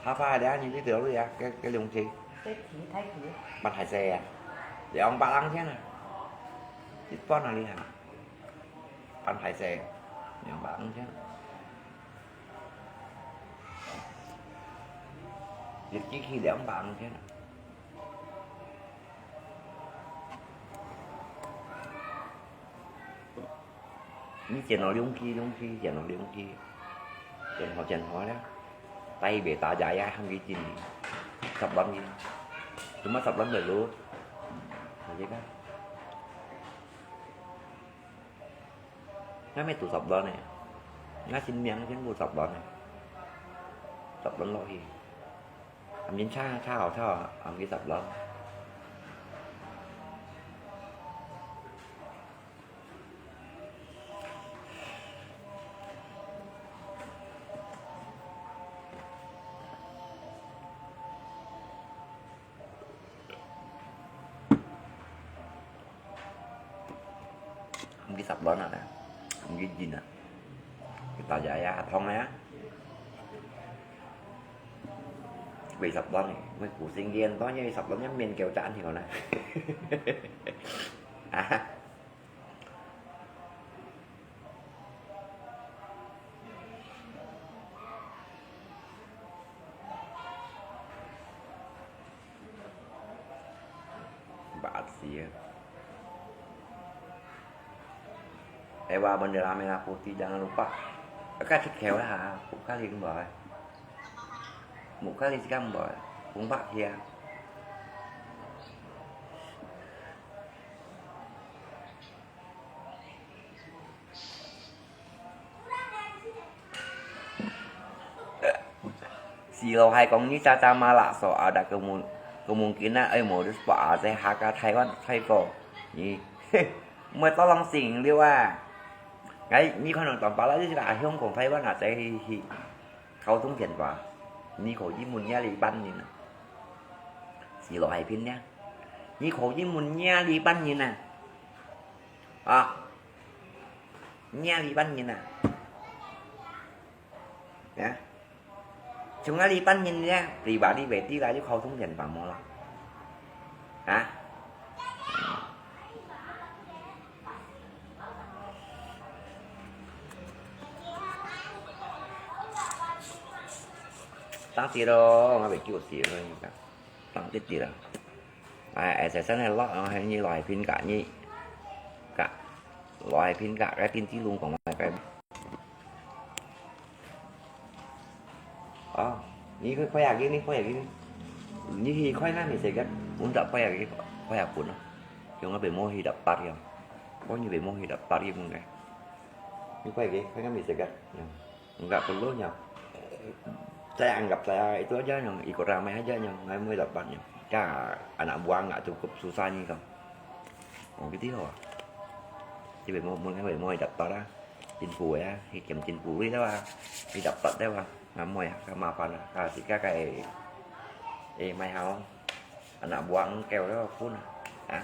他爸呀，你這條路呀，該該兩隻，這幾太幾？八太細啊，兩百零錢啊，一半哪裡啊？八太細，兩百零錢，一機器兩百零錢啊。 你剪到兩支，兩支，剪到兩支，剪好剪好了，帶去賣打假呀，還幾斤呢？十萬斤，做麼十萬个咯？看這個，那沒多十萬呢，那新娘全部十萬呢，十萬落去。 恁樣炒，炒好炒啊，恁樣十粒。毋係十粒啊，毋係斤啊，佢大隻啊，湯啊，佢十粒呢，佢古先見，當然十粒一面叫讚條啦。啊！ Basi ya. Ewa bendera merah putih, jangan lupa. Ka thịt khéo ha, một kali mbak. Một kali si ka mbak. Kung bak ya. Si Lô Hai講，你查查嘛啦，so ada kemu-, kemungkinan，哎，modus pa ate haka Taiwan Taiwan，你，毋會多人信了啊。哎，你可能當巴拉，你這個阿香港Taiwan啊，在去，去溝通電話，你可以問這裡班人啊。Si Lô Hai Pin呢，你可以問這裡班人啊。 啊，你啊，你班人啊，啊，從哪裡班人呢？Pribadi，Betty啦，就溝通電話無啦，啊。當時咯，我袂叫死了，你講。 當直直啦。哎，哎，在上面落，然後還有來賓咖，你咖，來賓咖，該天地龍講來該。哦，你去開下佢，你開下佢，你去開那邊誰个，我打開下佢，開下本咯。用那邊摸去打八个，我那邊摸去打八个應該。你開下佢，開那邊誰个，嗯。 Enggak perlu nyo. Saya anggap saya itu aja nyo, ikut ramai aja nyo, ngai mui dapat nyo. Ka anak buah enggak cukup susah nyo kau. Oh, gitu ho. Jadi mau, mau, mau, mau dapat lah. Chính phủ ya, hi kiểm chính phủ đi đó à. Đi dapat đó à. Ngai mui à, ka ma phan à. Ka si ka kai. Eh, mai hao. Anak buah engkau đó pun à. Hả?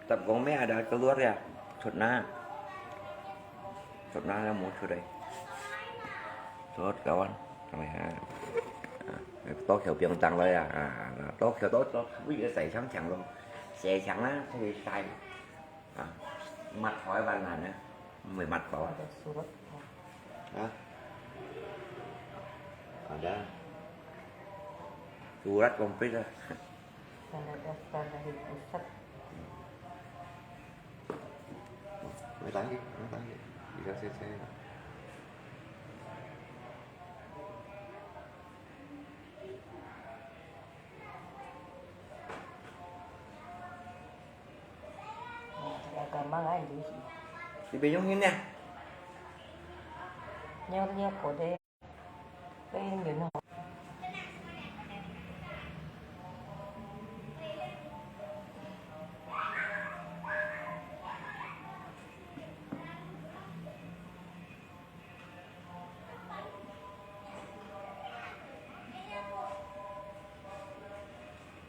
Tapi kong me ada keluar ya, sốt na. Sốt na là một sốt đây. Sốt kawan, rồi ha. À, tô kiểu biếng tăng rồi à. À, tô kiểu tô tô, ví dụ sai sáng chẳng luôn. Sai sáng á, thì sai. À, mặt hỏi bạn là nữa. Mười mặt bảo. Hả? Ada. Surat komplit lah. Tanda daftar dari pusat. Mai tangkit, mai tangkit. Bisa selesai lah. Agama ngai di si. Di Beyong hin ya. Nyo nyo kode. Kode nyo nyo.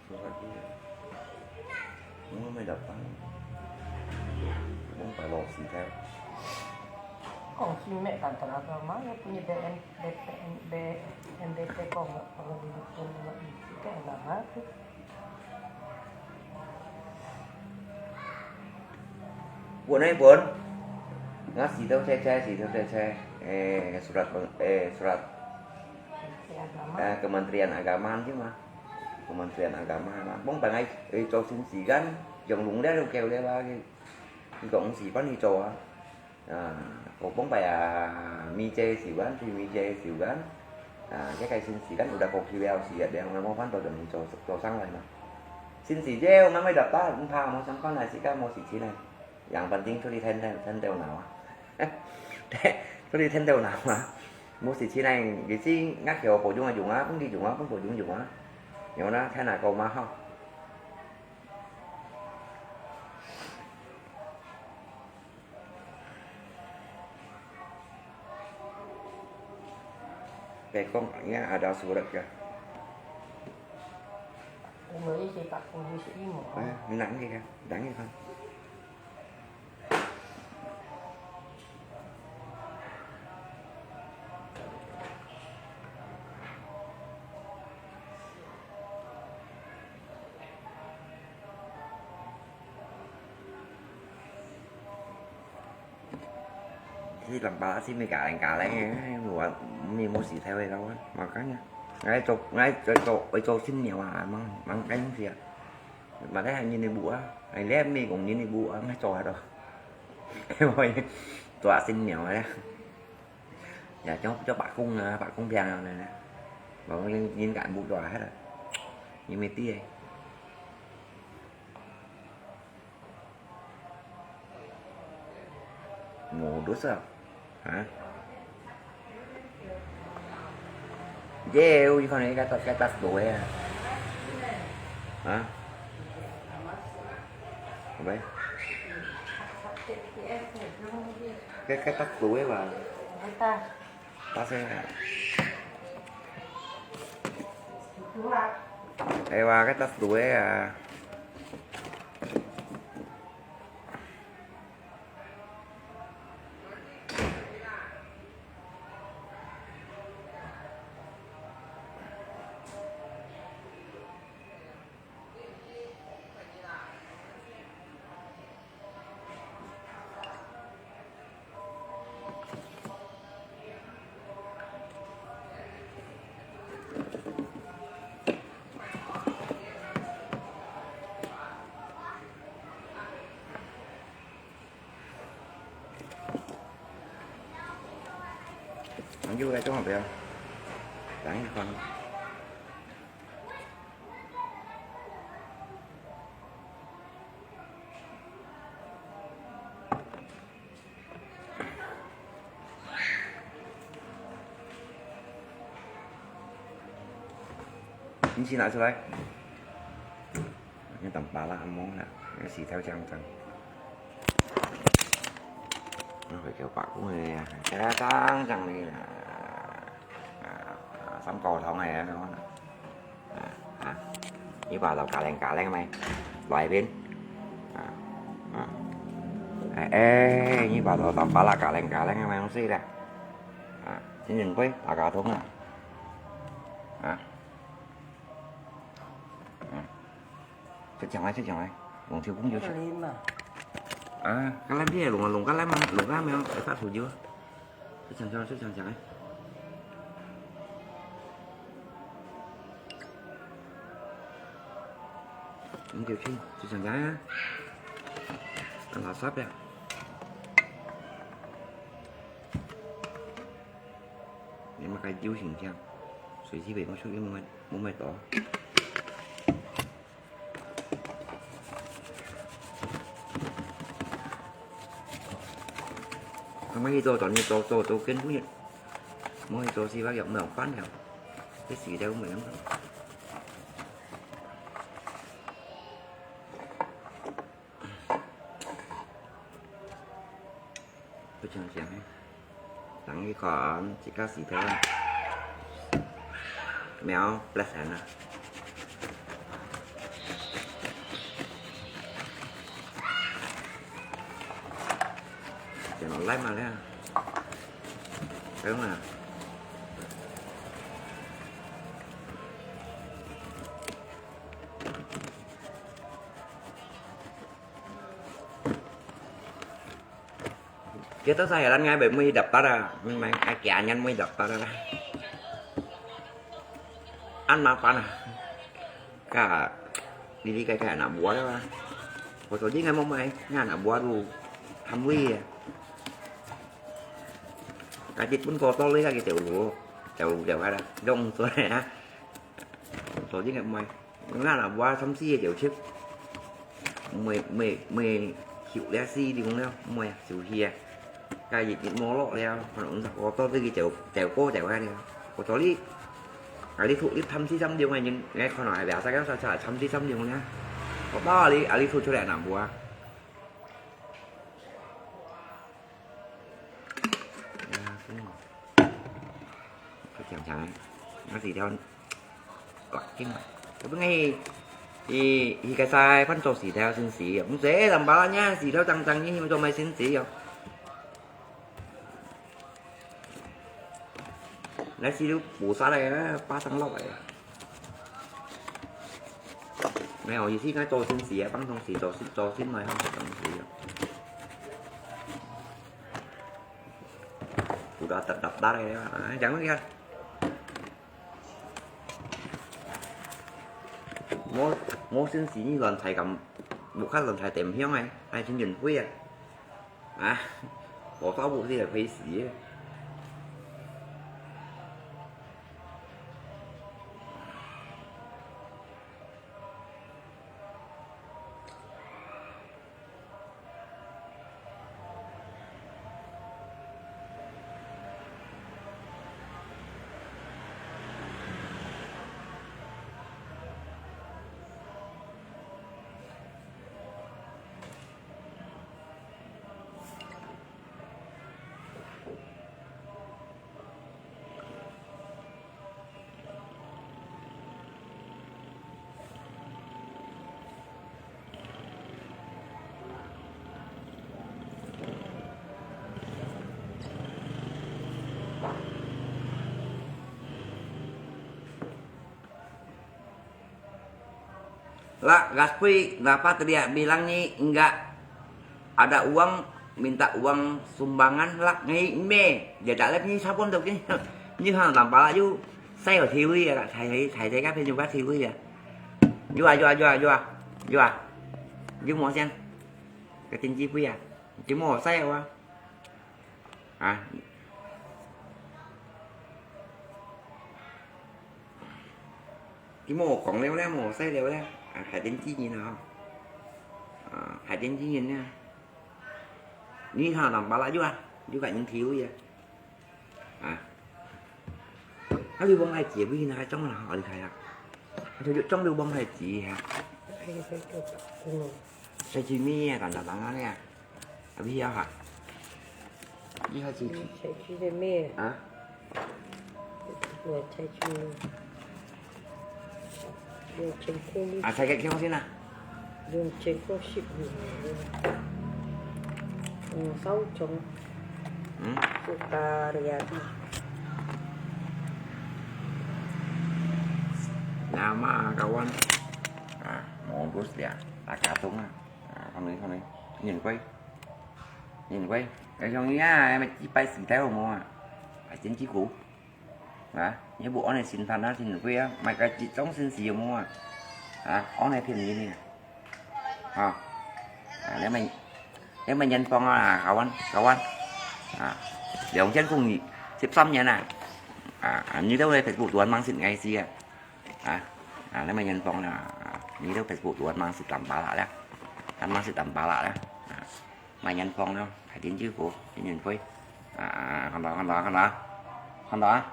Surat ni. Mama mai datang. Mong pai lo si tau. Kong si mek kan tara ka ma ya punya B N, B N, B N B T kong kalau di Bukun kalau isi kan nama tu. Bun ai bun. Nga si tau cai cai, si tau cai cai. Eh, surat, eh, surat. Agama. Eh, Kementerian Agama ni mah. Kementerian Agama mah. Mong bangai, eh, cho sin si kan, yong lung le lu kêu le ba, ki kong si pan ni cho ah. Ah, ko pong pai ah, mi che siu kan, tui mi che siu kan. Ah, cái cái xin xì kan udah có kiu eo xì ah, để không có quan tâm cho cho sang lại mà. Xin xì je, nang mai dap ta, mpha mo sang con lại xì kan mo xì chi này. Yang penting tu di then then then teo nào ah. Tu di then teo nào ah. Mo xì chi này, cái chi ngắt kiểu bổ dưỡng à dùng ah, không đi dùng ah, không bổ dưỡng dùng ah. Nhiều na, thế nào cô má không? Pekong ya ada surat ka. Umur isi tak puluh isi imo. Eh, minang ke ka, dang ke ka. Hi lang ba si mi ka leng ka leng, wa mi mo si thai wei lau, ma ka nya. Ngai cho, ngai cho, cho, oi cho xin nhiều à, mang, mang cái gì à. Mà đấy là nhìn đi bụa, ai lẽ mi cũng nhìn đi bụa, ngai cho hả đó. Ôi, cho xin nhiều đấy. Dạ, cho, cho bà cũng, à, bà cũng bèn này nè. Bà cũng nhìn, nhìn cả bụa cho hết rồi. Nhìn mi ti. Ngủ đủ sao? Hả? Dễ, ui, con này cái tắt, cái tắt đuổi à. Hả? Không biết. Cái, cái tắt đuổi mà. Tắt xe hả? Ê, ba, cái tắt đuổi à. Ăn vô đây, trong hộp đây. Đáng cho con. Ni si nak sulai. Ni tam pala among nak. Ni si tau chang chang. Nó phải kiểu bạn cũng này, cái đang chang này là à, à, sắm cầu thông này nó. À, à. Như bà tàu cả leng cả leng mày. Loại bên. À, à. Ê, ê, như bà tàu tàu bà là cả leng cả leng mày không xí ra. À, chính những quấy, bà cả thống à. À. À. Chắc chắn đấy, chắc chắn đấy. Lòng thiếu cũng nhiều chắc. Cái này mà. À, cái lem kia lòng lòng cái lem lòng cái mèo cái phát thủ dưa. Chắc chắn cho, chắc chắn chắn đấy. 你就去，就像恁樣啊，當垃圾呀。你麼个有形象，隨時被我出去摸摸摸摸到。他們去做，做，做，做，做跟不上，莫去做事吧，也沒有辦法，這時代沒有辦法。 不正常个。等佢看，自家死掉啊。苗，不然啊。就來嘛了。等嘛。 Kita sa heran ngai bai mui dapat ah, memang ai kianyan mui dapat ah. An ma pan ah. Ka, đi đi cái cái anak buah đó ah. Có số đi ngai mong mai, ngai anak buah tu, tham vui ah. Cái dịch pun có to lấy cái tiểu lúa, tiểu lúa tiểu cái đó, đông số này ah. Số đi ngai mong mai. Ngā nà bua thâm si chịu chip. Mười, mười, mười triệu lẻ si đi cũng leo, mười triệu hìa. Cái gì cũng mua lọ leo, còn ông giặc có to cái chịu, chịu cô chịu hai đi. Có to lý. Cái lý thụ lý thâm si thâm đi ngay nhưng ngay con nói bé sao cái sao sao thâm si thâm đi cũng leo. Có bao lý, à lý thụ cho lẹ nà bua. Có chàng chàng ấy. Nó gì theo. Có kinh mà. Cái bữa ngày thì, thì cái sai phân cho xỉ theo xin xỉ. Không dễ làm bao nhiêu xỉ theo tăng tăng như mà cho mày xin xỉ rồi. Lấy xỉ lúc bù xa đây á, ba tăng lốc vậy. Này, hồi xí nói cho xin xỉ á, bắn thông xỉ, cho xin, cho xin mày không, cho xin xỉ á. Cú đó tập đập đá đây á, à, chẳng có gì hết. Mô, mô xin xỉ như lần thầy cầm, bụt khắc lần thầy tèm hióng này, hai xin nhìn quý à. À, bỏ tao bụt đi là phải xỉ á. Lah, Gaspui, napa tadi bilangnya enggak ada uang, minta uang sumbangan lah, ngai me. Dia tak lep ni sabun tu ni. Ni ha, tanpa lah you. Saya T V ya, saya, saya, saya kan juga T V ya. Jua, jua, jua, jua. Jua. Jua mau siang. Ke tinggi pui ya. Jua mau saya wa. À. Cái mô cổng leo leo, mô sai leo leo. À, phải đến chi nhìn nào. À, phải đến chi nhìn nha. Ní thọ lòng bà lá dua, dua cả những thiếu vậy. À. Nó đi bông hai chỉ với nó trong là họ đi khai à. Nó đi trong đi bông hai chỉ hả? Sai chi mi à, tàn tàn tàn à. À, bây giờ hả? Đi hai chỉ. Sai chi cái mi. À? Ua, sai chi. Ua, sai chi. À, sai cái kia xin à? Ua, sai chi xin. Ua, sáu chồng. Ừ. Ua, ta ria đi. Nama kawan. À, mau bus dia. Tak katung ah. À, không đi, không đi. Nhìn quay. Nhìn quay. Cái trong nhà em mà chỉ bay xì theo mà. Phải chiến trí cũ. Hả? Nhớ bộ áo này xin thân á, xin quay á. Mày cái chị chống xin xì mà. Hả? Áo này phiền gì nè. 啊，啊，你們，你們人幫啊，kawan，kawan，啊，兩千空二，十三年啊，啊，啊，你兜个Facebook tuan mangsit ngai si啊，啊，啊，你們人幫啊，啊，你兜Facebook tuan mangsit tampalak啦，tuan mangsit tampalak啦，啊，買人幫咯，還真就好，真人會，啊，啊，啊，看到，看到，看到，看到啊。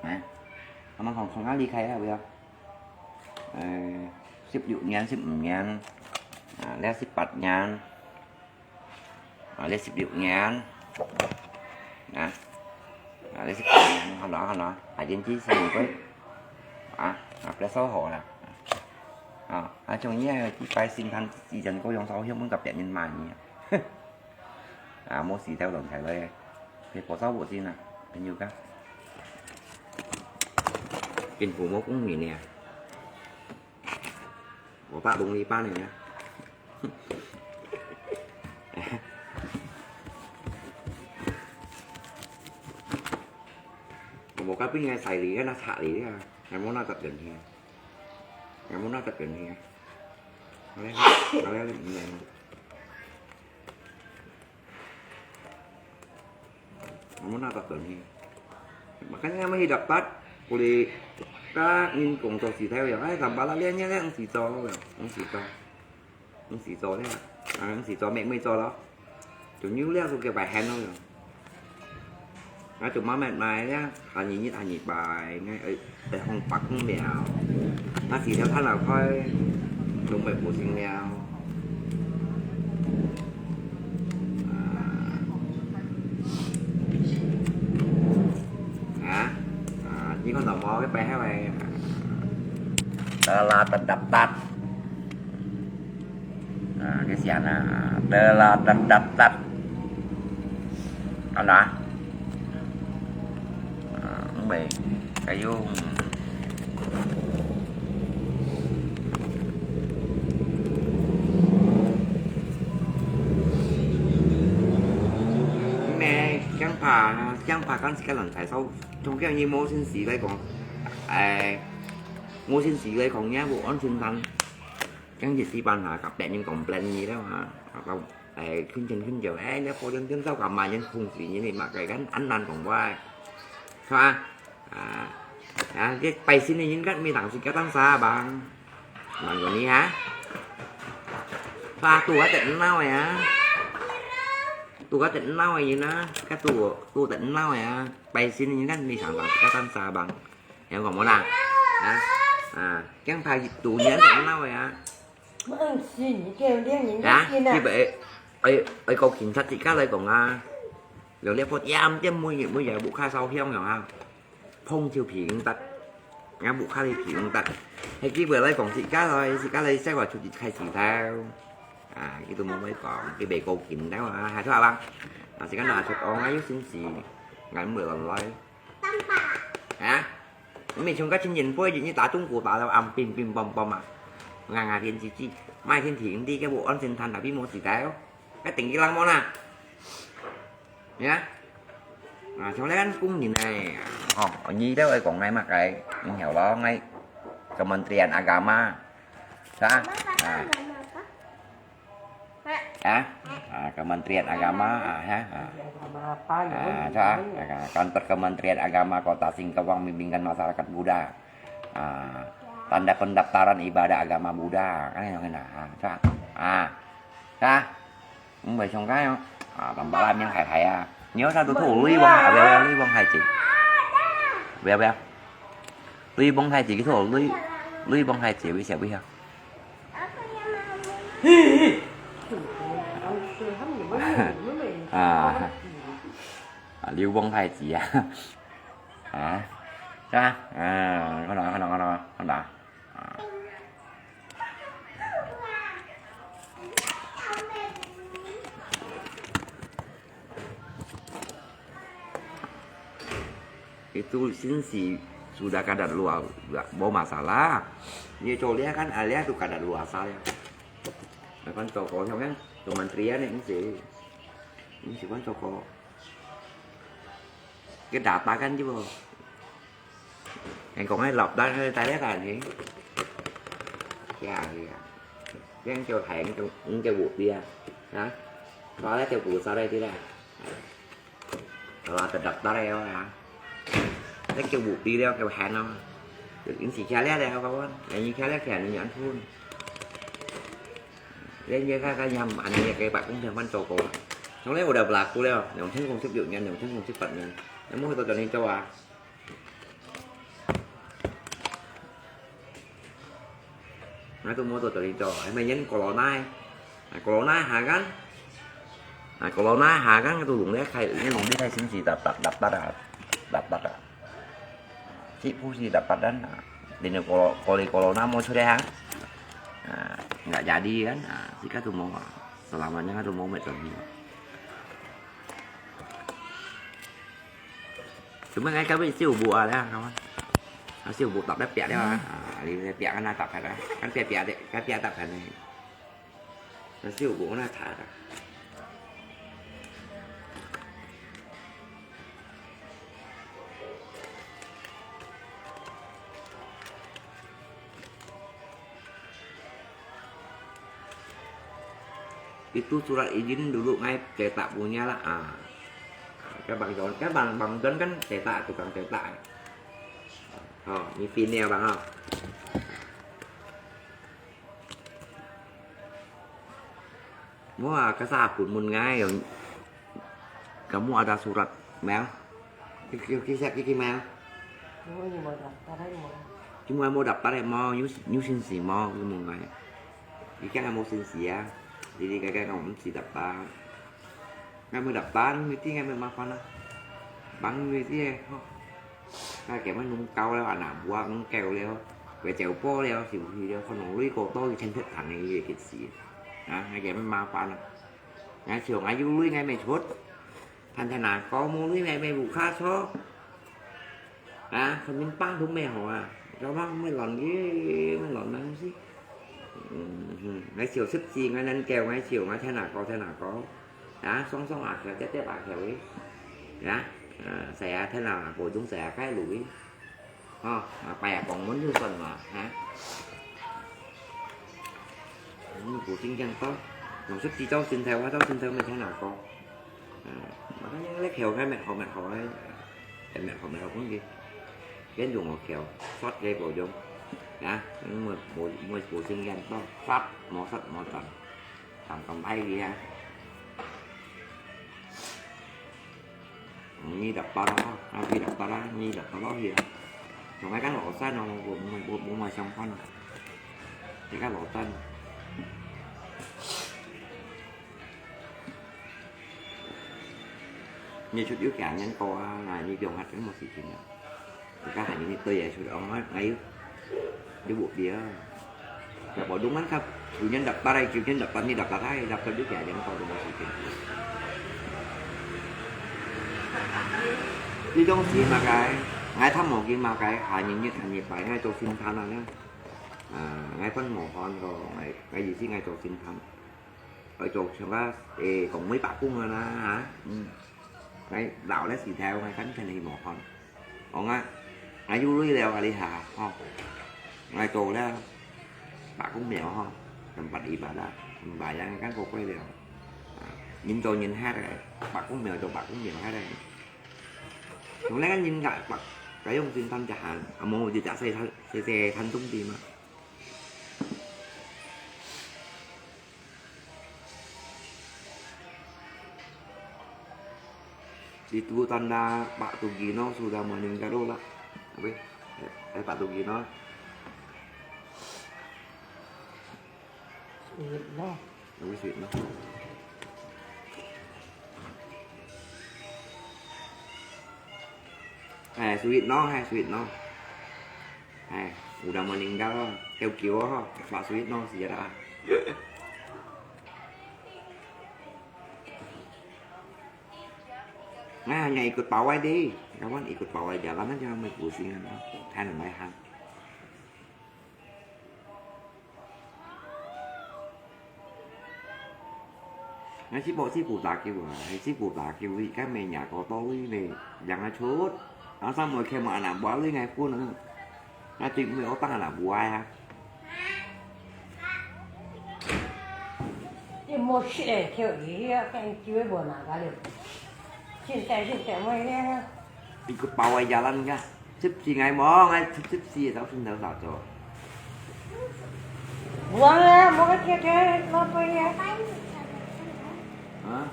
啊，他們講，講啊，離開啊，不要。呃，十六年、十五年，啊，這十八年，啊，這十六年，啊，啊，這十八年，好了，好了，啊，年紀三十歲，啊，啊，不要說好了，啊，啊，從以後去拜神壇，以前過用燒香，問個別人罵你啊。 啊，無事頭同大家，佢保守無先啊，朋友家。政府無公義呢，我打龍尾巴呢。我無甲邊个勢利，那賊利啊，還無那得人去啊，還無那得人去啊。好咧，好咧，你來。 Kamu nak tak dong ni? Makanya kami hidup pat, kuli ta ngin kong to si tayo ya. Ay, tambah lah lian niya ang si to, ang si to. Ang si to niya. Ang si to, mek mek to lo. Tụi ñu liak tụi kia bài hẹn lo. Nga tụi má mệt mỏi liak, hai nhị nhị hai nhị bài ngay ở Tại Hồng Park không mèo. Bác sĩ theo thắt là khói đúng bảy của sinh mèo. Hả? À, chỉ có tò mò cái bài hát này. Tơ la tật đập tắt. À, cái gì nè? Tơ la tật đập tắt. Đó đó. À, không bị. Cái vô. Mẹ, chẳng phải, chẳng phải con sẽ làm tại sao? Trong cái như mô xin xí đây còn. Ai, mô xin xí đây còn nhá, bộ ăn xin thằng. Chẳng gì xí bàn hả, cặp đèn nhưng còn plan gì đó hả? Hoặc là, ai, khuyên chân khuyên chiều, ai, nếu cô chân chân sao cả mà nhân không xí như này mà cái gắn ăn năn còn quay. Sao à? À, à, cái bài xin này những gắn mi tặng xin kéo tăng xa bằng. Bằng của ni hả? Sao à, tụi có tỉnh nào vậy hả? Tụi có tỉnh nào vậy nhỉ? Cái tụi, tụi tỉnh nào vậy hả? Bài xin này những gắn mi tặng tặng kéo tăng xa bằng. Em còn muốn à? Hả? À, cái bài tụi nhắn tỉnh nào vậy hả? Hả? Cái bài, ơi, ơi, cậu kiểm soát chị các lời của Nga. Rồi lẽ phốt yam, tiêm mũi, mũi giờ bụng kha sao hiông hả? Phong chiêu phí ứng tật. Nga bụng kha đi phí ứng tật. Hay cái bữa lấy cổng chị các rồi, chị các lấy xe vào chụp chị khai chị theo. À, cái tôi muốn mấy cổng, cái bể cầu kín theo hả? Hai thoa băng. À, chị các nói chụp ống, ngay lúc xin xì. Ngắn mười lần lấy. Hả? Mình chúng các chương trình phối gì như tá Trung Quốc tá đâu ầm pim pim bom bom à. Nga nga thiên chi chi. Mai thiên thị đi cái bộ ăn xin than đã biết mua gì theo. Cái tỉnh cái lăng món à. Nhá. À, sau đây ăn cũng nhìn này. Ồ, ở nhi đâu ấy còn ngay mà cái. Mình hiểu đó ngay. Kementerian Agama. Sa? Ah. Ha? Ah, Kementerian Agama, ah, ha? Ah. Ah, sa? Ah, kantor Kementerian Agama Kota Singkawang membimbingkan masyarakat Buddha. Ah, tanda pendaftaran ibadah agama Buddha. Kan yang kena. Ah, sa? Ah. Sa? Không phải sông cái không? À, tầm bả lam nhân hại hại à. Nhớ sao tôi thủ Lui Vong, à, bèo bèo, Lui Vong hại chị. Bèo bèo. Lui Vong hại chị, cái thủ Lui, Lui Vong hại chị, bây giờ, bây giờ. À, à, Lui Vong hại chị à. À, sao? À, con đó, con đó, con đó, con đó. À. Itu sinsi sudah kada luar, nggak mau masalah. Ini coliak kan, alias tu kada luar saya. Kan toko yang kan, kementerian ni mesti, mesti kan toko. Cái data kan chứ bộ. Anh cũng hay lọc đăng cái tay đấy là gì? Dạ, dạ. Yang kêu hèn, kêu, kêu bụp đi à. Hả? Có lẽ kêu bụp sao đây đi đây. Là tập đập ta đây à. Lẽ kêu bụp đi leo kêu hèn nó. Kêu yến xỉ kia lẽ đây không có. Là như kia lẽ kia như ăn thun. Lẽ như cái, cái nhầm, anh như cái bạn cũng theo văn châu cô. Trong lẽ một đợt là cô leo. Nếu không không xếp biểu nhân, nếu không không xếp phận nhân. Nó mới tôi cho nên châu à. Nói tôi mua tôi cho nên châu. Em mày nhấn corona. À, corona hả gắn. À, corona hả gắn cái tôi dùng để khai, nhấn lòng đi khai xin gì đập, đập, đập, đập, đập, đập, đập. Chị phu gì đập, đập, đập, đập. Thì nó có, có đi corona mua số đây hả? À, nggak jadi kan? À, si kah tu mau, selamanya kah tu mau macam ni. Cuma ngai kah siu bu ah dah, kawan. Ah, siu bu tak dah piak dia ah. Ah, dia piak kan dah tak dah. Kan piak piak dek, kan piak tak dah ni. Kan siu bu kan dah tak dah. Itu surat izin dulu ngai cetak punya lah. Ah. Kan Bang John, kan Bang, Bang John kan cetak, tukang cetak. Oh, ni pin ni Bang ha. Mua ka sa pun mun ngai, kamu ada surat, Mel? Ki, ki, ki, ki, ki, Mel? Mua ni mua daftar ai mua. Ki mua mua daftar ai mua, ñu, ñu xin xì mua, ki mua ngai. Ki kiang ai mua xin xì ah. Di, di, kai, kai, ngau mesti daftar. Ngai mua daftar, mesti ngai mua ma fan ah. Bang mesti ai, ho. Ngai kêu mua nung kau leo, anak buah nung kêu leo. Kêu céo po leo, siu hi leo, kho nung lui kô to, ki chen thet thang ai, ki xì. Ah, ngai kêu mua ma fan ah. Ngai siu, ngai yu lui, ngai mei chut. Than than na, ko mu lui mei mei bu kha cho. À, phần mình băng đúng mẹ hổ à. Cho băng mới lòn cái, mới lòn năng xí. Ừm, ngai siu xếp chi, ngai năn kèo, ngai siu, ngai thế nào có, thế nào có. À, song song à, khéo, tiếp tiếp à, khéo ấy. À, à, sẽ thế nào, bổ sung sẽ cái lũi. Ho, à, bài à, còn muốn như phần mà, hả? Như của kinh doanh có. Nó xếp chi cháu xin theo, cháu xin theo, mày thế nào có. À, mà có những lét khéo cái mẹ họ, mẹ họ ấy. Cái mẹ họ, mẹ họ cũng gì. Cái dùng họ khéo, sót cái bộ dùng. Hả? Mua, mua, mua, mua kinh doanh có, sót, mua sót, mua tròn. Tòng tòng bay gì hả? Nhi đập to đó, à, Nhi đập to đó, Nhi đập to đó gì hả? Trong cái cán bộ sai nó, bộ, bộ, bộ, bộ mà xong phân. Thì cán bộ tên. Nhi chút yếu cả nhân cô, à, là Nhi dùng hạt cái một sự kiện. Ka hàn ni tui yai chhut ong ngai, ngai yu bu bia. Ka pô dung man khap, kiu nyan dap pa rai, kiu nyan dap pa ni dap pa rai, dap ka duk ya yang pô dung ma si kin. Ni dong si ma kai, ngai tham mo ki ma kai, ha ni ni ha ni pai, ngai to sin than na. À, ngai phan mo hon ko, ngai, ngai yi si ngai to sin than. Ôi, chụp xong á, ê, cũng mấy bác cũng rồi nè, hả? Ừ. Đấy, đảo đấy xì theo, ngay cắn trên thì một phần. Còn á, ai du lui leo, ai đi hả? Không. Ngay tô đó, bác cũng mèo không? Tầm bật đi bà đó, bà yang cắn cô quay leo. À, nhìn tô nhìn hát rồi, bác cũng mèo, tô bác cũng mèo hát đây. Chúng lấy nhìn lại, bác, cái ông tin tâm chả hẳn, à, mô thì chả xây, xây, xây thân tung đi mà. Itu tanda Pak Tugino sudah meninggal lah. Apa? Eh, Pak Tugino. Sweet no. Apa sweet no? Eh, sweet no, eh, sweet no. Hai, udah meninggal, kiu-kiu ho, Pak Suyitno sih ya dah. Nah, hanya ikut pawai deh. Kawan ikut pawai jalan aja, mau pusing kan. Kan mai han. Ngai si po si pu ta kiu ah, hai si pu ta kiu, ikan me nya ko to lui me, yang a chut. Ang sang mo khe mo anak buah lui ngai pun ah. Ngai tik mo otang anak buah ah. 無食个，跳去遐，跟酒个無哪个了。現在，現在，我遐。一个包个jalan个，十四个無，我十，十四个早晨头早做。無啊，無个跳跳，老板呀。啊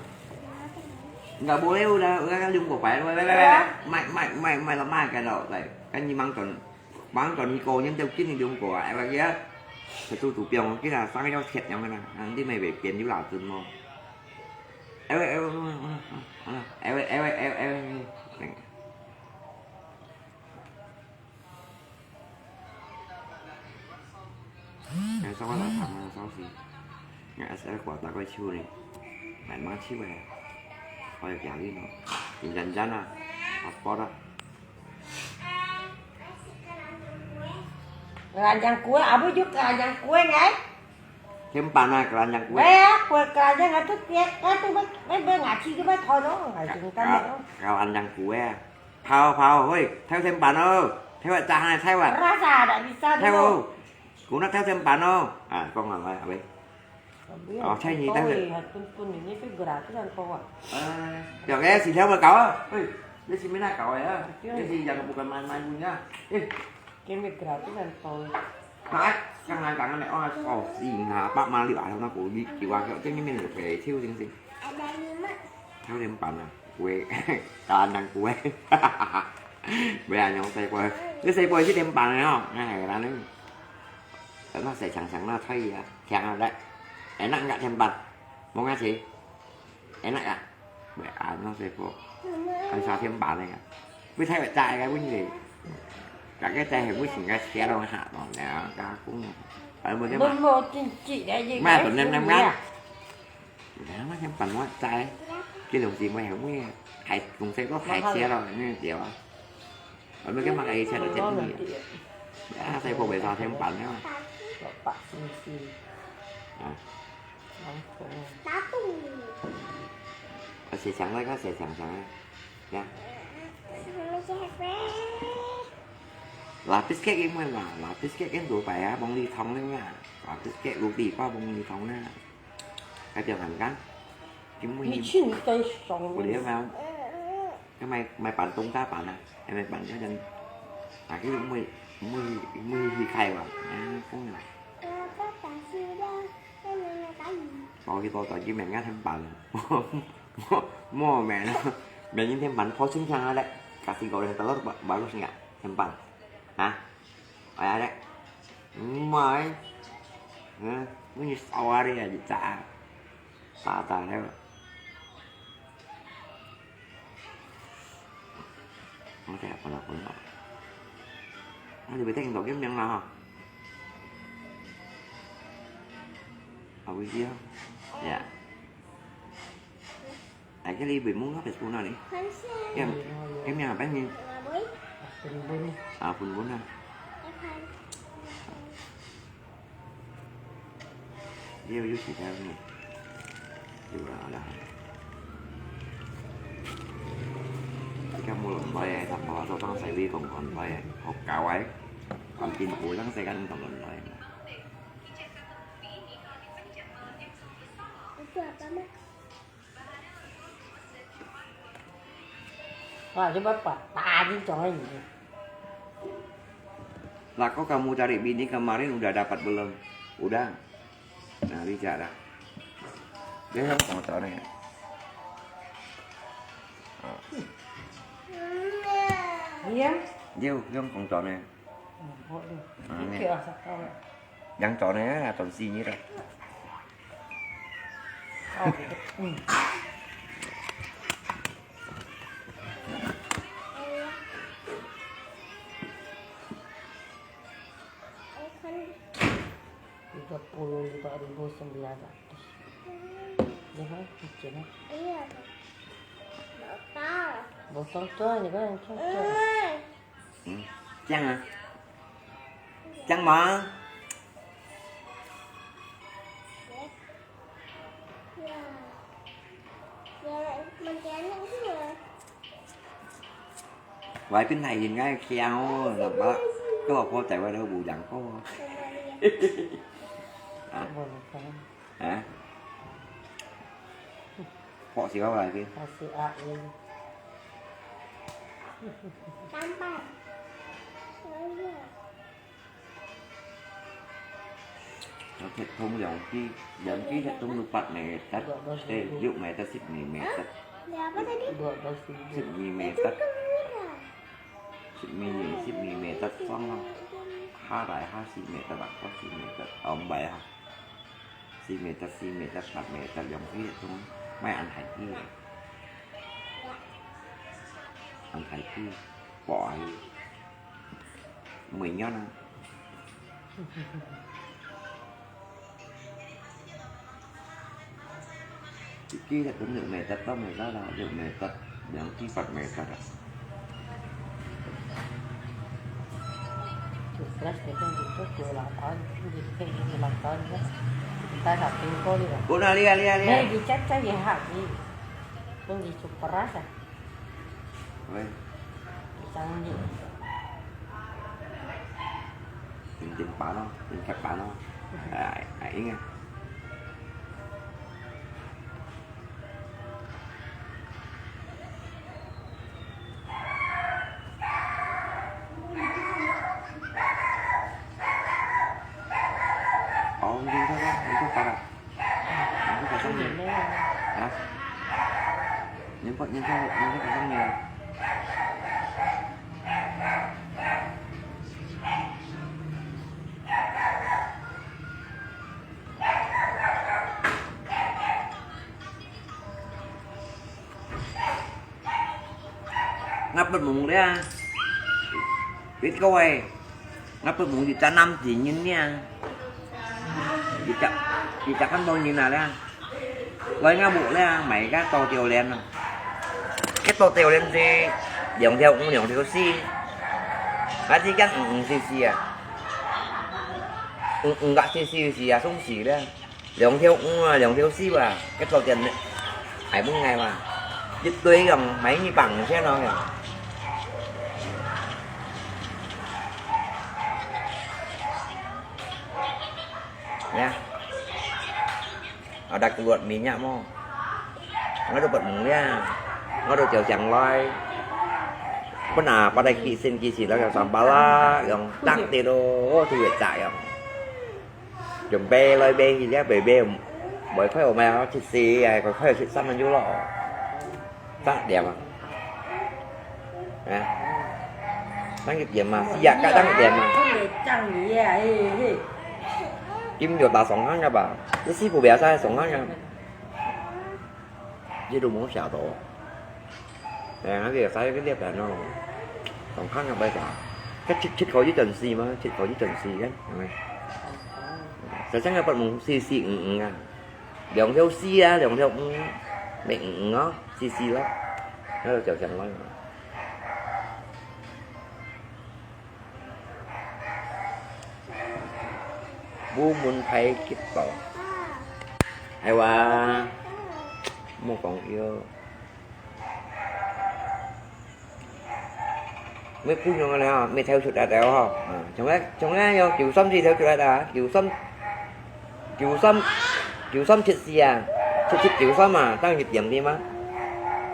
？Enggak boleh udah, udah kan lima kopal. Weh, weh, weh, weh. Mai, mai, mai, mai lemah kan tau, kan ni mang ton. Bang kon ni ko nyen teu kin ni dong ko ai ba kia. Satu tu piang kia sang yo thiat nyam na. Nanti mai be pian yu la tun mo. Ewe, ewe, ewe, ewe, ewe, ewe, ewe, ewe. Yang sama lah sama sosial. Yang S L kuat tak kau ciu ni. Main main ciu eh. Kau yang kiali no. Jangan-jangan ah. Apa dah? Keranjang kue, apa juga keranjang kue, ngai? Thêm bàn à, keranjang kue. Ngai, kue keranjang ngai tu tiap, ngai tu bai, bai, bai ngai ci tu bai thon no, ngai jing tan no. Keranjang kue. Phao, phao, hoi, theo thêm bàn ơ. Theo à, chả hay theo à. Rasa ada bisa tu. Theo. Cũng nói theo thêm bàn ơ. À, con ngồi lại, à, Ồ, thế nhỉ, tôi. Hạt pun pun ini tu gratis kan kau ah. Ờ, giờ cái gì theo mà cậu? Ê, cái gì mới là cậu ấy á? Cái gì giờ bukan main-main punya. Ê. Cái này gratis kan tôi. Hả? Căng lắm, căng lắm, ôi, ôi, gì hả? Bác mà lựa đâu nó cũng đi, kiểu à, cái này mình phải theo chính chính. Theo thêm bàn à? Quê, cả năng quê. Bây giờ nhóm xe quê. Cái xe quê chứ thêm bàn này không? Này là nó. Nó sẽ sẵn sẵn nó thấy à. Thiang lắm đấy. Enak nggak thêm bàn? Mau ngasih? Enak nggak? Vậy à, nó sẽ có. Ăn sao thêm bàn này à? Với thấy vậy chạy cái vấn đề. Cả cái tay thì mới xin cái xe đâu hạ bọn này, cả cũng. Phải mua cái mà. Mà tụi nem nem ngắt. Đó, nó thêm bàn quá chạy. Cái lồng gì mà không biết. Hãy cùng xe có hãy xe đâu, nó kiểu. Ở mấy cái mặt ấy xe là chết đi. À, xe cô bé sao thêm bàn nữa. À. Có xe sẵn đấy, có xe sẵn sẵn đấy. Nha. Là biscuit cái mùi là, là biscuit cái đồ bài á, bông ly thông đấy mà. Là biscuit lụt đi qua bông ly thông đấy. Cái tiểu hành cắn. Cái mùi. Cái mùi. Cái mùi. Cái mày, mày bán tông cá bán à? Cái mày bán cho dân. À, cái mùi, mùi, mùi hì khai mà. À, không là. Có cái bao tỏi chứ mẹ ngắt thêm bán. Mua mẹ nó. Mẹ nhìn thêm bán phó chính sang đấy. Cả xin gọi là tao lót bán, bán lót ngạ. Thêm bán. Hả? Ai ai đấy. Mày. Hả? Mày như sao ai đấy à, chả. Tà tà đấy. Nó sẽ còn là còn nó. Nó thì bị tên tổ kiếm miệng nào hả? Ở bên kia. Dạ. Ai cái ly bị mũ nó phải phun nào đi. Cái, cái miệng bánh gì? À, phun bún à. Yêu yêu chỉ theo nè. Yêu là là. Cái mua lộn bơi ai, thằng có tao tao xài ly còn còn bơi ai. Hộp cáo ấy. Còn tin của lăng xe gắn còn lộn bơi. Wah, coba pa-, tadi coy. Lah, kok kamu cari bini kemarin udah dapat belum? Udah. Nah, Rija dah. Dia yang kong tau ni. Iya. Dia yang kong tau ni. Yang tau ni, tau si ni dah. Tiga puluh lima ribu sembilan ratus. Ya kan, kecil kan? Iya. Botol. Botol tu, ini kan, cocok. Hmm. Cang ah. Cang mah. Vậy bên này nhìn ngay kia ô, là bác, cái bà cô chạy qua đâu bù đẳng cô. Hả? Hả? 博士个話佢。博士啊，佢三百。有鐵通兩支，兩支鐵通六百米得，誒，六米得，十二米得，你 apa tadi? 六博士。十二米得，十二米，十二米得方咯，下來下四米得啦，到四米得，哦，毋係啊，四米得，四米得，八米得，兩支鐵通，買恁大支，恁大支，博啊，每年啊。 Iki sa tunjuk meter tau meter lah, tunjuk meter yang tipat meter lah. Kelas dia kan gitu, dua lapan, gitu kan, dua lapan kan. Kita satu kau dia. Kau nak lihat, lihat, Nah, lihat. Dicap saya hak ni. Pun di super rasa. Weh, Pisang ni. Tim tim pano, tim kat pano. Ai, ai ingat. Oh, hindi ka ba? Hindi ka ba? Hindi ka ba? Hah? Hindi ka, hindi ka, hindi ka ba? Ngapet mung lia. Wit kawai. Ngapet mung di tanam di nyin lia. Di cak, di cak kan bau nyin lia. Wai ngapet lia, mai ka to tiêu len. Cái to tiêu len si, 兩條五，兩條四。Cái si kan 五，五四四啊。五，五个四四四啊，總是咧。 兩條五啊，兩條四啊，該做店呢，還毋愛嘛？一堆樣買二百五千咯樣。Ya. Ada keluar minyak mo. Ngau dapat mung ya. Ngau dapat jauh jang lai. Pernah pada kisin kisin lah yang sambala yang tak tidur tu ya tak yang. Chun bê lơi bê hi liá bê bê, bơi khoai ổ mèo thịt xì, ai, khoai khoai thịt xăm mình vô lọ. Tắt đẹp à? Hả? Tăng cái điểm mà, xì yak cả tăng cái điểm mà. Kim vô ta sống hăng nha bà. Cái xí của bé sai sống hăng nha. Chứ đừng muốn xả tổ. Nè, cái việc sai cái liếp là nó tổng khắc là bây giờ. Cái chích, chích khỏi dưới trần xì mà, chích khỏi dưới trần xì đấy. Sai chắc là bật mùng xì xì ưng ưng à. Lióng theo xì á, lióng theo ưng. Mẹ ưng ưng á, xì xì lắm. Nó là chèo chèo lắm. Bố muốn thấy cái tổ. Hay quá. Mua còn yêu. Mấy phút nữa là mày theo sụt đã đéo hả? À, chúng ta, chúng ta yêu kiểu xăm gì theo sụt đã đã, kiểu xăm, kiểu xăm, kiểu xăm chết xì à, chết chết kiểu xăm à, tăng dịch điểm đi mà.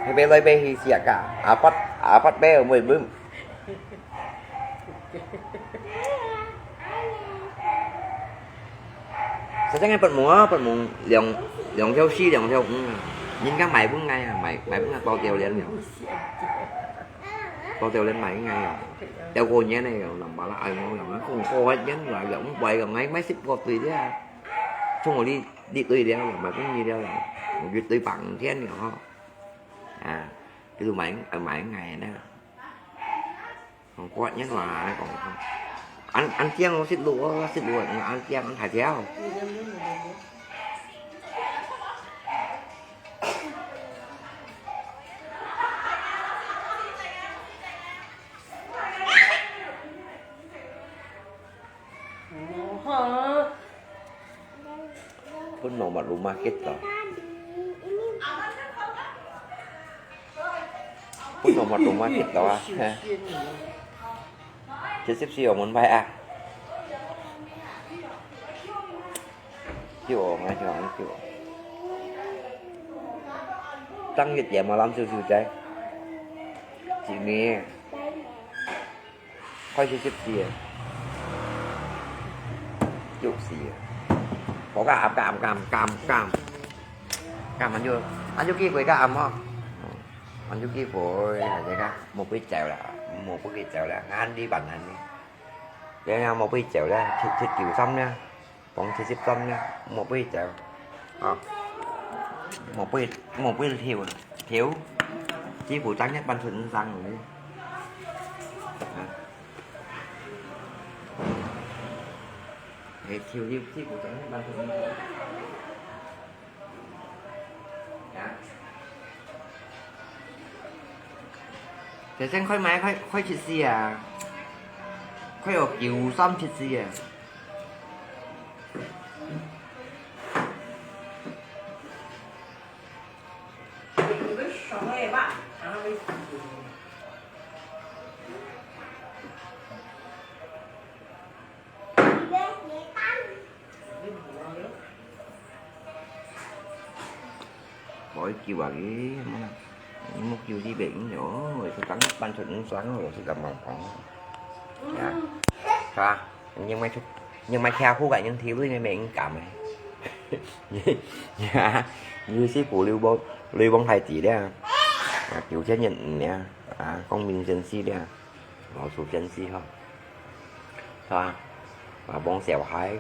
Hay bé lấy bé hi xì à cả, à bắt, à bắt bé ở mười bướm. Sa chăng bật mùng á, bật mùng liòng, liòng theo si, liòng theo cũng. Nhìn các máy bưng ngay à, máy, máy bưng bao tiêu liền liòng. Bao tiêu lên máy ngay à. Theo cô nhé này, liòng làm bà là ai ngon, liòng cũng cô hết nhé, là liòng cũng quay, liòng ngay mấy ship cô tùy thế à. Xong rồi đi, đi tùy đeo, liòng máy cũng như đeo, liòng. Một cái tùy bằng thế này hả? À, cái tụi máy, ở máy ngay đó. Còn quạt nhất là còn ăn, ăn kiêng nó xích lụa, xích lụa ăn kiêng ăn thải theo. Phun nomor rumah kita. Phun nomor rumah kita ah. Chết xếp siêu muốn bay à. Chịu ổn, chịu ổn, chịu ổn. 當一點啊，攬少少仔。一年，開始十四啊，六四啊。無加暗，加暗，加暗，加暗，加暗。加暗就，暗就機會加暗吼。暗就機會，大家無必走啦，無必走啦，晏啲辦晏啲。這樣無必走啦，七，七九三啦。 講七十三呢，莫背走，啊，莫背，莫背跳，跳，師傅爭一半出五生了，啊，哎，跳，跳，師傅爭一半出五生。 這先開賣，開，開七四啊，開到九三七四啊。無救啊，佢，莫啦，你莫救你病了，哦，佢講搬出五山哦，佢講忙忙哦，呀，係吧？你莫出，你莫徛好个，你體內个病感冒，呀，你是不流亡，流亡太子了，啊，九千年了，啊，光明正氣了。 老鼠先死吼，係吧？啊，幫小孩，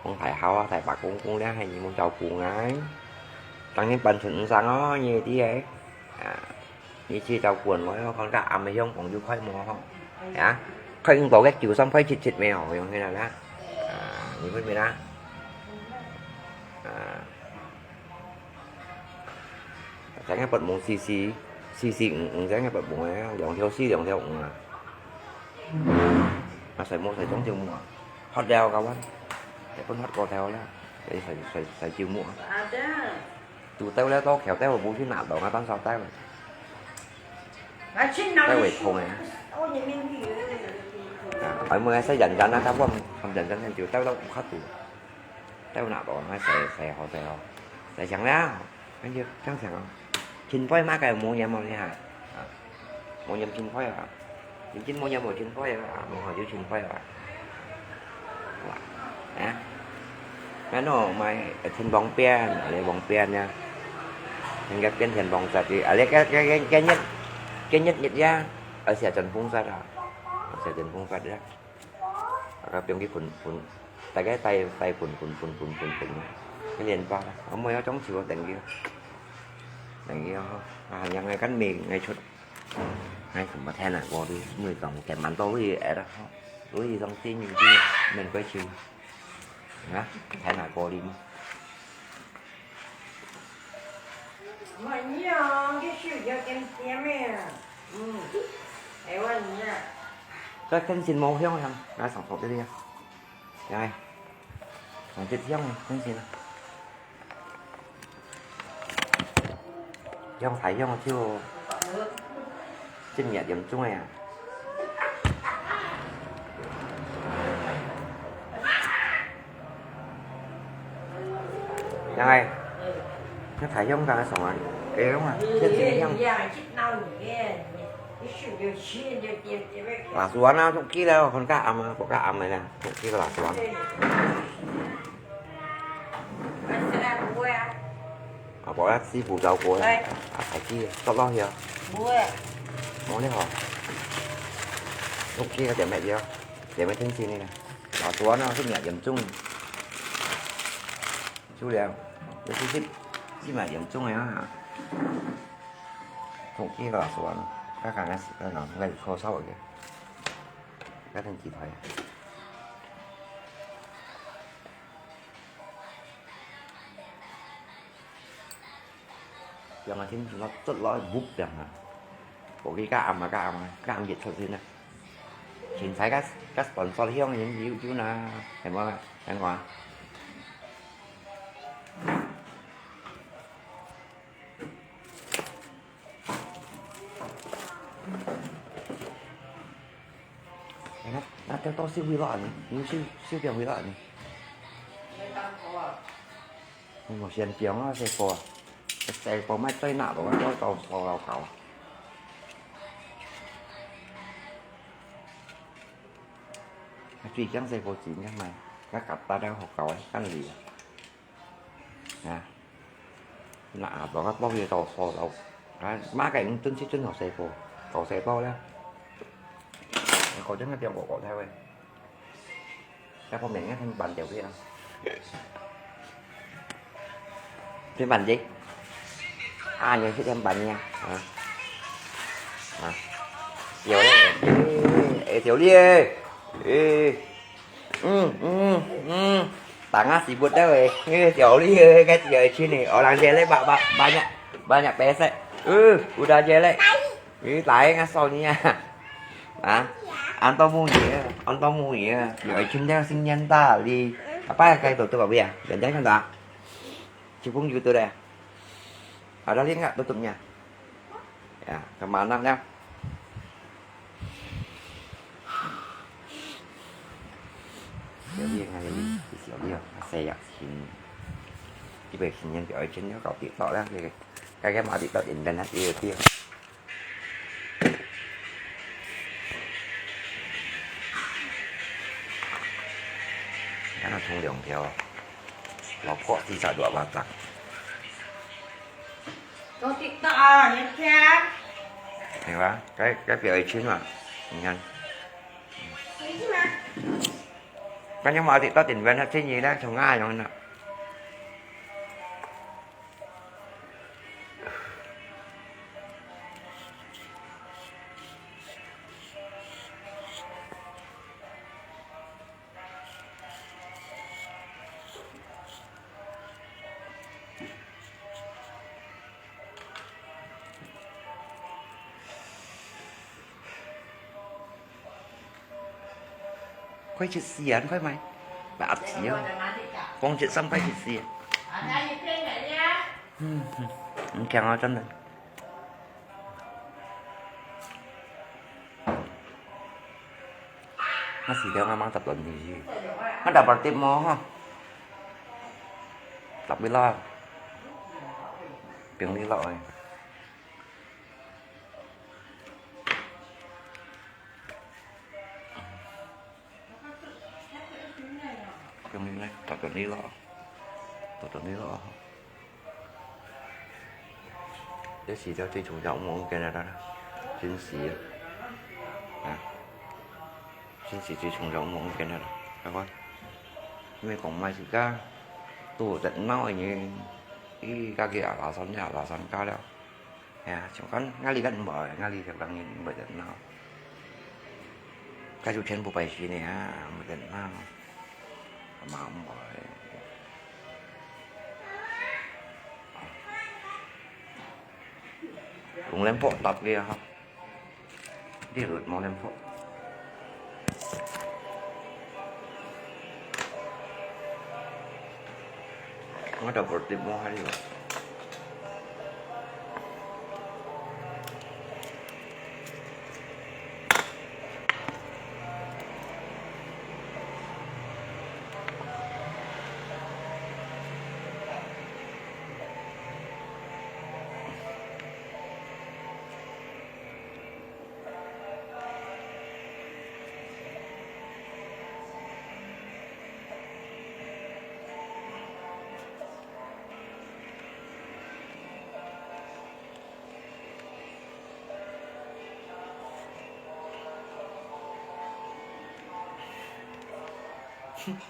幫大孝啊，大伯公公咧，係你們照顧𠊎。當然搬出五生哦，你知誒。啊，你去照顧𠊎哦，看看暗个向望就開門吼。啊，開五到个九三開七七咩吼，用起來啦。啊，你分明啦。啊。 正个八毛四四，四四五五正个八毛啊，兩條四兩條五啊。啊，細毛細種就無啊，喝了个話，一般喝過頭了，細細細細就無啊。啊，對。肚兜了多橋兜無去拿到啊，當少兜了。啊，去拿兜會痛誒。哦，你明白。啊，哎，莫愛細人人啊，他講，他人人就兜到無法度。 兜拿到，啊，洗，洗好，洗好，洗淨了，跟住正常哦。清灰嘛，該無染哦，你看，啊，無染清灰啊，已經無染無清灰啊，無好就清灰啊。哇，啊，那喏，買，呃，天窗邊，啊，你窗邊呀，應該變天窗煞去，啊，你該，該，該，該熱，該熱熱呀，而且真風煞啊，而且真風煞呀。 啊，佢放佢噴，噴，大概帶，帶噴，噴，噴，噴，噴，噴，一年半啊，我每日中秋啊，等佢，等佢啊，啊，yang ngai kan mi ngai chut, ngai sum ma then ah, wo di, mui song ken man to lui eh lah, lui song ti mi di, men koi chiu, ah, then ah, wo di. Mà nhớ cái siêu giờ kem kem ấy à. Ừ. Ấy, ôi, nhớ. Cái kênh xin màu hiông hả? Nói sản phẩm đi đi. Rồi. Còn tiếp theo này, kênh xin. Hiông thái hiông chiêu. Chim nhẹ điểm chung này à. Yang ai, nó thái hiông cả sống à. Ê, đúng à. Thiên thiên hiông. Là suan á, thục ký đâu, con cá ấm á, con cá ấm này nè, thục ký là suan. À, bỏ lát sư phụ rau cô nè. À, thái ký, tao lo hiếu. Mong đi hả? Thục ký có tiệm mẹ gì không? Tiệm mẹ thiên xin đi nè. Là suan á, thục nhẹ hiểm chung. Chú Liang, chú ship, ship mà hiểm chung này á. Thục ký là suan. Các hàng nó, nó, nó, nó khô sâu rồi kìa. Các thành chỉ thoại. Yang a thin lót, chót lót búp yang a. Có cái cá ấm mà, cá ấm, cá ấm Việt thật sự nè. Chính phải các, các sponsor hiông hiến hữu chú nè. Thấy không? Thấy không? Ê, nó, nó tiêu to siêu vi lọ nè, siêu, siêu, siêu tiền vi lọ nè. Ôi, một sen tiếng nó sẽ có. 細个買最難个，我到破老搞。最驚細个錢，驚買，我夾大家學校个，幹哩啊。啊，那阿爸个包也到破老，啊，買个毋準去準好細个，搞細个了。我講真个，變我搞太會。 Các con mình ngắt thêm bàn chèo kia. Thêm bàn gì? À, nhớ thêm bàn nha. À. À. Tiểu đi. Ê, ê, Tiểu đi ê. Ê. Ừ, ừ, ừ. Tanga si buat dah weh. Ê, Tiểu đi ê. Cái Tiểu đi này. Orang dia leh ba, ba, banyak, banyak pesek. Ừ, udah dia leh. Ê, tai ngah sau nha. Hả? Ăn tao mua gì á? Ăn tao mua gì á? Giờ chim đang sinh nhật ta đi. Apa cái tổ chức ở đây? Gần chắc không ta? Chị Phung YouTube đây. Ở đó liên ngại tổ chức nha. Ya, kemana nha? Jadi ngai di siau dia, saya yak sin. Di bai sin yang di oi chen yo kau TikTok lah. Cái cái mà TikTok internet dia dia. Cái nó thùng đường theo. Lò phọ tí sạ đuạ ba tặc. Có TikTok à, nhớ kia. Hay quá, cái cái việc ấy chín mà. Nhìn. Cái nhưng mà TikTok tỉnh Việt Nam thế gì đó, trong Nga rồi nè. 快去洗啊，快買，買鴨子啊，光節三快去洗啊。嗯，嗯，很香啊，真的。 Masih dia ngamang tak tuan ni. Ada berarti mo ha. Tapi lah. Piang ni lah oi. Piang ni lah, tak tuan ni lah. Tak tuan ni lah. 這時就最重要，毋好毋見得啦，珍惜啊，啊，珍惜最重要，毋好毋見得啦，係無？因為講麼个時間，都有熱鬧个人，佢家己也拉山也拉山家了，哎呀，像講𠊎這個毋會，𠊎這個人毋會熱鬧，該就全部百姓个啊，毋會熱鬧，嘛毋會。 用蓮蓬搭个啊，你有無蓮蓬？我就無得摸下你了。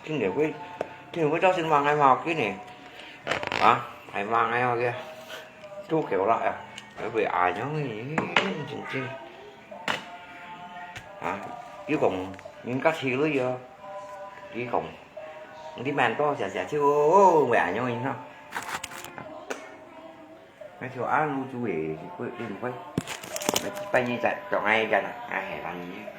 今日會，今日會造成麼个毛病呢？啊，還麼个啊？這，都給我了呀！會不會啊？真真。 啊，又講人家去了喲，佢講，你蠻多謝謝就，哦，會恁樣呢。那就按路做誒，會，會，會，那半夜再，早安一下呢，哎，半夜。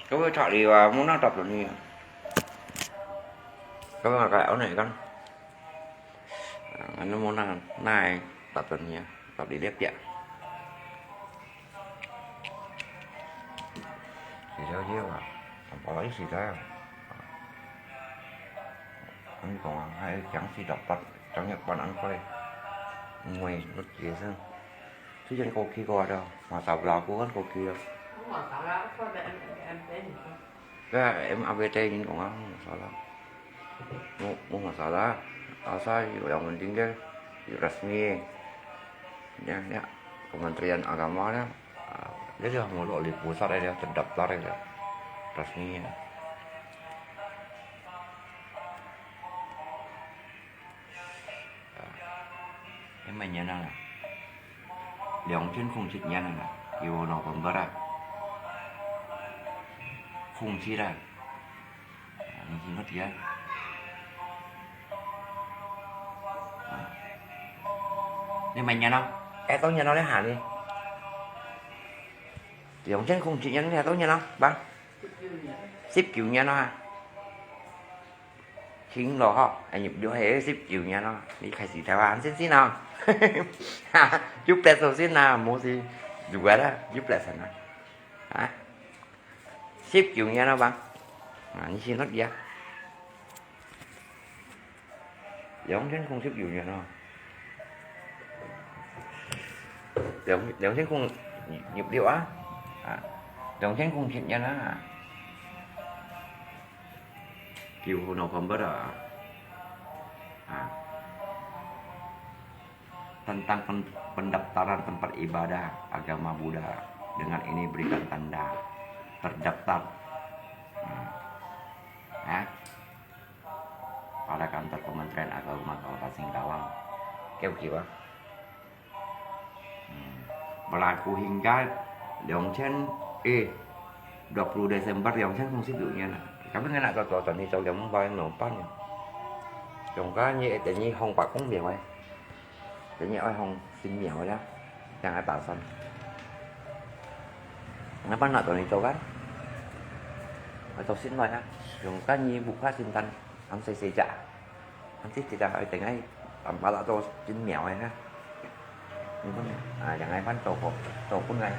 Kau bai cak liu ah, mô nang tap tuni ah. Kau bai ngakai au nai kan. Anu mô nang nai tap tuni ah, tap di liap piak. Di liap liap ah, tampa lai si tai ah. Kan kong ah, hai kiang si dapat, kiang nyak pan an koi. Ngoi lut ye seng. Su yen kau ki kau ada, masa belaku kan kau ki ah. Ka em A B T nyin kong ah, mô masalah. Mô, mô masalah. Asal yu yang penting ke, yu resmi. Ya, ya. Kementerian Agama ya. Ah, jadi mô lo li pusat ya, terdaftar ya. Resmi ya. Em mai nyan ah. 兩千空七年啊，九號November啊，空七啊，啊，你先好知啊。啊，你明年咯，哎，當年咯，你下年，兩千空七年，你下當年咯，吧？十九年咯，哈。 停了哈，哎，你就係十九年咯，你開始台灣先先咯，哈哈，有別首先啦，無是有个啦，有別先啦，啊，十九年了吧？啊，你先落去啊，兩千空十九年咯。 兩，兩千空六啊，啊，兩千空七年啊，九號November啊，啊，tentang pen-, pendaftaran tempat ibadah agama Buddha, dengan ini berikan tanda terdaftar. Ah, ah. Pada kantor Kementerian Agama Kabupaten Singkawang. Kieu-kieu ah. Hmm. Berlaku hingga 两千, eh, dua puluh Desember 两千空十九年啊。Tapi ngena to to tadi to yang bayar no pan ya. Yang kan ye tadi hong pak kong biang eh. Jadi ai hong 神廟啦，正愛打算。Ngapa nak to ni to kan? Ai to 神來啊，用kan ye buka 聖誕，還細細隻，還細細隻，ai tengah ai tampa lah to 神廟个哈。你看啊，正愛辦做好，做本來，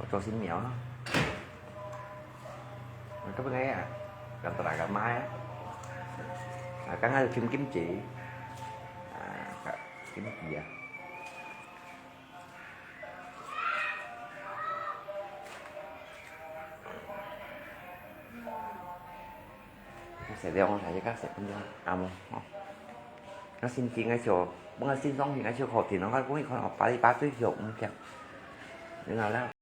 做神廟啊。 Ang kapag ngaya, kantor agama ya. Ah, kang ada kim kimchi. Ah, ka-, kimchi ya. Kasi dia orang saya kasi pun dia amo. Kasi hindi nga siya, mga sinsong hindi nga siya kotin, ang kalkung ikon, pali patoy siya, umpiang. Yun na lang.